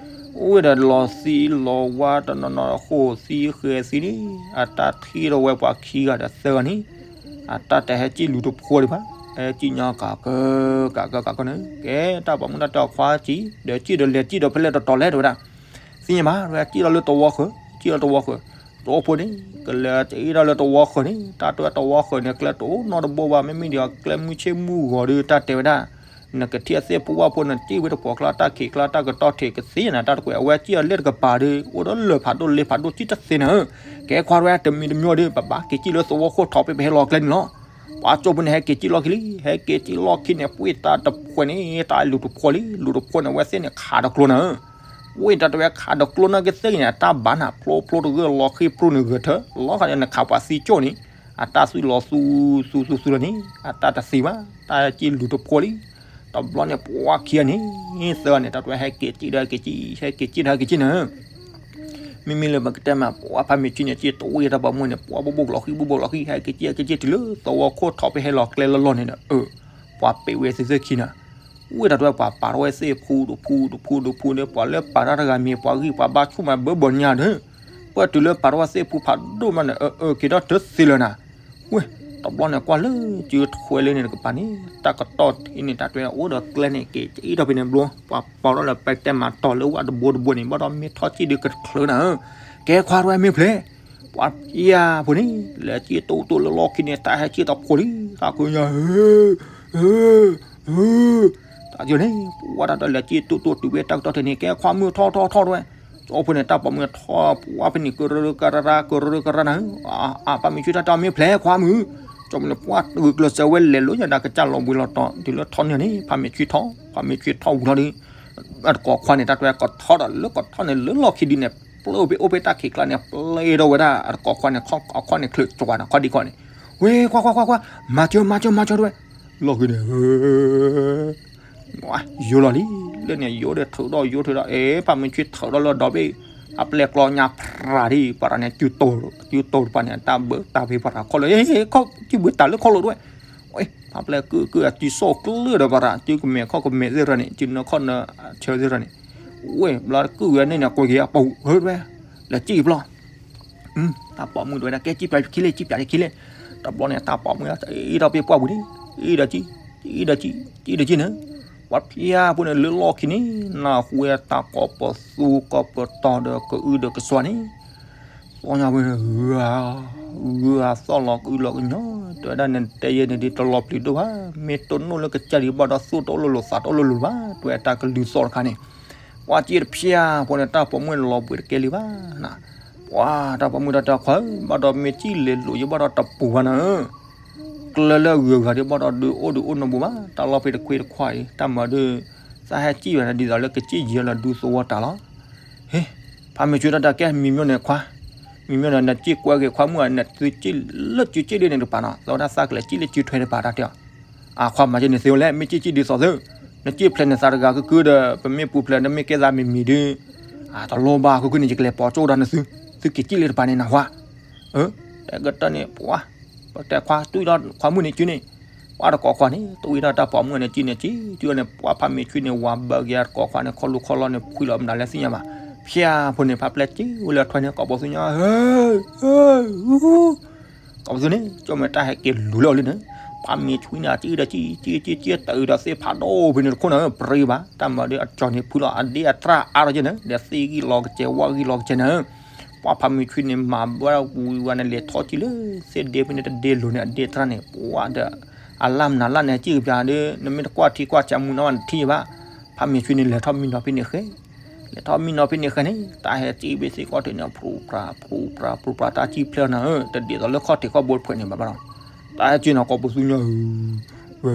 အိၣ်ဝဲဒီးလီၤသံလီၤဝါတနီၤနီၤ ဃိၣ်သံဃဲၤသံန့ၣ် အတၢ်ထံၣ်ထီၣ်ဝဲပှၤခံဂၤဒီးသၢဂၤန့ၣ်, အတၢ်တဟဲစံၣ်လူၤတဖိဒံးဘၣ်, ဟဲစံၣ်ညီကးကၢကးကၢကးန့ၣ် ကဲတၢ်ပိာ်မုၣ်တၢ်တဲခွါစံၣ် ဒီးစံၣ်ဒီးလဲၤစံၣ်ဒီးဖဲလဲၣ်တတီၤလဲၣ်တဲဝဲဒၣ်, သ့ၣ်ညါဘၣ် တဲဝဲစံၣ်လီၤလၢသဝီဃၢၤ စံၣ်လီၤသဝီဃၢၤ, တိၢ်ဖိန့ၣ် ကလဲၤစံၣ်ဒီးလၢသဝီဃၢၤန့ၣ် တၢ်တဲဝဲသဝီဃၢၤန့ၣ် ကျဲတအိၣ်နီတဘိဘၣ် မ့မ့ၢ်ဒ်အကျဲမုၢ်ဆ့ၣ်မုၢ်ဂီၤဒီး တၢ်တဲဝဲဒၣ် နကထံၣ်အသ့ၣ်ဖိဝၣ်ဖိ နစံၣ်ဝဲတပှီၤကျါ တၢ်ခံးကျါ တၢ်ကတီၢ်ထံးကသ့နၤ တၢ်တကွဲး အဝဲစံၣ်အီၤလၢတကပၤဒီး အိၣ်ဒီးလၢၢ်ဖးဒိၣ်လ့ဖးဒိၣ်စံၣ်တသ့နၤဧၢ, ကဲခွါတဝဲ တမံၤတမံၤဒီး ပဘၣ်က့ၤစံၣ်လၢသဝီခိၣ်ထီးဖဲပဟဲလီၤကျဲန့ၣ်လီၤ, ပှၤကၠိဖိန့ၣ် ဟဲက့ၤစံၣ်လီၢ်ခံလံ ဟဲက့ၤစံၣ်လီၢ်ခံန့ၣ် ပှ့ၢ်တၢ်တဖှဲးန့ၣ် တၢ်လူၤတဖိလံ လူၤတဖိန့ၣ် အဝဲသ့ၣ်န့ၣ် ခးတကျိနၤဧၢ ဝ့ၢ်တၢ်တဝဲခးတကျိနၤကသ့ၣ်ဂ့ၤန့ၣ် အတၢ်ဘၣ်နၤဖျိဖျိတဂၢၢ်လီၤဃံၤပြူန့ၣ်ဂၢၢ်ထၢ လီၤဃာ်ဒီးနခးပှၤသံကၠိၣ်န့ၣ် အတၢ်သူၣ်လီၤသူသူသူသူလီၤန့ၣ် အတၢ်တသ့ဘၣ် တၢ်စံၣ်လူၤတဖိလံ, တဘျီန့ၣ် ပှၤခံဂၤန့ၣ် သၢဂၤန့ၣ် တၢ်တဝဲဟဲက့ၤစံၣ်ဒီးဟဲက့ၤစံၣ် ဟဲက့ၤစံၣ်ဒီးဟဲက့ၤစံၣ်နၤဧၢ မ့မ့ၢ်လၢပကတဲမး ပှၤဖးမ့ၢ်ဆံန့ၣ် စံၣ်တဝ့ၢ်တၢ်ပိာ်မုၣ်န့ၣ် ပှၤဘိၣ်ဘိၣ်ကလီၤဃံၤ ဘိၣ်ဘိၣ်ကလီၤဃံၤ ဟဲက့ၤစံၣ် ဟဲက့ၤစံၣ် တုၤလၢသဝီခိၣ်ထီးဖဲဟဲလီၤကျဲလီၤလီၤန့ၣ်ဒီး အၢ ပှၤပ့းဝဲသ့ၣ်သ့ၣ်ခံနၤ, ဝ့ၢ်တၢ်တဝဲပှၤပာ်ထီၣ်ဝဲသ့ၣ်ဖူတဖူတဖူတဖူဒီး ပှၤလၢပာ်တၢ်တဂၤမ့ၢ်ပှၤဂံၢ်ပှၤဘါဆူၣ်မးဘၢဘီညါဒီး ပှၤတုၤလၢပာ်ထီၣ်ဝဲသ့ၣ်ဖူဖးဒိၣ်မးန့ၣ် အၢ အၢ က့ၤထီၣ်တသ့လၢၤနၤ, ဝ့ၢ် တဘျီန့ၣ်ကွၢ်လၢစုထွဲလၢန့ၣ်တကပၤန့ၣ် တၢ်ကတီၢ်ထံးန့ၣ် တၢ်တဝဲအိၣ်ဒီးကျဲန့ၣ် က့ၤစံၣ်ထီၣ်ဖဲန့ၣ်ဘျီ ပှၤပာ်ထီၣ်လၢပဲတဲမၤတီၤလၢဝၣ်တဘိတဘိန့ၣ် ဘၣ်ဒီးမ့ၢ်ထီၣ်စံၣ်ဒုးကတချုးနၤဧၢ, ကဲခွါတဝဲမ့ၢ်ဖျဲး ပှၤဖျါဖိန့ၣ် လဲၤစံၣ်တိၢ်တိၢ်လၢလီၢ်ခံန့ၣ် တၢ်ဟဲစံၣ်တဖိလံ တၢ်ကိးညါ ဧၢ ဧၢ တၢ်ကန့ၣ် ပှၤတၢ်တလဲၤစံၣ်တိၢ်တိၢ်တုၤဖဲတၢ်ကတီၢ်ထံးန့ၣ် ကဲခွါမုၣ်ထီၣ်ထီၣ်ထီၣ်တဝဲ, ကၠိဖိန့ၣ် တၢ်ပိာ်မုၣ်ထီၣ် ပှၤဖဲန့ၣ် ကရၢကရၢ ကရၢကရၢနၤဧၢ, အ ဖးမ့ၢ်ဆံတၢ်တမ့ၢ်ဖျဲးခွါမုၣ်, ကၠိဖိန့ၣ် ပှၤဂုာ်ကျဲးစၢးဝဲလဲၤလၢညါဒၣ်ကစၢ်လီၤဘှံးလီၤတီၤ တုၤလၢထီၣ်န့ၣ်န့ၣ် ဖးမ့ၢ်ဆံထီၣ် ဖးမ့ၢ်ဆံထီၣ်ဝံၤလီၤဒီး အတကိးခွါန့ၣ်တၢ်တဝဲကထီၣ်ဒီးလၢကထီၣ်န့ၣ် လၢလီၢ်ခံဒ်န့ၣ် ပျဲၢ်ဖဲအိၣ်ဖဲတၢ်ခံးကျါန့ၣ် ပျဲၢ်ဒီးဝဲဒၣ် အတကိးခွါန့ၣ် အခီၣ်န့ၣ်ချၢးကွၢ်နၤ ခီၣ်ဒံခီၣ်န့ၣ်, ဝ့ၢ် ခွါခွါခွါခွါ မၤစၢၤ မၤစၢၤ မၤစၢၤတဝဲ, လီၢ်ခံန့ၣ် ယိလီၤလံ, လၢန့ၣ်ယိဒီးထုးဒီးယိထုးဒီး အဲ ဖးမ့ၢ်ဆံထုးဒီးလၢဒီဘ့ၣ်, အပျဲၢ်ကျီညါဖြးဒံး ပှၤတၢ်န့ၣ် စုတိာ်တပၤန့ၣ် တၢ်ဘၢတၢ်ဖဲပှၤတၢ်ခီၣ်လၢ စုဘုတၢ်လၢခီၣ်လိာ်တဝဲ, အပျဲၢ်ကုၢ်ကုၢ်အစုစိၣ်ကျၢၢ်ဒီးပှၤတၢ် စုကမဲာ်ခီၣ်ကမဲာ်သ့ၣ်တဖၣ်န့ၣ် စုနၢခီၣ်နၢဆၢသ့ၣ်တဖၣ်န့ၣ်, ဝ့ၢ် ဘျီကုၢ်ဝဲန့ၣ်န့ၣ် ကွၢ်က့ၤအပူၤ ဟၢတဝဲ, လဲၤစံၣ်က့ၤဘျီ တၢ်ပိာ်မုၣ်တဝဲဒၣ် ကဲစံၣ်ပျးခံလ့ စံၣ်ပျးခံလ့, တဘျီန့ၣ် တၢ်ပိာ်မုၣ်စံၣ်ထီၣ်ဖဲပှၢ်ပူၤန့ၣ်, အံၤဒီးစံၣ်, အံၤဒီးစံၣ်, အံၤဒီးစံၣ်န့ၣ်, ပှၤဖျါဖိန့ၣ်လၢလီၢ်ခံန့ၣ် နၢ်ဟူဝဲတၢ်ကိးပသူကိးပတီၤဒီးကအုဒီးကစွါန့ၣ်, သီညါဝဲန့ၣ် ဂုၤဂၤ, ဂုၤဂၤသီၣ်လီၤကအုလီၤကညီ, တဲဝဲဒၣ်နတဲယဲန့ၣ်ဒ်တလီၤပျံၤဒိၣ်ဘၣ်, မ့ၢ်တနိၣ်လၢကစၢ်ဒံးဘၣ်ဒီးသူၣ်တအိၣ်လိၤလိၤသးတအိၣ်လိၤလိၤဘၣ်, တဲဝဲတၢ်ကလုၢ်သီၣ်တခါန့ၣ် ပှၤစံၣ်တဖျါဖိန့ၣ် တၢ်ပိာ်မုၣ်န့ၣ်လီၤဘှံးတကဲလံဘၣ်နၤ, ပှၤတၢ်ပိာ်မုၣ်တၢ်တဲခွါဧၢ, ဘၣ်ဒီးမ့ၢ်စံၣ်လဲၤလိာ်ယဘၣ်ဒီးတပူၤဘၣ်နၤဧၢ, ကျဲလၢအဂုၤအဂၤဒံးဘၣ်ဒီးဒုးအိၣ်ဒုးအိၣ်နီတဘိဘၣ်, တၢ်လီၢ်ဖဲတခွ့တခွါအံၤ တၢ်မၤဒုး, သးဟဲစံၣ်ဝဲဒ်သိးလၢကစံၣ်ယံၤလီၤဒုးသဝီတၢ်လီၤ, ဟ့, ဖးမ့ၢ်ဆံတၢ်တဲကဲ မံၤမျိၣ်န့ၣ်ခွါ, မံၤမျိၣ်န့ၣ် နစံၣ်ကွဲက့ၤခွါမုၣ်ဧါ, နသုစံၣ်လၢစုစံၣ်ဒ်န့ၣ်တပၤနီၤ, သဝဲဒၣ်သးကလဲၤစံၣ်လၢစုထွဲတပၤတၢ်တဲအီၤ, အခွါမၤက့ၤန့ၣ်သ့ဝဲလဲၣ်, မ့ၢ်စံၣ်စံၣ်ဒ်သိးသု, နစံၣ်ဖျဲးန့ၣ်သးတဂၤကုကုဒီး ပမ့ၢ်ပူၤဖျဲးနမ့ၢ်ကဲသးမံၤမံၤဒုး တလိၣ်ဘၣ် ခုခုန့ၣ် ယကလဲၤပိာ်ကၠိဒီးနသု, သုက့ၤစံၣ်လၢတပၤန့ၣ်နၢ်ဟူဧါ. တဲကတၢၢ်န့ၣ် ပှၤ ပတဲခွါ တူၢ်ဒီးခွါမုၣ်န့ၣ်စုန့ၣ်, ပှၤတကိးခွါန့ၣ် တူၢ်ဒီးတၢ်ပိာ်မုၣ်န့ၣ်စုန့ၣ် စုန့ၣ် ပှၤဖးမ့ၢ်ဆွံန့ၣ် ဝၤဘၢက့ၤတကိးခွါန့ၣ် ခီလူၤခီလီန့ၣ် ဖှံလီၤမနုၤလဲၣ်သ့ၣ်ညါဘၣ်. ဖၠၣ်ဖိန့ၣ် ဖးပျဲၢ်စ့ဝဲလၢထွဲန့ၣ် ကိးပသူညါ ကိးပသူန့ၣ် ကၠီမ့ၢ်တၢ်ဟဲက့ၤလူၤလၢအီၤလံန့ၣ်, ဖးမ့ၢ်ဆွံန့ၣ် အစံၣ်ဒီးစံၣ် စံၣ်စံၣ်စံၣ် တအုးဒီးသ့ၣ်ဖးဒိၣ်ဖဲန့ၣ်တခိၣ်န့ၣ် ပြံဘၣ် တၢ်မၤဒီးအကၠီန့ၣ် ဖုလီၤအဒ့အတြၢ်အါထီၣ်ကဲန့ၣ် ဒီးသ့ၣ်ဂံၢ်လီၤကစဲး ဝၣ်ဂံၢ်လီၤကစဲးန့ၣ်, ပှၤဖးမ့ၢ်ဆွံန့ၣ် မၤဘၣ်ဝံၤဝဲန့ၣ် လဲၤထီၣ်ကံလၢသ့ၣ်ဒ့ဖဲန့ၣ် တဒ့လိၤန့ၣ် အဒ့တြၢ်န့ၣ် ပှၤဒီး အလၢ်မနုၤလၢ်န့ၣ် စံၣ်ကပျၢ်ဒီး နမ့ၢ်တကွၢ်ထံကွၢ်ဆးမုၢ်နီၤဘၣ်နထံၣ်ဘၣ်. ဖးမ့ၢ်ဆွံန့ၣ် လဲၤထီၣ်မံနီၤဖဲန့ၣ်ဃဲ လဲၤထီၣ်မံနီၤဖဲန့ၣ်ဃဲန့ၣ် တၢ်ဟဲစံၣ်ဘ့ၣ်သ့ၣ်ကီၢ်ထံးန့ၣ် ဖြူဖြါ ဖြူဖြါ ဖြူဖြါ တၢ်စံၣ်ဖျၢၣ်နၤဧၢ တဒ်သိးလၢခီၣ်ထံးခီၣ်ဘိတဖျၢၣ်န့ၣ်ဘၣ်ဘၣ်ဒီး တၢ်ဟဲစံၣ်နီၤ ကိးပသူညါ ဝဲ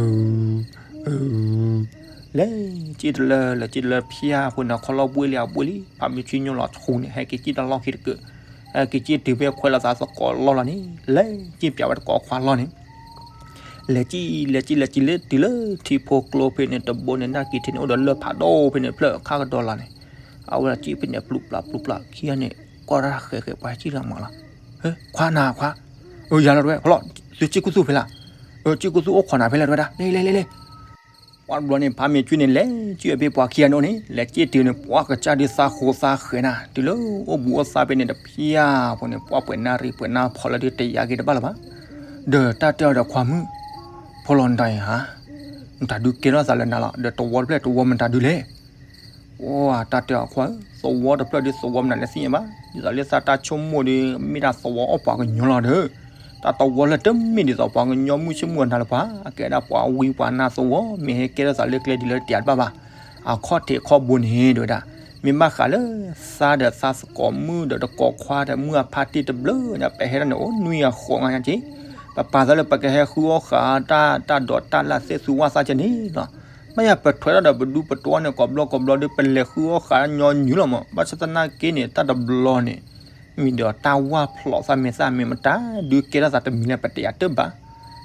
လဲၤစံၣ်တလၢ လဲၤစံၣ်တလၢ ဖၠၣ်ဖိန့ၣ် ခီလီၤဘှ့ၣ်လံအဘှ့ၣ်လံ ဖးမ့ၢ်ဆွံညိၣ်လီၤဆူန့ၣ် ဟဲက့ၤစံၣ်တၢ်လီၢ်ခံတကၢၢ် ဟဲက့ၤစံၣ်တုၤဖဲခွဲးလီၤသးသကိးလီၢ်လီၤန့ၣ် လဲၤစံၣ်ပၠးဝဲတကိးခွါလီၢ်န့ၣ် လဲၤစံၣ် လဲၤစံၣ် လဲၤစံၣ်လၢတုၤလၢထံဖိကျိဖဲန့ၣ် တဘိန့ၣ် နၢ်က့ၤထံန့ၣ် အိၣ်ဒီးလၢၢ်ဖးဒိၣ်ဖဲန့ၣ် ဖျၢၣ်ခါကဒီးလီၤန့ၣ် အဝဲစံၣ်ဖဲန့ၣ် ပျူးပျၢ်ပျူးပျၢ် ခံဂၤန့ၣ် ကွၢ်တၢ်ဃဲးဃဲး ပှၤစံၣ်လီၤမးလီၤ ခွါနၤခွါ ယၤလီၤတဝဲ ဖီလီၤ သုစံၣ်ကူၣ်သူၣ်ဖဲလဲၣ် စံၣ်ကူၣ်သူၣ်အိၣ်ခိးနၤဖဲလဲၣ်တဝဲဒၣ် လဲၤလဲၤလဲၤလဲၤ ပှၤတဘျီန့ၣ် ဖးမ့ၢ်ဆွံန့ၣ် လဲၤစံၣ်ဝဲဖဲပှၤခံဂၤန့ၣ်အိၣ်န့ၣ် လဲၤစံၣ်တုၤန့ၣ်ပှၤကစၢ်ဒုးသးဃိးသးဃဲၤနၤ တုၤလၢအိၣ်ဘူးအိၣ်သါဖဲန့ၣ်တဖၠၣ်ဖိန့ၣ် ပှၤပှဲၤနၢ်ရံၣ်ပှဲၤနၢ်ဖီလၢဒုးတယာ်က့ၤတဘၣ်လၢၤဘၣ် ဒီးတၢ်တဲအီၤဒီးခွါမုၣ် ဖိလီၤနတၢ်အံၤဧါ နတၢ်ဒုးကဲထီၣ်သးလၢနၤလီၤ ဒီးသဝီတဖျၢၣ်သဝီမတၤဒုလဲၣ် အိၣ် တၢ်တဲအီၤခွါဧၢ သဝီတဖျၢၣ်ဒုးသဝီမနုၤလဲၣ်သ့ၣ်ညါဘၣ် ဒ်သိးလၢသးတၢ်ဆိကမိၣ်ဒီး မ့ၢ်ဒၣ်သဝီအီၣ်ပှၤကညီလီၤဒီး တၢ်သဝီလၢတမ့ၢ်ဒ်သိးပှၤကညီမုၢ်ဆ့ၣ်မုၢ်အနၤလၢၤပှၤ အကဲဒၣ်ပှၤဝံပှၤနါသဝီ မ့ၢ်ဟဲကဲထီၣ်သးလၢကျဲဒ်လဲၣ်တယာ်တဘၣ်ဘၣ် အခီၣ်ထံးခီၣ်ဘိန့ၣ် တဲဝဲဒၣ် မ့ၢ်ဘၣ်ဃးလၢ သးဒီးသးသကိးမုၣ်ဒီးတကိးခွါဒီးမုၢ်အဖါတံၢ်တဘျုးညါ ပဟဲထီၣ်န့ၣ် အိၣ်နွံဂၤဃိးဂၤညါက့ ပပာ်သးလၢပကဟဲဃုအီၣ်ဃာ်တၢ် တၢ်ဒိးတၢ်လၢ်သ့ၣ်သူဝၣ်သးကဲန့ၣ်လီၤ ဘၣ်ယၤပထွဲထီၣ်ဒီးပဒူပတီၢ်န့ၣ် ကိးဘျီကိးဘျီဒီး ပလဲၤဃုအီၣ်ဃာ်ညီနုၢ်လီၤမး ဘၣ်ဆၣ်သနာ်က့န့ၣ် တၢ်တဘျီန့ၣ် မ့ၢ်ဒီးတၢ်ဝၢ်ဖျိးသးမဲာ်သၣ် မ့ၢ်မတၤဒုးကဲထီၣ်သးတမံၤလၢပတယာ်တဘၣ်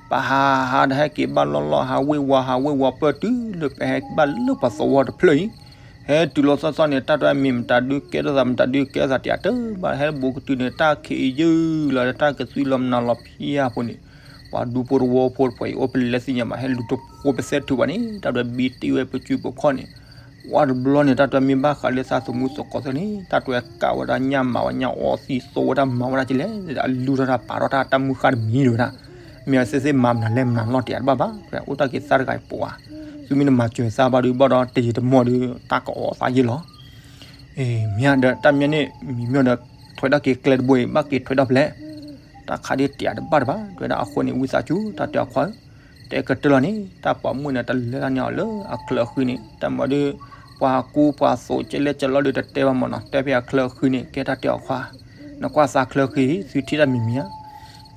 ပဟးဟးဒီးဟဲက့ၤဘၣ်လီၢ်လီၢ် ဟးဝ့ၤဝီၤ ဟးဝ့ၤဝီၤပၢၢ်တုၤလၢပဟဲဘၣ်လၢပှၤသဝီတဖျၢၣ်အံၤ ဟဲတုၤလီၤသီသီန့ၣ် တၢ်တဝဲမ့ၢ်မတၤဒုးကဲထီၣ်သး မတၤဒုးကဲထီၣ်သးတယာ်တဘၣ် ဟဲဘူးကတုၤန့ၣ် တၢ်ခံးယုၢ်လီၤ တၢ်ကသွံလီၤမနုၤလီၤဖၠၣ်ဖိန့ၣ် ပှၤဒူဖိတဝီဖိတဖှဲးအံၤ အိၣ်ဖဲလဲၣ်သ့ၣ်ညါဘၣ် ဟဲလူၤတဖိပသဲထုးဘၣ်န့ၣ် တၢ်တဝဲဘံတ့ၢ်ဝဲပစုပခီၣ်န့ၣ် ပှၤတဘျီန့ၣ် တၢ်တဝဲမ့ၢ်ဘၣ်ဃးလၢသးသမူသကိးသ့ၣ်န့ၣ် တၢ်တဝဲကးဝဲဒၣ်ညၣ်မၤဝဲညၣ်အီသံးသိဝဲဒၣ်မၤဝဲဒၣ်ကလဲၣ် အလူၤထီၣ်တၢ်ပာ်ထီၣ်တၢ်တၢ်မုၢ်ဃၢ်တမံၤဒၣ်ဝဲဒၣ် မ့ၢ်အသ့ၣ်သ့ၣ်မၤမနုၤလဲၣ်မနုၤလီၤတယာ်တဘၣ်ဘၣ် အိၣ်တၢ်က့ၤသးတဂၤအံၤပှၤ သုမ့ၢ်တမၤစၢၤသးဘၣ်ဒုးဘၣ်ဒီးတယံာ်တမီၢ်ဒုး တၢ်ကအီသးယ့ၢ်လီၤ မ့ၢ်ဒီးတၢ်မ့ၢ်န့ၣ် မံၤမ့ၢ်ဒီး ထွဲဒၣ်က့ၤကျဲတဘိအံၤ ဘၣ်က့ၤထွဲဒၣ်ဖဲလဲၣ် တၢ်ခးဒ်တယာ်တဘၣ်တဘၣ် တဲဝဲဒၣ်အဃိန့ၣ် ဝံသးစူၤ တၢ်တဲအီၤခွါဧၢ တဲကတၢၢ်လီၤန့ၣ် တၢ်ပိာ်မုၣ်န့ၣ် တလဲၤတၢ်န့ၣ်အီၤလၢအချၢဃံန့ၣ် တၢ်မၤဒုး ပှၤကူပှၤသိးကဲလဲၣ်ကဲလီၤဒုးတတဲဘၣ်မးနီၤ တဲဖဲအချၢဃံန့ၣ် ကဲတၢ်တဲအီၤခွါ နကွၢ်သးချၢဃံ သုထံၣ်တၢ်မံၤမံၤဧါ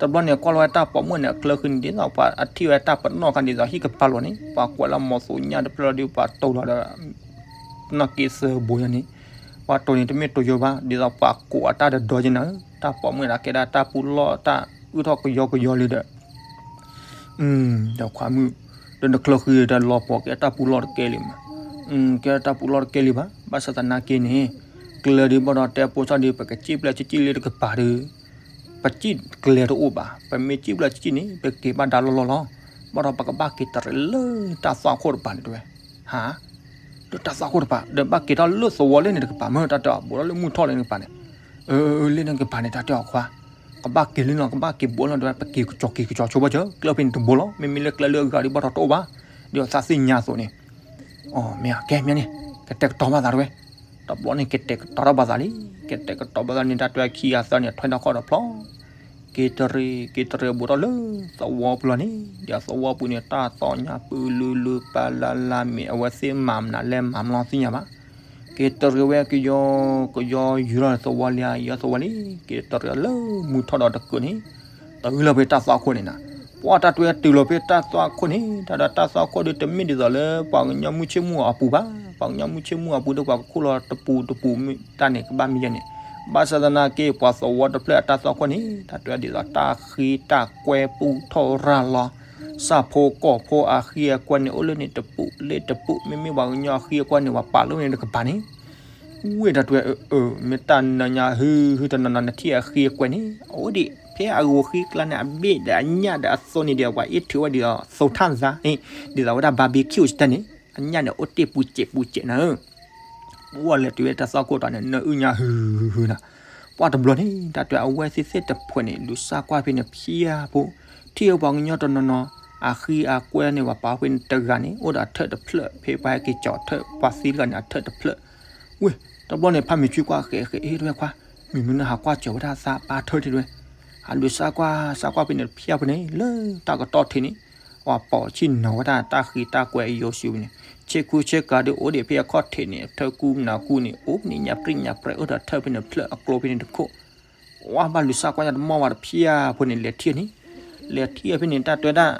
တဘျီန့ၣ် ကွၢ်လီၤဝဲတၢ်ပိာ်မုၣ်န့ၣ် အချၢဃံန့ၣ် ဒ်သိးပှၤအထံၣ်ဝဲတၢ်ပနီၣ်ခါဒ်သိးဟံၣ်ကပၤလိၤန့ၣ် ပှၤကွဲးလီၤမီၤသိးညၣ်တဖျၢၣ်လီၤဒုး ပှၤတိၢ်လီၤဒီး နီၢ်က့သၢဘိယါန့ၣ် ပှၤတိၢ်န့ၣ်တမ့ၢ်တိၢ်ယိဘၣ် ဒ်သိးပှၤကိးအတၢ်ဒီးဒီယါန့ၣ် တၢ်ပိာ်မုၣ်န့ၣ် ကဲဒၣ်တၢ်ပူၤလီၢ်တၢ်အုၣ်ထီၣ်ကယီကယီလံဒီး ဒီးခွါမုၣ် ဒီးနချၢဃံဒီးလီၤပှီၤကဲတၢ်ပူၤလီၢ်တကဲလံမး ကဲတၢ်ပူၤလီၢ်တကဲလံဘၣ် ဘၣ်ဆၣ်သနာ်က့န့ၣ် ကျဲဒုးဘၣ်ဒီးတဲပိာ်စၢ်ဒုး ပကစံၣ်ဖျဲၣ်စံၣ်စံၣ်လၢတကပၤဒုး ပစံၣ်ကျဲတအိၣ်ဘၣ် ပမ့ၢ်စံၣ်ဖျဲၣ်စံၣ်စံၣ်န့ၣ် ပက့ၤဘၣ်ဒါလီၢ်လီၢ်လီၤ ဘၣ်ဒီးပကဘၣ်က့ၤတရံးလၢတၢ်သွၣ်ခိၣ်တပၤန့ၣ်တဝဲ ဟါ လၢတၢ်သွၣ်ခိၣ်တပၤ ဒီးဘၣ်က့ၤထီၣ်လၢသဝီလၢန့ၣ်တကပၤမ့ၢ်တၢ်တဲအီၤ ဘူးထီၣ်လၢမုၢ်ထီၣ်လၢန့ၣ်တကပၤန့ၣ် လၢန့ၣ်ကပၤန့ၣ် တၢ်တဲအီၤခွါ ကဘၣ်က့ၤလၢနီၤ ကဘၣ်က့ၤဘူးလီၤဒီး ပက့ၤကစီၤက့ၤကစီၤဆိဘၣ်စၢၤ ကျဲဖဲန့ၣ်တဘိလီၤ မ့မ့ၢ်လၢကျဲလၢအဂၤဒုးဘၣ်ဒီးတအိၣ်ဘၣ် ဒ်သိးသးသ့ၣ်ညါအသိးန့ၣ် အမ့ၢ်ကဲမ့ၢ်န့ၣ် ကတဲာ်ကတီၤဘၣ်သးတဝဲ တဘျီန့ၣ် ကတဲာ်ကတီၤထီၣ်ဘၣ်သးလံ ကတဲာ်ကတီၤဘၣ်သးန့ၣ် တၢ်တဲခံဂၤသၢန့ၣ် ထွဲထီၣ်ခီၣ်ဒီးဖျီ က့ၤတရံး က့ၤတရံးဘူးထီၣ်လၢသဝီပူၤလီၤန့ၣ် ဒီးသဝီပူၤန့ၣ် တၢ်သီၣ်ညါပုၢ်လုလုပၢ်လၢ်လၢ် မ့ၢ်အဝဲသ့ၣ်မၤမနုၤလဲၣ်မၤမနုၤသ့ၣ်ညါဘၣ် က့ၤတရံးဝဲကယီကယီယူၤထီၣ်သဝီလံ ယူၤသဝီလံ က့ၤတရံးလၢမုၢ်ထီၣ်ဒီးတကုးန့ၣ် တုၤလီၤဖဲတၢ်သွၣ်ခိၣ်န့ၣ်နၤ ပှၤတၢ်တဲတုၤလီၤဖဲတၢ်သွၣ်ခိၣ်န့ၣ် တၢ်ဒီးတၢ်သွၣ်ခိၣ်ဒုးတမ့ၢ်ဒ်သိးလၢပှၤကညီမုၢ်ဆ့ၣ်မုၢ်အပူၤဘၣ် ပှၤကညီမုၢ်ဆ့ၣ်မုၢ်အပူၤဒီးပှၤကခိၣ်လီၤတပူၤတပူၤမ့ၢ်တၢ်န့ၣ်ကဘၣ်မ့ၢ်ယဲန့ၣ် ဘၣ်ဆၣ်သနာ်က့ ပှၤသဝီတဖျၢၣ်အတၢ်သွၣ်ခိၣ်န့ၣ် တၢ်တဲဒ်သိးတၢ်ဃ့တၢ်ကွဲပူထီၣ်ရၤလီၤ ဆၣ်ဖိကီၢ်ဖိအဃံအကွဲန့ၣ် အိၣ်လၢန့ၣ်တပူၤလၢတပူၤ မ့မ့ၢ်ပှၤကညီအဃံအကွဲန့ၣ် ပှၤပာ်လၢန့ၣ်တကပၤန့ၣ် ဝ့ၢ်တၢ်တွဲအၢ မ့ၢ်တၢ်နၢညါဟုဟုတနီၤနီၤ နထံၣ်အဃံအကွဲန့ၣ် အအိၣ်ဒံး ဖဲအဂိၤဃံကျါန့ၣ် အဘ့ၣ်ဒီးအညၣ်ဒီးအသိန့ၣ်ဒီး ပှၤအ့ၣ်ထုးဝဲဒ်သိး သိထၣ်သါ ဒ်သိးဝဲဒၣ် barbecue တၢ်န့ၣ် အညၣ်န့ၣ်အိၣ်တ့ၢ်ပူၤစဲးပူၤစဲးနၤဧၢ ပှၢ်လဲၤတုၤဝဲတၢ်သီခိၣ်တီၤန့ၣ် နၢအုၣ်ညါဟုဟုနၤ ပှၢ်တဘျီန့ၣ် တၢ်တွဲအဝဲသ့ၣ်သ့ၣ်တဖှဲးန့ၣ် လူၤစၢ်ကွၢ်ဖဲန့ၣ်ဖျါဖိ ထံၣ်ပှၤကညီတနီၤနီၤ အဃံအကွဲန့ၣ် ပှၤပာ်ဖဲန့ၣ်တဂၤန့ၣ် အိၣ်ဒီးအထၢၣ်တဖျၢၣ် ဖဲပှၤဟဲက့ၤကၠီၤထၢၣ် ပှၤသံတဂၤန့ၣ် အထၢၣ်တဖျၢၣ် ဝ့ၢ် တဘျီန့ၣ် ဖးမ့ၢ်ဆွံကွၢ်ဃဲးဃဲး ဟ့ၣ်တဝဲခွါ မ့ၢ်မနုၤဟးကွၢ်ကၠီၤဝဲဒၣ်သးပၢ်ထၢၣ်ထံတဝဲ ဟးလူၤစၢ်ကွၢ် စၢ်ကွၢ်ဖဲန့ၣ်တဖျါဖိန့ၣ် လၢတၢ်ကတီၢ်ထံးန့ၣ် ပှၤပိာ်ဆံၣ်နီၤဝဲဒၣ်တၢ်ဃံတၢ်ကွဲအယိာ်ဆူန့ၣ် ဆ့ကူဆ့ကၤဒုးအိၣ်ဒံးဖဲအခီၣ်ထံးန့ၣ် အထၢၣ်ကူမနၤကူန့ၣ် အိၣ်ဖဲန့ၣ်ညၣ်ပြံၣ်ညၣ်ပြဲ အိၣ်ဒီးထၢၣ်ဖဲန့ၣ်တဖျၢၣ် အကျိဖဲန့ၣ်တခိၣ် ဝဲဘၣ်လူၤစၢ်ကွၢ်ညါတမီၢ်ဝဲတဖျါဖိန့ၣ် လဲၤထံၣ်န့ၣ် လဲၤထံၣ်ဖဲန့ၣ် တၢ်တွဲဒၣ်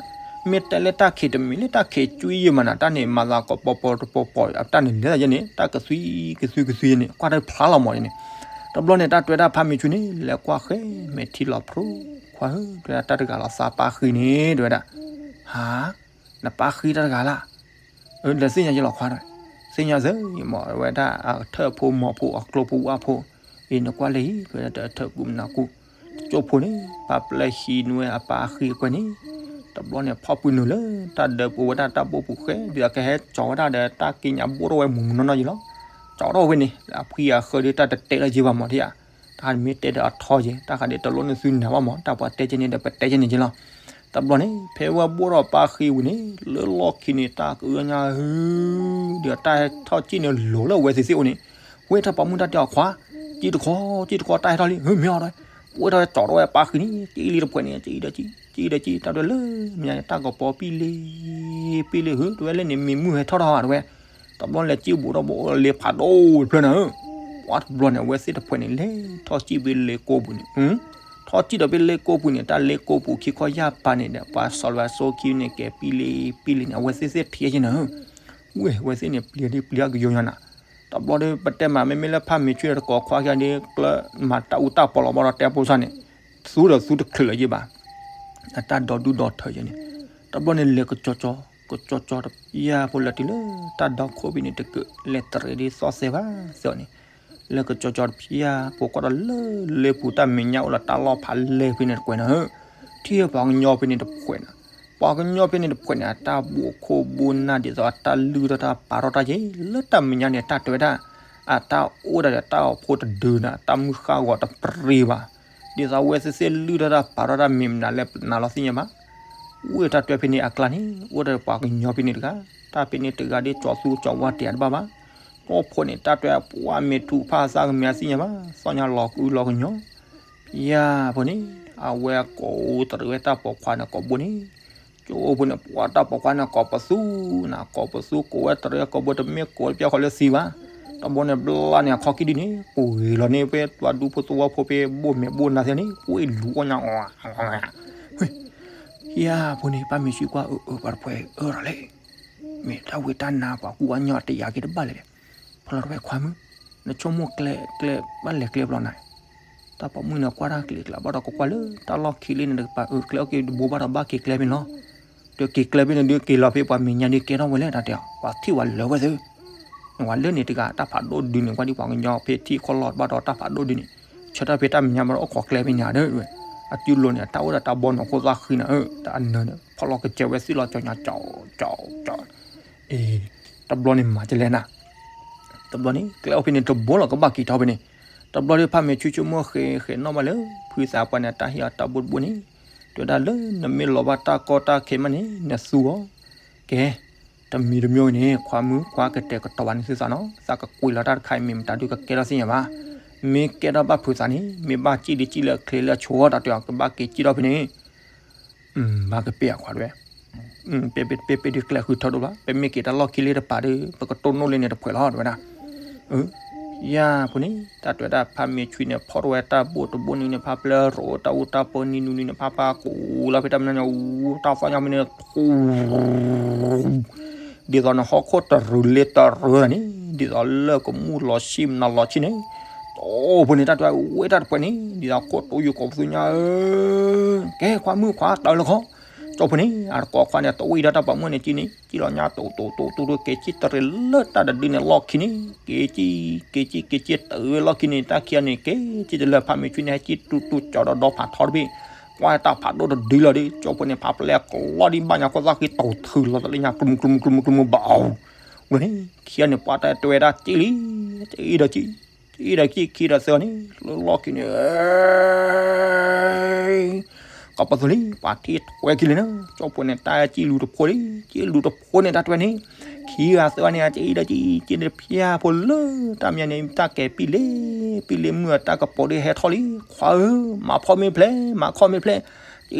မ့ၢ်တဲလၢတၢ်ခံးတမံၤလၢတၢ်ခံးကွံယဲၢ်မးနၤ တၢ်န့ၣ် မၤသးကိးပီၤပီၤတပီၤပီၤ အတၢ်န့ၣ်လဲၤသးယဲန့ၣ် တၢ်ကသွံကသွံကသွံယဲန့ၣ် ကွၢ်တၢ်ဖျါလီၤမးန့ၣ် တဘျီန့ၣ် တၢ်တွဲဒၣ်ဖးမ့ၢ်ဆွံန့ၣ် လဲၤကွၢ်ဃဲးမဲာ်ထံလီၤဖျိ ခွါဧၢ တွဲဒၣ်တၢ်တဂၤလီၤသးပၢ်ဃံန့ၣ် တဝဲဒၣ် ဟါ နပၢ်ဃံတၢ်တဂၤလၢ လဲၤသ့ၣ်ညါယလီၤခွါဒီး သ့ၣ်ညါစ့ၢ်မး အဝဲဒၣ်အထၢၣ်ဖိမီၤဖိအကျိဖိဝၣ်ဖိ အံၤနကွၢ်လၢဟံၣ် တဝဲဒၣ်တထၢၣ်ကူမနၤကူ တကၠိဖိန့ၣ် ပာ်ပျဲဟံးနွဲအပၢ်ဃံအကွဲန့ၣ် တဘျီန့ၣ် ဖီၣ်ပှံၤနုာ်လၢတၢ်ဒၢပူၤဝဲဒၣ်တၢ်ဘိပူၤဃဲ ဒ်သိးကဟဲကၠီၤဝဲဒၣ်ဒီးတၢ်ကံးညာ်ဘိၣ်ထီၣ်ဝဲမုၢ်မုၢ်နီၢ်နီၢ်ယလီၤ ကၠီၤထီၣ်ဝဲန့ၣ် အဖှံအဃၢၤဒ်တၢ်တတဲလၢယဲဘၣ်မးဒ်ဧါ တၢ်မ့ၢ်တဲဒီးအထီယဲ တၢ်ဃးဒ်တလိၣ်န့ၢ်သုနၢ်ဘၣ်မး တၢ်ပှၤတဲကဲန့ၣ်ဒီးပတဲကဲန့ၣ်ယလီၤ တဘျီန့ၣ် ဖဲဝဲဘိၣ်ထီၣ်ပၢ်ဃံဝံၤန့ၣ် လၢလီၢ်ခံန့ၣ် တၢ်ကအၢညါဟု ဒီးတၢ်ဟဲထီၣ်စံၣ်န့ၣ်လိၤလၢအဝဲသ့ၣ်သ့ၣ်အိၣ်န့ၣ် ဝဲထီၣ်ပိာ်မုၣ်တၢ်တဲအီၤခွါ စံၣ်တခီ စံၣ်တခီ တၢ်ဟဲထီၣ်လံ ဟုမ့ၢ်အီၤဒီး ပဝဲထီၣ်ကၠီၤထီၣ်ဝဲပၢ်ဃံန့ၣ် စံၣ်လံတဖှဲးန့ၣ် စံၣ်ဒီးစံၣ် စံၣ်ဒီးစံၣ် တၢ်တွဲလၢမ့ၢ်ညါန့ၣ် တၢ်ကပီၤပံၣ်လ့ ပံၣ်လ့ ဟု တဝဲလၢန့ၣ် မ့ၢ်မုၢ်ဟဲထီၣ်ထီၣ်တဝဲ တဘျီလဲၤစံၣ်ဘူးထီၣ်ဘူးလ့ဖးဒိၣ်တဖျၢၣ်နၤဧၢ ပှၢ်တဘျီန့ၣ် အဝဲသ့ၣ်တဖှဲးန့ၣ် လဲၤထီၣ်စံၣ်ဖဲလ့ကိပူၤန့ၣ် ထီၣ်စံၣ်ဒီးဖဲလ့ကိပူၤန့ၣ် တၢ်လ့ကိပူၤခံခီယၢ်ပၤန့ၣ်ဒီး ပှၤစီၤလၤစိခံန့ၣ် ကဲပံၣ်လ့ ပံၣ်လ့န့ၣ် အဝဲသ့ၣ်သ့ၣ်ထံၣ်ယဲနၤဧၢ ဝဲ အဝဲသ့ၣ်န့ၣ် ပျံၤဒ်ပျံၤအကယိယၤနၤ တဘျီဒီး ပတဲမး မ့မ့ၢ်လၢဖးမ့ၢ်ဆွံတကိးခွါခံဂၤဒီး ကျၢမၤတၢ်အူတၢ်ပီၤလီၤဘၣ်ဒီးတဲဖိစၢ်န့ၣ် သူဒီးသူတချုးလၢၤယဲဘၣ် အတၢ်ဒီဒူၣ်ဒီထၢယဲန့ၣ် တဘျီန့ၣ်လဲၤကကၠီကၠီ ကကၠီကၠီတပျၢ်ဖိလၢတုၤလၢတၢ်ဒီခိၣ်ဖဲန့ၣ်တကၢၢ် လဲၤတရံးဒ်သီၣ်သဲဘၣ်သ့ၣ်န့ၣ် လဲၤကကၠီကၠီတပျၢ်ဖိကွၢ်ဒီးလၢလ့ပူၤတၢ်မဲာ်ညါအိၣ်လီၤတၢ်လီၢ်ဖးလဲၢ်ဖဲန့ၣ်တကွဲးနၤဧၢ ထံၣ်ပှၤကညီဖဲန့ၣ်တဖှဲးနၤ ပှၤကညီဖဲန့ၣ်တဖှဲးန့ၣ် အတၢ်ဘိၣ်ခိၣ်ဘိၣ်နၢ်ဒ်သိးအတၢ်လုၢ်ထီၣ်တၢ်ပာ်ထီၣ်တၢ်ယဲ လၢတၢ်မဲာ်ညါန့ၣ် တၢ်တဲဝဲဒၣ် အတၢ်အိၣ်ဒၣ်ဒီးတၢ်အိၣ်ဖှိၣ်တဒုနၤ တၢ်မုၢ်ဃၢ်ဂီၤတပျံၤဘၣ် ဒ်သိးအဝဲသ့ၣ်သ့ၣ်လုၢ်ထီၣ်တၢ်ပာ်ထီၣ်တၢ်မ့ၢ်မနုၤလဲၣ်ပနၤလီၤသ့ၣ်ညါဘၣ် ဝဲတၢ်တွဲဖဲန့ၣ်အကျါန့ၣ် အိၣ်ဒီးပှၤကညီဖဲန့ၣ်တဂၤ တၢ်ဖဲန့ၣ်တဂၤဒ်ကၠီသူကၠီဝါတဲာ်တဘၣ်ဘၣ် ကၠီဖိန့ၣ် တၢ်တွဲပှၢ်မ့ၢ်ထူးဖးသးကမ့ၢ်သ့ၣ်ညါဘၣ် သီၣ်ညါလီၤကအုလီၤကညီ ယၤဖိန့ၣ် အဝဲကိးတရံးဝဲတၢ်ပိာ်ခွါန့ၣ်ကိးဘိန့ၣ် ကၠိဖိန့ၣ် ပှၤတၢ်ပိာ်ခွါန့ၣ်ကိးပသူနၤ ကိးပသူကိးဝဲတရံးကိးဘိတမ့ၢ်ကိးတပျၢ်ဃီလၢသံဘၣ် တဘျီန့ၣ်ဘျါန့ၣ်အခီၣ်ကံၣ်ဒ်န့ၣ် ပှ့ၤလီၤန့ၢ်ဖဲပှၤဒူဖိသဝီဖိဖဲဘိၣ်မဲာ်ဘိၣ်နၤသ့ၣ်န့ၣ် ပှ့ၤလူၤအီၣ်ညါ ယၤဖိန့ၣ် ပၢ်မ့ၢ်ဆှံကွၢ်အၢ အၢ ပှၤတဖှဲးအၢထီၣ်လဲၣ် မ့ၢ်တၢ်ဝံတၢ်နါပှၤကူၣ်ဝါညီတယာ်က့ၤတဘၣ်လဲၣ်ဒီး ဖီလီၤတဝဲခွါမုၣ် နဆိကမိၣ်ကျဲ ကျဲဘၣ်လဲၤကျဲဘျီနၤ တၢ်ပိာ်မုၣ်န့ၣ်ကွၢ်တၢ်ကျဲကျါဘၣ်ဒီးကကွၢ်လၢတၢ်လီၢ်ခံလံန့ၣ်တကပၤအၢ ကျဲအိၣ်က့ၤတဘိဘၣ်ဒီးဘၣ်က့ၤကျဲဖဲန့ၣ်လီၤ ဒီးက့ၤကျဲဖဲန့ၣ်ဒုးက့ၤလီၤဖဲပှၤမဲာ်ညါဒုးကဲထီၣ်ဝဲလဲၣ်တၢ်တဲအီၤ ပှၤထံၣ်ဝဲလၢာ်ဝဲသု နဝဲလၢန့ၣ်တဂၤတၢ်ဖးဒိၣ်ဒုးန့ၣ် ကွၢ်ဒ်ပှၤကညီဖဲထံၣ်ခီၣ်လီၢ်ဘၣ်ဒီးတၢ်ဖးဒိၣ်ဒုးန့ၣ် ဆၢထၢၣ်ဖဲတၢ်မဲာ်ညါဘၣ်ဒီးအိၣ်ခိးကျဲဖဲန့ၣ်ဒီး အစုလိၤန့ၣ် အတၢ်အိၣ်ဒီးတၢ်ဘီနီၢ်ခိၣ်သၣ်ဃံနၤဧၢ တၢ်အနၢၤန့ၣ် ဖီလီၤကစဲးဝဲသ့ၣ်လီၤကၠီညါကၠီကၠီကၠီ အ့ တဘျီန့ၣ်မၤကလဲၣ်နၤ တဘျီန့ၣ် ကျဲအိၣ်ဖဲန့ၣ်တဘိလီၤကဘၣ်က့ၤထီၣ်ဖဲန့ၣ် တဘျီဒီးဖးမ့ၢ်ဆှံဆိကမိၣ်ဃဲးဃဲးနီၣ်ဘၣ်လၢ ဖုသးပှၢ်န့ၣ် တၢ်ဟ့ၣ်အီၤတၢ်ဘိတဘိန့ၣ် တဲဝဲဒၣ်လၢနမ့ၢ်လီၤဘၣ်တၢ်ကီတၢ်ခဲမးန့ၣ် နသူအီၤ ကဲ တမံၤတမံၤန့ၣ် ခွါမုၣ်ခွါကတဲာ်ကတီၤဘၣ်န့ၣ်သုသးနီၤ သးကကွံာ်လီၤတၢ်တခါအံၤမ့ၢ်မတၤဒုးကကဲထီၣ်သ့ၣ်ညါဘၣ် မ့ၢ်ကဲထီၣ်ဘၣ်ဖုသးန့ၣ် မ့ၢ်ဘၣ်စံၣ်ဒ်စံၣ်လၢအချ့လၢအဆိ တၢ်တဲအီၤကဘၣ်က့ၤစံၣ်ထီၣ်ဖဲန့ၣ် ဘၣ်ကပ့ၢ်အခွါတဝဲ ပ့ၢ်ပ့ၢ်ပ့ၢ်ဒုးကျဲဃုထၢဒိၣ်ဘၣ် ပမ့ၢ်က့ၤတၢ်လီၢ်ခံလ့တပၤဒီး ပကတိၢ်နီၣ်လံန့ၣ်တဖှဲးလီၤ တဲဝဲဒၣ် ယၤဖိန့ၣ် တၢ်တဲဝဲဒၣ်ဖးမ့ၢ်ဆှံန့ၣ် ဖီၣ်ထီၣ်ဝဲတၢ်ဘိတဘိနုၤန့ၣ် ဖးပျဲရိတၢ်အူတၢ်ပၢနံၤနုၤနံၤန့ၣ် ဖးပှၤကူးလီၤဖဲတၢ်မဲာ်ညါအူ တၢ်သီၣ်ညါဖဲန့ၣ် ဒ်သိးနဟီၣ်ခိၣ်တရူးလ့တရူးန့ၣ် ဒ်သိးလၢကမူၣ်လီၤဆံၣ်မနုၤလီၤဆံၣ်န့ၣ် တိၢ်ဖိန့ၣ် တၢ်တဲဝဲတၢ်တဖှဲးန့ၣ် ဒ်သိးခိၣ်တိယုၢ်ကိးပသူညါဧၢ ကဲခွါမုၣ်ခွါတၢ်လၢခီၣ် ကၠီဖိန့ၣ် အတကိးခွါန့ၣ် တအိၣ်အံၤဒီးတၢ်ပိာ်မုၣ်န့ၣ်က့န့ၣ် က့လီၤညါတိၢ်တိၢ်တိၢ်တိၢ်တိၢ် က့ၤက့တရံးလၢတၢ်တဒုန့ၣ်လီၢ်ခံန့ၣ် က့ၤက့ က့ၤက့ က့ၤက့တၢ်ဝဲလီၢ်ခံန့ၣ် တၢ်ခံဂၤန့ၣ် က့ၤက့တလၢဖးမ့ၢ်ဆွံန့ၣ် ဟဲက့တူၢ်တူၢ်ကၠီဒီးဒီဖးထီတဘ့ၣ် ကွၢ်တၢ်ဖးဒိၣ်တဒုလီၤဒီး ကၠီဖိန့ၣ် ဖးပျဲကလီဒံးဘၣ်ညါ ကီၢ်သၣ်ဃံတိၢ်ထုးလီၤတလၢညါ ကျူမူကျူမူကျူမူကျူမူဘၣ်အီၤ ဝဲန့ၣ် ခံဂၤန့ၣ် ပှၤတၢ်တဲဝဲဒၣ်က့လံ က့ဒီးက့ က့ဒီးက့ ခံဒီးသၢဂၤန့ၣ် လၢလီၢ်ခံန့ၣ် ကပသိလံ ပှၤထံၣ်ထွဲက့ၤလံနီၤ ကၠီဖိန့ၣ် တၢ်က့လူၤတဖိလံ က့လူၤတဖိန့ၣ် တၢ်တဲဝဲန့ၣ် ခံဂၤသၢဂၤန့ၣ် က့ဒီးက့ က့ဒီးဖၠါဖိလၢတၢ်မံၤန့ၣ် တၢ်ကဲၤပံၣ်လ့ ပံၣ်လ့မုၢ်အတၢ်ကပီၤဒ်ဟဲထီၣ်လံ ခွါဧၢ မၤဖီမ့ၢ်ဖျဲး မၤခီၣ်မ့ၢ်ဖျဲး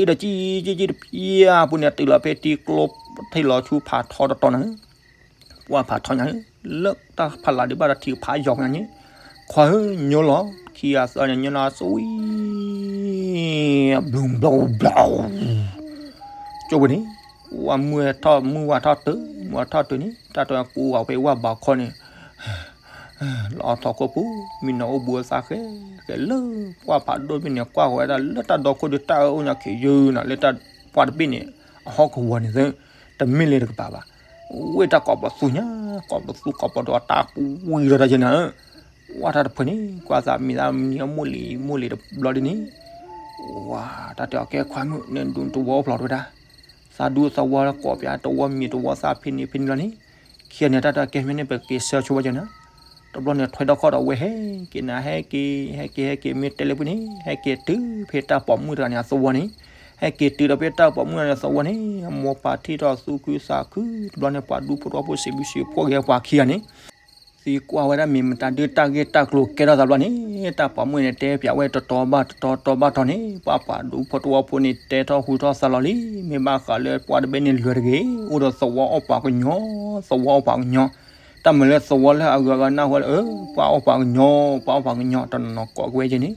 က့ဒီးက့ က့က့တဖၠါဖိန့ၣ် တုၤလီၤဖဲတံကျိ ထံၣ်လီၤဆူဖးထီတတီၤန့ၣ် ပှၢ်ဖးထီညါ လၢတၢ်ဖးလၢ်ဒံးဘၣ်ဒီးထံးဖးယီၤညါန့ၣ် ခွါဧၢ ညိလီၤ ခံဂၤသၢဂၤန့ၣ် ညိလီၤ စဝံ ဘျုးဘျီဘျီ ကၠီဖိန့ၣ် ဝဲမုၢ်ထီၣ် မုၢ်ဝါထီၣ်တုၤ မုၢ်ဝါထီၣ်တုၤန့ၣ် တၢ်တဲဝဲကူဝဲဖဲဝၢ်ဘးခီန့ၣ် လီၤအထီခိၣ်ပူၤ မံနီၤအိၣ်ဘူးအသးဃဲဃဲလၢ ပှၢ်ဖးဒိၣ်တဘ့ၣ်န့ၣ် ကွၢ်ဃီဝဲဒၣ်လၢတၢ်ဒီခိၣ်ဒီးတၢ်အၢအိၣ်ညါခံးယုာ်နီၤ လၢတၢ်ပှၢ်တဘ့ၣ်န့ၣ် အဟီၣ်ကဝီၤန့ၣ်သ့ တမ့ၢ်လၢတကပၤဘၣ် ဝဲတၢ်ကိးပသူညါ ကိးပသူကိးပဒီးတၢ်ကွံလီၤတၢ်က့နၤဧၢ ဝဲတၢ်တဖုန့ၣ် ကွၢ်သးမံၤသးမံၤအမိၢ်လံၤမိၢ်လံၤတဘျီဒ်န့ၣ် ဝဲတၢ်တဲအီၤကဲခွါမုၣ် နဒူတဝီအိၣ်ဖျိးတဝဲဒၣ် သးဒူသးဝီကိးပၠးတဝီမံၤတဝီသၣ်ဖဲန့ၣ်ဖဲန့ၣ်လီၤန့ၣ် ခံဂၤန့ၣ် တၢ်တဲအီၤကဲမ့ၢ်န့ၣ် ပက့ၤဆၢဆိဝဲကၠီနၤ တဘျီန့ၣ် ထွဲထီၣ်ခီၣ်ဒီးဝဲဟဲက့ၤနၤ ဟဲက့ၤ ဟဲက့ၤ ဟဲက့ၤ မ့ၢ်တဲလၢပှၤန့ၣ် ဟဲက့ၤတုၤဖဲတၢ်ပိာ်မုၣ်တဂၤန့ၣ်အသဝီန့ၣ် ဟဲက့ၤတုၤဒီးဖဲတၢ်ပိာ်မုၣ်တဂၤန့ၣ်အသဝီန့ၣ် အမိၢ်ပၢ်ထံၣ်ထီၣ်သူၣ်ခုသးခု တဘျီန့ၣ် ပှၤဒူဖိတဝီဖိစံးဘျုးစံးဖှိၣ်က့ၤပှၤခံဂၤန့ၣ် သံကွၢ်ဝဲဒၣ်မ့ၢ်မတၤဒုးတၢ်ဂ့ၢ်တၢ်ကျိၤကဲထီၣ်သးဘျီန့ၣ် တၢ်ပိာ်မုၣ်န့ၣ်တဲပၠးဝဲတတီၤဘၣ်တတီၤ တတီၤဘၣ်တတီၤန့ၣ် ပှၤပှၤဒူဖိတဝီဖိန့ၣ် တဲထီၣ်ဟူထီၣ်သးလီၤလံ မ့ၢ်ဘၣ်ဃးလၢပှၤတဘ့ၣ်န့ၣ်လွဲၢ်တဂ့ၤ အိၣ်ဒီးသဝီအီၣ်ပှၤကညီ သဝီအီၣ်ပှၤကညီ တၢ်မၤလၢသဝီလၢအဂၤဂၤနၢ်ဟူလၢ ပှၤအီၣ်ပှၤကညီ ပှၤအီၣ်ပှၤကညီ တနီၤနီၤကိးက့ၤဝဲက့ၤန့ၣ်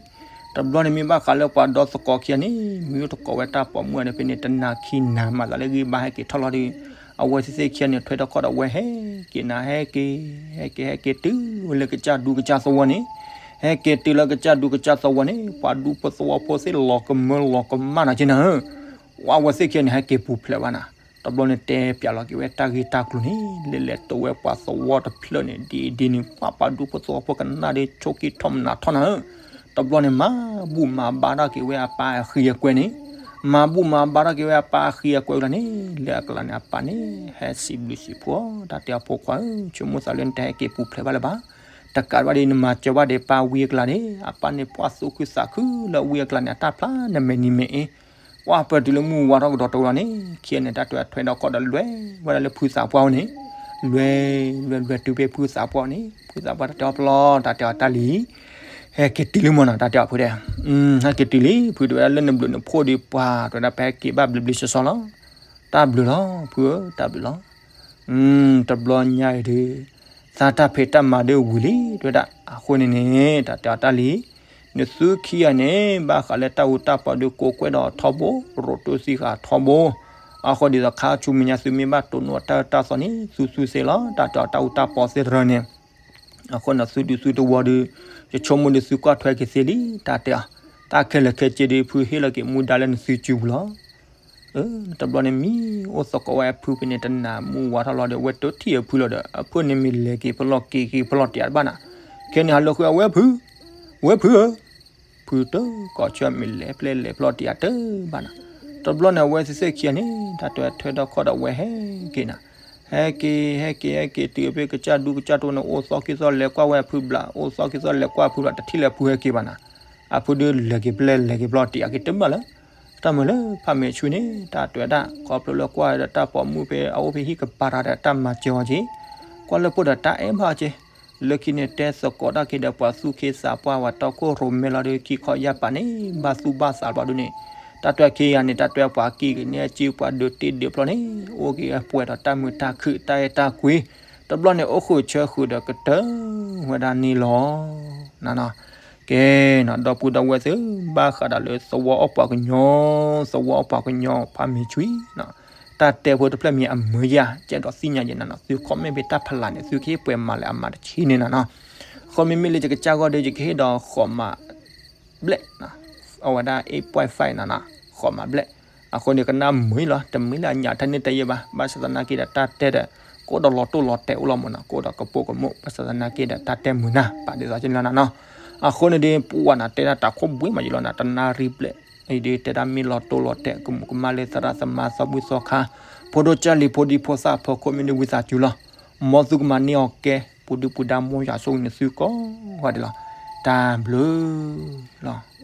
တဘျီန့ၣ်မ့ၢ်ဘၣ်ဃးလၢပှၤဒီသကိးခံဂၤန့ၣ် မ့ၢ်တကိးဝဲတၢ်ပိာ်မုၣ်န့ၣ်ဖဲန့ၣ် တနၤခံနၤမၤသးလၢဂံၢ်ဘါဟဲက့ၤထီၣ်လီၤဒီး အဝဲသ့ၣ်သ့ၣ်ခံဂၤန့ၣ် ထွဲထီၣ်ခီၣ်ဒီးဝဲဟဲက့ၤနၤ ဟဲက့ၤ ဟဲက့ၤ ဟဲက့ၤတုၤဝဲလၢကစၢ်ဒူကစၢ်သဝီန့ၣ် ဟဲက့ၤတုၤလၢကစၢ်ဒူကစၢ်သဝီန့ၣ် ပှၤဒူဖိသဝီဖိသ့ၣ်လီၤကမၢလီၤကမၣ်နၤက့နၤဧၢ ဝဲသ့ၣ်ခံဂၤန့ၣ် ဟဲက့ၤပူၤဖျဲးဘၣ်နၤ တဘျီန့ၣ်တဲပၠးလီၤက့ၤဝဲတၢ်ဂ့ၢ်တၢ်ကျိၤန့ၣ် လဲၤလဲၤတိဝဲပှၤသဝီတဖျၢၣ်န့ၣ် ဒ်ဒ်န့ၣ် ပှၤပှၤဒူဖိသဝီဖိကနၣ်ဒီးဆိးက့ထီၣ်မနၤထီၣ်နၤဧၢ တဘျီန့ၣ် မၤဘူၣ်မၤဘါထီၣ်က့ၤဝဲအပၢ်အဃံအကွဲန့ၣ် မၤဘူၣ်မၤဘါထီၣ်က့ၤဝဲအပၢ်အဃံအကွဲလီၤန့ၣ် လၢအကလၤန့ၣ် အပၢ်န့ၣ် ဟဲစံးဘျုးစံးဖှိၣ် တၢ်တဲအီၤဖိခွါဧၢ ဆိကမိၣ်သးလၢနတဟဲက့ၤပူၤဖျဲးဘၣ်လၢၤဘၣ် တကးဘၣ်ဒီး နမၤစၢၤဘၣ်ဒီးပၢ်ဝံအကျါန့ၣ် အပၢ်န့ၣ်ပှၢ်သူၣ်ခုသးခုလၢဝံအကျါန့ၣ် အတၢ်ဖျါနမဲာ်နံၤမဲာ်အ့ ပှၢ်ပၢၢ်တုၤလၢမုၢ်ဝါထီၣ်ကဒီးတဝီလီၤန့ၣ် ခံဂၤန့ၣ် တၢ်တဲထွဲဒီးခီၣ်ဒီးလွဲၢ်ဝဲဒၣ်လၢဖုသးပှၢ်အအိၣ်န့ၣ် လွဲၢ် လွဲၢ် လွဲၢ်တုၤဖဲဖုသးပှၢ်အအိၣ်န့ၣ် ဖုသးပှၢ်တၢ်တဲအီၤပျီ တၢ်တဲအီၤတၢ်လံ ဟဲက့ၤတုၤလံမ့ၢ်နီၤ တၢ်တဲအီၤဖုဒီး ဟဲက့ၤတုၤလံ ဖုတဲဝဲဒၣ်လၢနဘျုးနဖှိၣ်ဒီးပှၤ တဲဝဲဒၣ်ပဟဲက့ၤဘၣ်ဘျ့ဘျ့ဆှီဆှီလီၤ တၢ်ဘျုးလီၤ ဖုဧၢ တၢ်ဘျုးလီၤ တဘျီညါအံၤဒီး သးတၢ်ဖံးတၢ်မၤဒုးဝံၤလံ တဲဝဲဒၣ် အဃိန့ၣ်န့ၣ် တၢ်တဲအီၤတၢ်လံ နသုခံဂၤန့ၣ် ဘၣ်ဃးလၢတၢ်အူတၢ်ပီဒုးကိးကွဲဒီးထီဘိ ရိးတိသံဃာ်ထီဘိ အဃိဒ်သိးခါဆူမဲာ်ညါသုမ့ၢ်ဘၣ်တိၢ်နီၣ်တၢ်အၢတၢ်သီန့ၣ် သုသုသ့လီၤ တၢ်တဲအီၤတၢ်အူတၢ်ပီသ့တရၢန့ၣ် အဃိန့ၣ်သုဒုးသုတဝီဒီး ယဆိကမိၣ်ဒီးသုကွၢ်ထွဲက့ၤသ့လံ တၢ်တဲအီၤ တၢ်ခဲလၢာ်ခဲဆ့ဒီး ဖုဟ့ၣ်လီၤက့ၤမူဒါလၢနသုစုပူၤလီၤ အၢ တဘျီန့ၣ်မံၤအိၣ်သကိးဝဲအဖုဖဲန့ၣ် တနၤမုၢ်ဝါထီၣ်လီၤဒီး အဝဲတထံၣ်အဖုလီၤဒီး အဖုန့ၣ်မ့ၢ်လဲၤက့ၤဖဲလီၢ်က့ၤက့ၤဖဲလီၢ်တံၢ်အါတဘၣ်နၤ ခဲန့ၣ်ဟးလၢဃုာ်အဝဲဖု ဝဲဖုဧၢ ဖုတကိးဆၢမ့ၢ်လဲၤဖျဲၣ်လဲၤဖဲလီၢ်တံၢ်အါတဘၣ်နၤ တဘျီန့ၣ် အဝဲသ့ၣ်သ့ၣ်ခံဂၤန့ၣ် တၢ်တဲထွဲထီၣ်ခီၣ်ဒီးဝဲဟဲက့ၤနၤ ဟဲက့ၤ ဟဲက့ၤ ဟဲက့ၤတုၤဖဲကစၢ်ဒူကစၢ်တဝီန့ၣ် အိၣ်သီခံသီလဲၤကွၢ်ဝဲအဖုဘျး အိၣ်သီခံသီလဲၤကွၢ်အဖုဘျး တထံၣ်လၢအဖုဟဲက့ၤဘၣ်နၤ အဖုဒုးလဲၤက့ၤဖဲလဲၤက့ၤဖဲလီၢ်တံၢ်အါက့ၤတဘၣ်လၢ တၢ်မုာ်လၢဖးမဲာ်ဆူန့ၣ် တၢ်တဲဝဲဒၣ် ခီဖျိလၢကွၢ်ဒီးတၢ်ပိာ်မုၣ်ဖဲအအိၣ်ဖဲဟံၣ်ကပၤတၢ်ဒီးတၢ်မၤစၢၤအီၤက့ၤ ကွၢ်လၢပှဲၤဒီးတၢ်အဲၣ်ဘၣ်က့ၤ လၢခံန့ၣ်တဲသကိးတၢ်က့ၤဒီးပှၤသူၣ်က့သးပှၢ်ဝဲတီခိၣ်ရိၣ်မဲလီၤဒီး ခံခီယၢ်ပာ်န့ၣ် ဘၣ်သူၣ်ဘၣ်သးဘျီဒုန့ၣ် တၢ်တဲခံဂၤန့ၣ် တၢ်တဲပှၤက့ၤကန့ၢ်အစုပှၤဒုးတ့ဒုးဖျီန့ၣ် အိၣ်က့ၤပှဲၤဒီးတၢ်မုာ်တၢ်ခုၣ်တၢ်အဲၣ်တၢ်ကွံ တဘျီန့ၣ် အိၣ်ဃုာ်ဆၢဃုာ်ဒီးကတၢၢ်ဝဲဒၣ်န့ၣ်လီၤ. ကဲနီၤ ဒီပုၢ်ဒီဝဲၢ်သ့ၣ် ဘၣ်ဃးဒီးလၢသဝီအီၣ်ပှၤကညီ သဝီအီၣ်ပှၤကညီ ဖးမ့ၢ်ဆွံနီၤ တၢ်တဲဖိတဖျၢၣ်မ့ၢ်အမုာ်ယၤ ကဲဒီးသ့ၣ်ညါယဲနၤနီၤ သု comment ဖဲတၢ်ဖးလၢ်န့ၣ် သုကဟ့ၣ်ပှဲၤမးလၢအမၤတဆံန့ၣ်နၤနီၤ အဃိမ့မ့ၢ်လၢယကစၢ်ဂီၢ်ဒီး ယကဟ့ၣ်ဒီးဃိးမးဘျဲၣ်နီၤ အဝဲဒၣ် eight point five နီၤနီၤ ဃိးမးဘျဲၣ် အဃိန့ၣ် ကနၣ်မုာ်လီၤ, တမ့ၢ်လၢအညၣ်ထဲန့ၣ်တယဲၢ်ဘၣ်, ဘၣ်ဆၣ်သနာ်က့ဒီးတၢ်တဲဒီး ကအိၣ်ဒီးလီၤတိၢ်လီၤတဲာ်အိၣ်လီၤမၢ်နီၤ, ကအိၣ်ဒီးကပိာ်ကမိၣ်, ဘၣ်ဆၣ်သနာ်က့ဒီးတၢ်တဲမုာ်နၢ် ပာ်ဒ်သိးကန့ၣ်လီၤနီၤ. အဃိန့ၣ်ဒီး ပဝဲနၤတဲဒၣ်တၢ်ခိၣ်ဘှံးမးယံၤလီၤနၤ, တနၣ်ရံၣ်ဘျဲၣ်, အံၤဒီးတဲဒၣ်မ့ၢ်လီၤတိၢ်လီၤတဲာ် ကမူးကမၣ်လၢသရၣ်သမါသီဘူၣ်သီခါ, ဖိဒိၣ်ကၢ်လံၤဖိဒံဖိသၣ်အဖီခိၣ် မ့ၢ်ဒ်ဝံသးစူၤလီၤ. မ်သုကမၤန့ၢ်အီၤကဲ, ပူၤဒုၣ်ပူၤဒါ မ်ယွၤဆိၣ်ဂ့ၤန့ၢ်သုကိးဂၤဒဲးလီၤ. တၢ်ဘျုးလီၤ.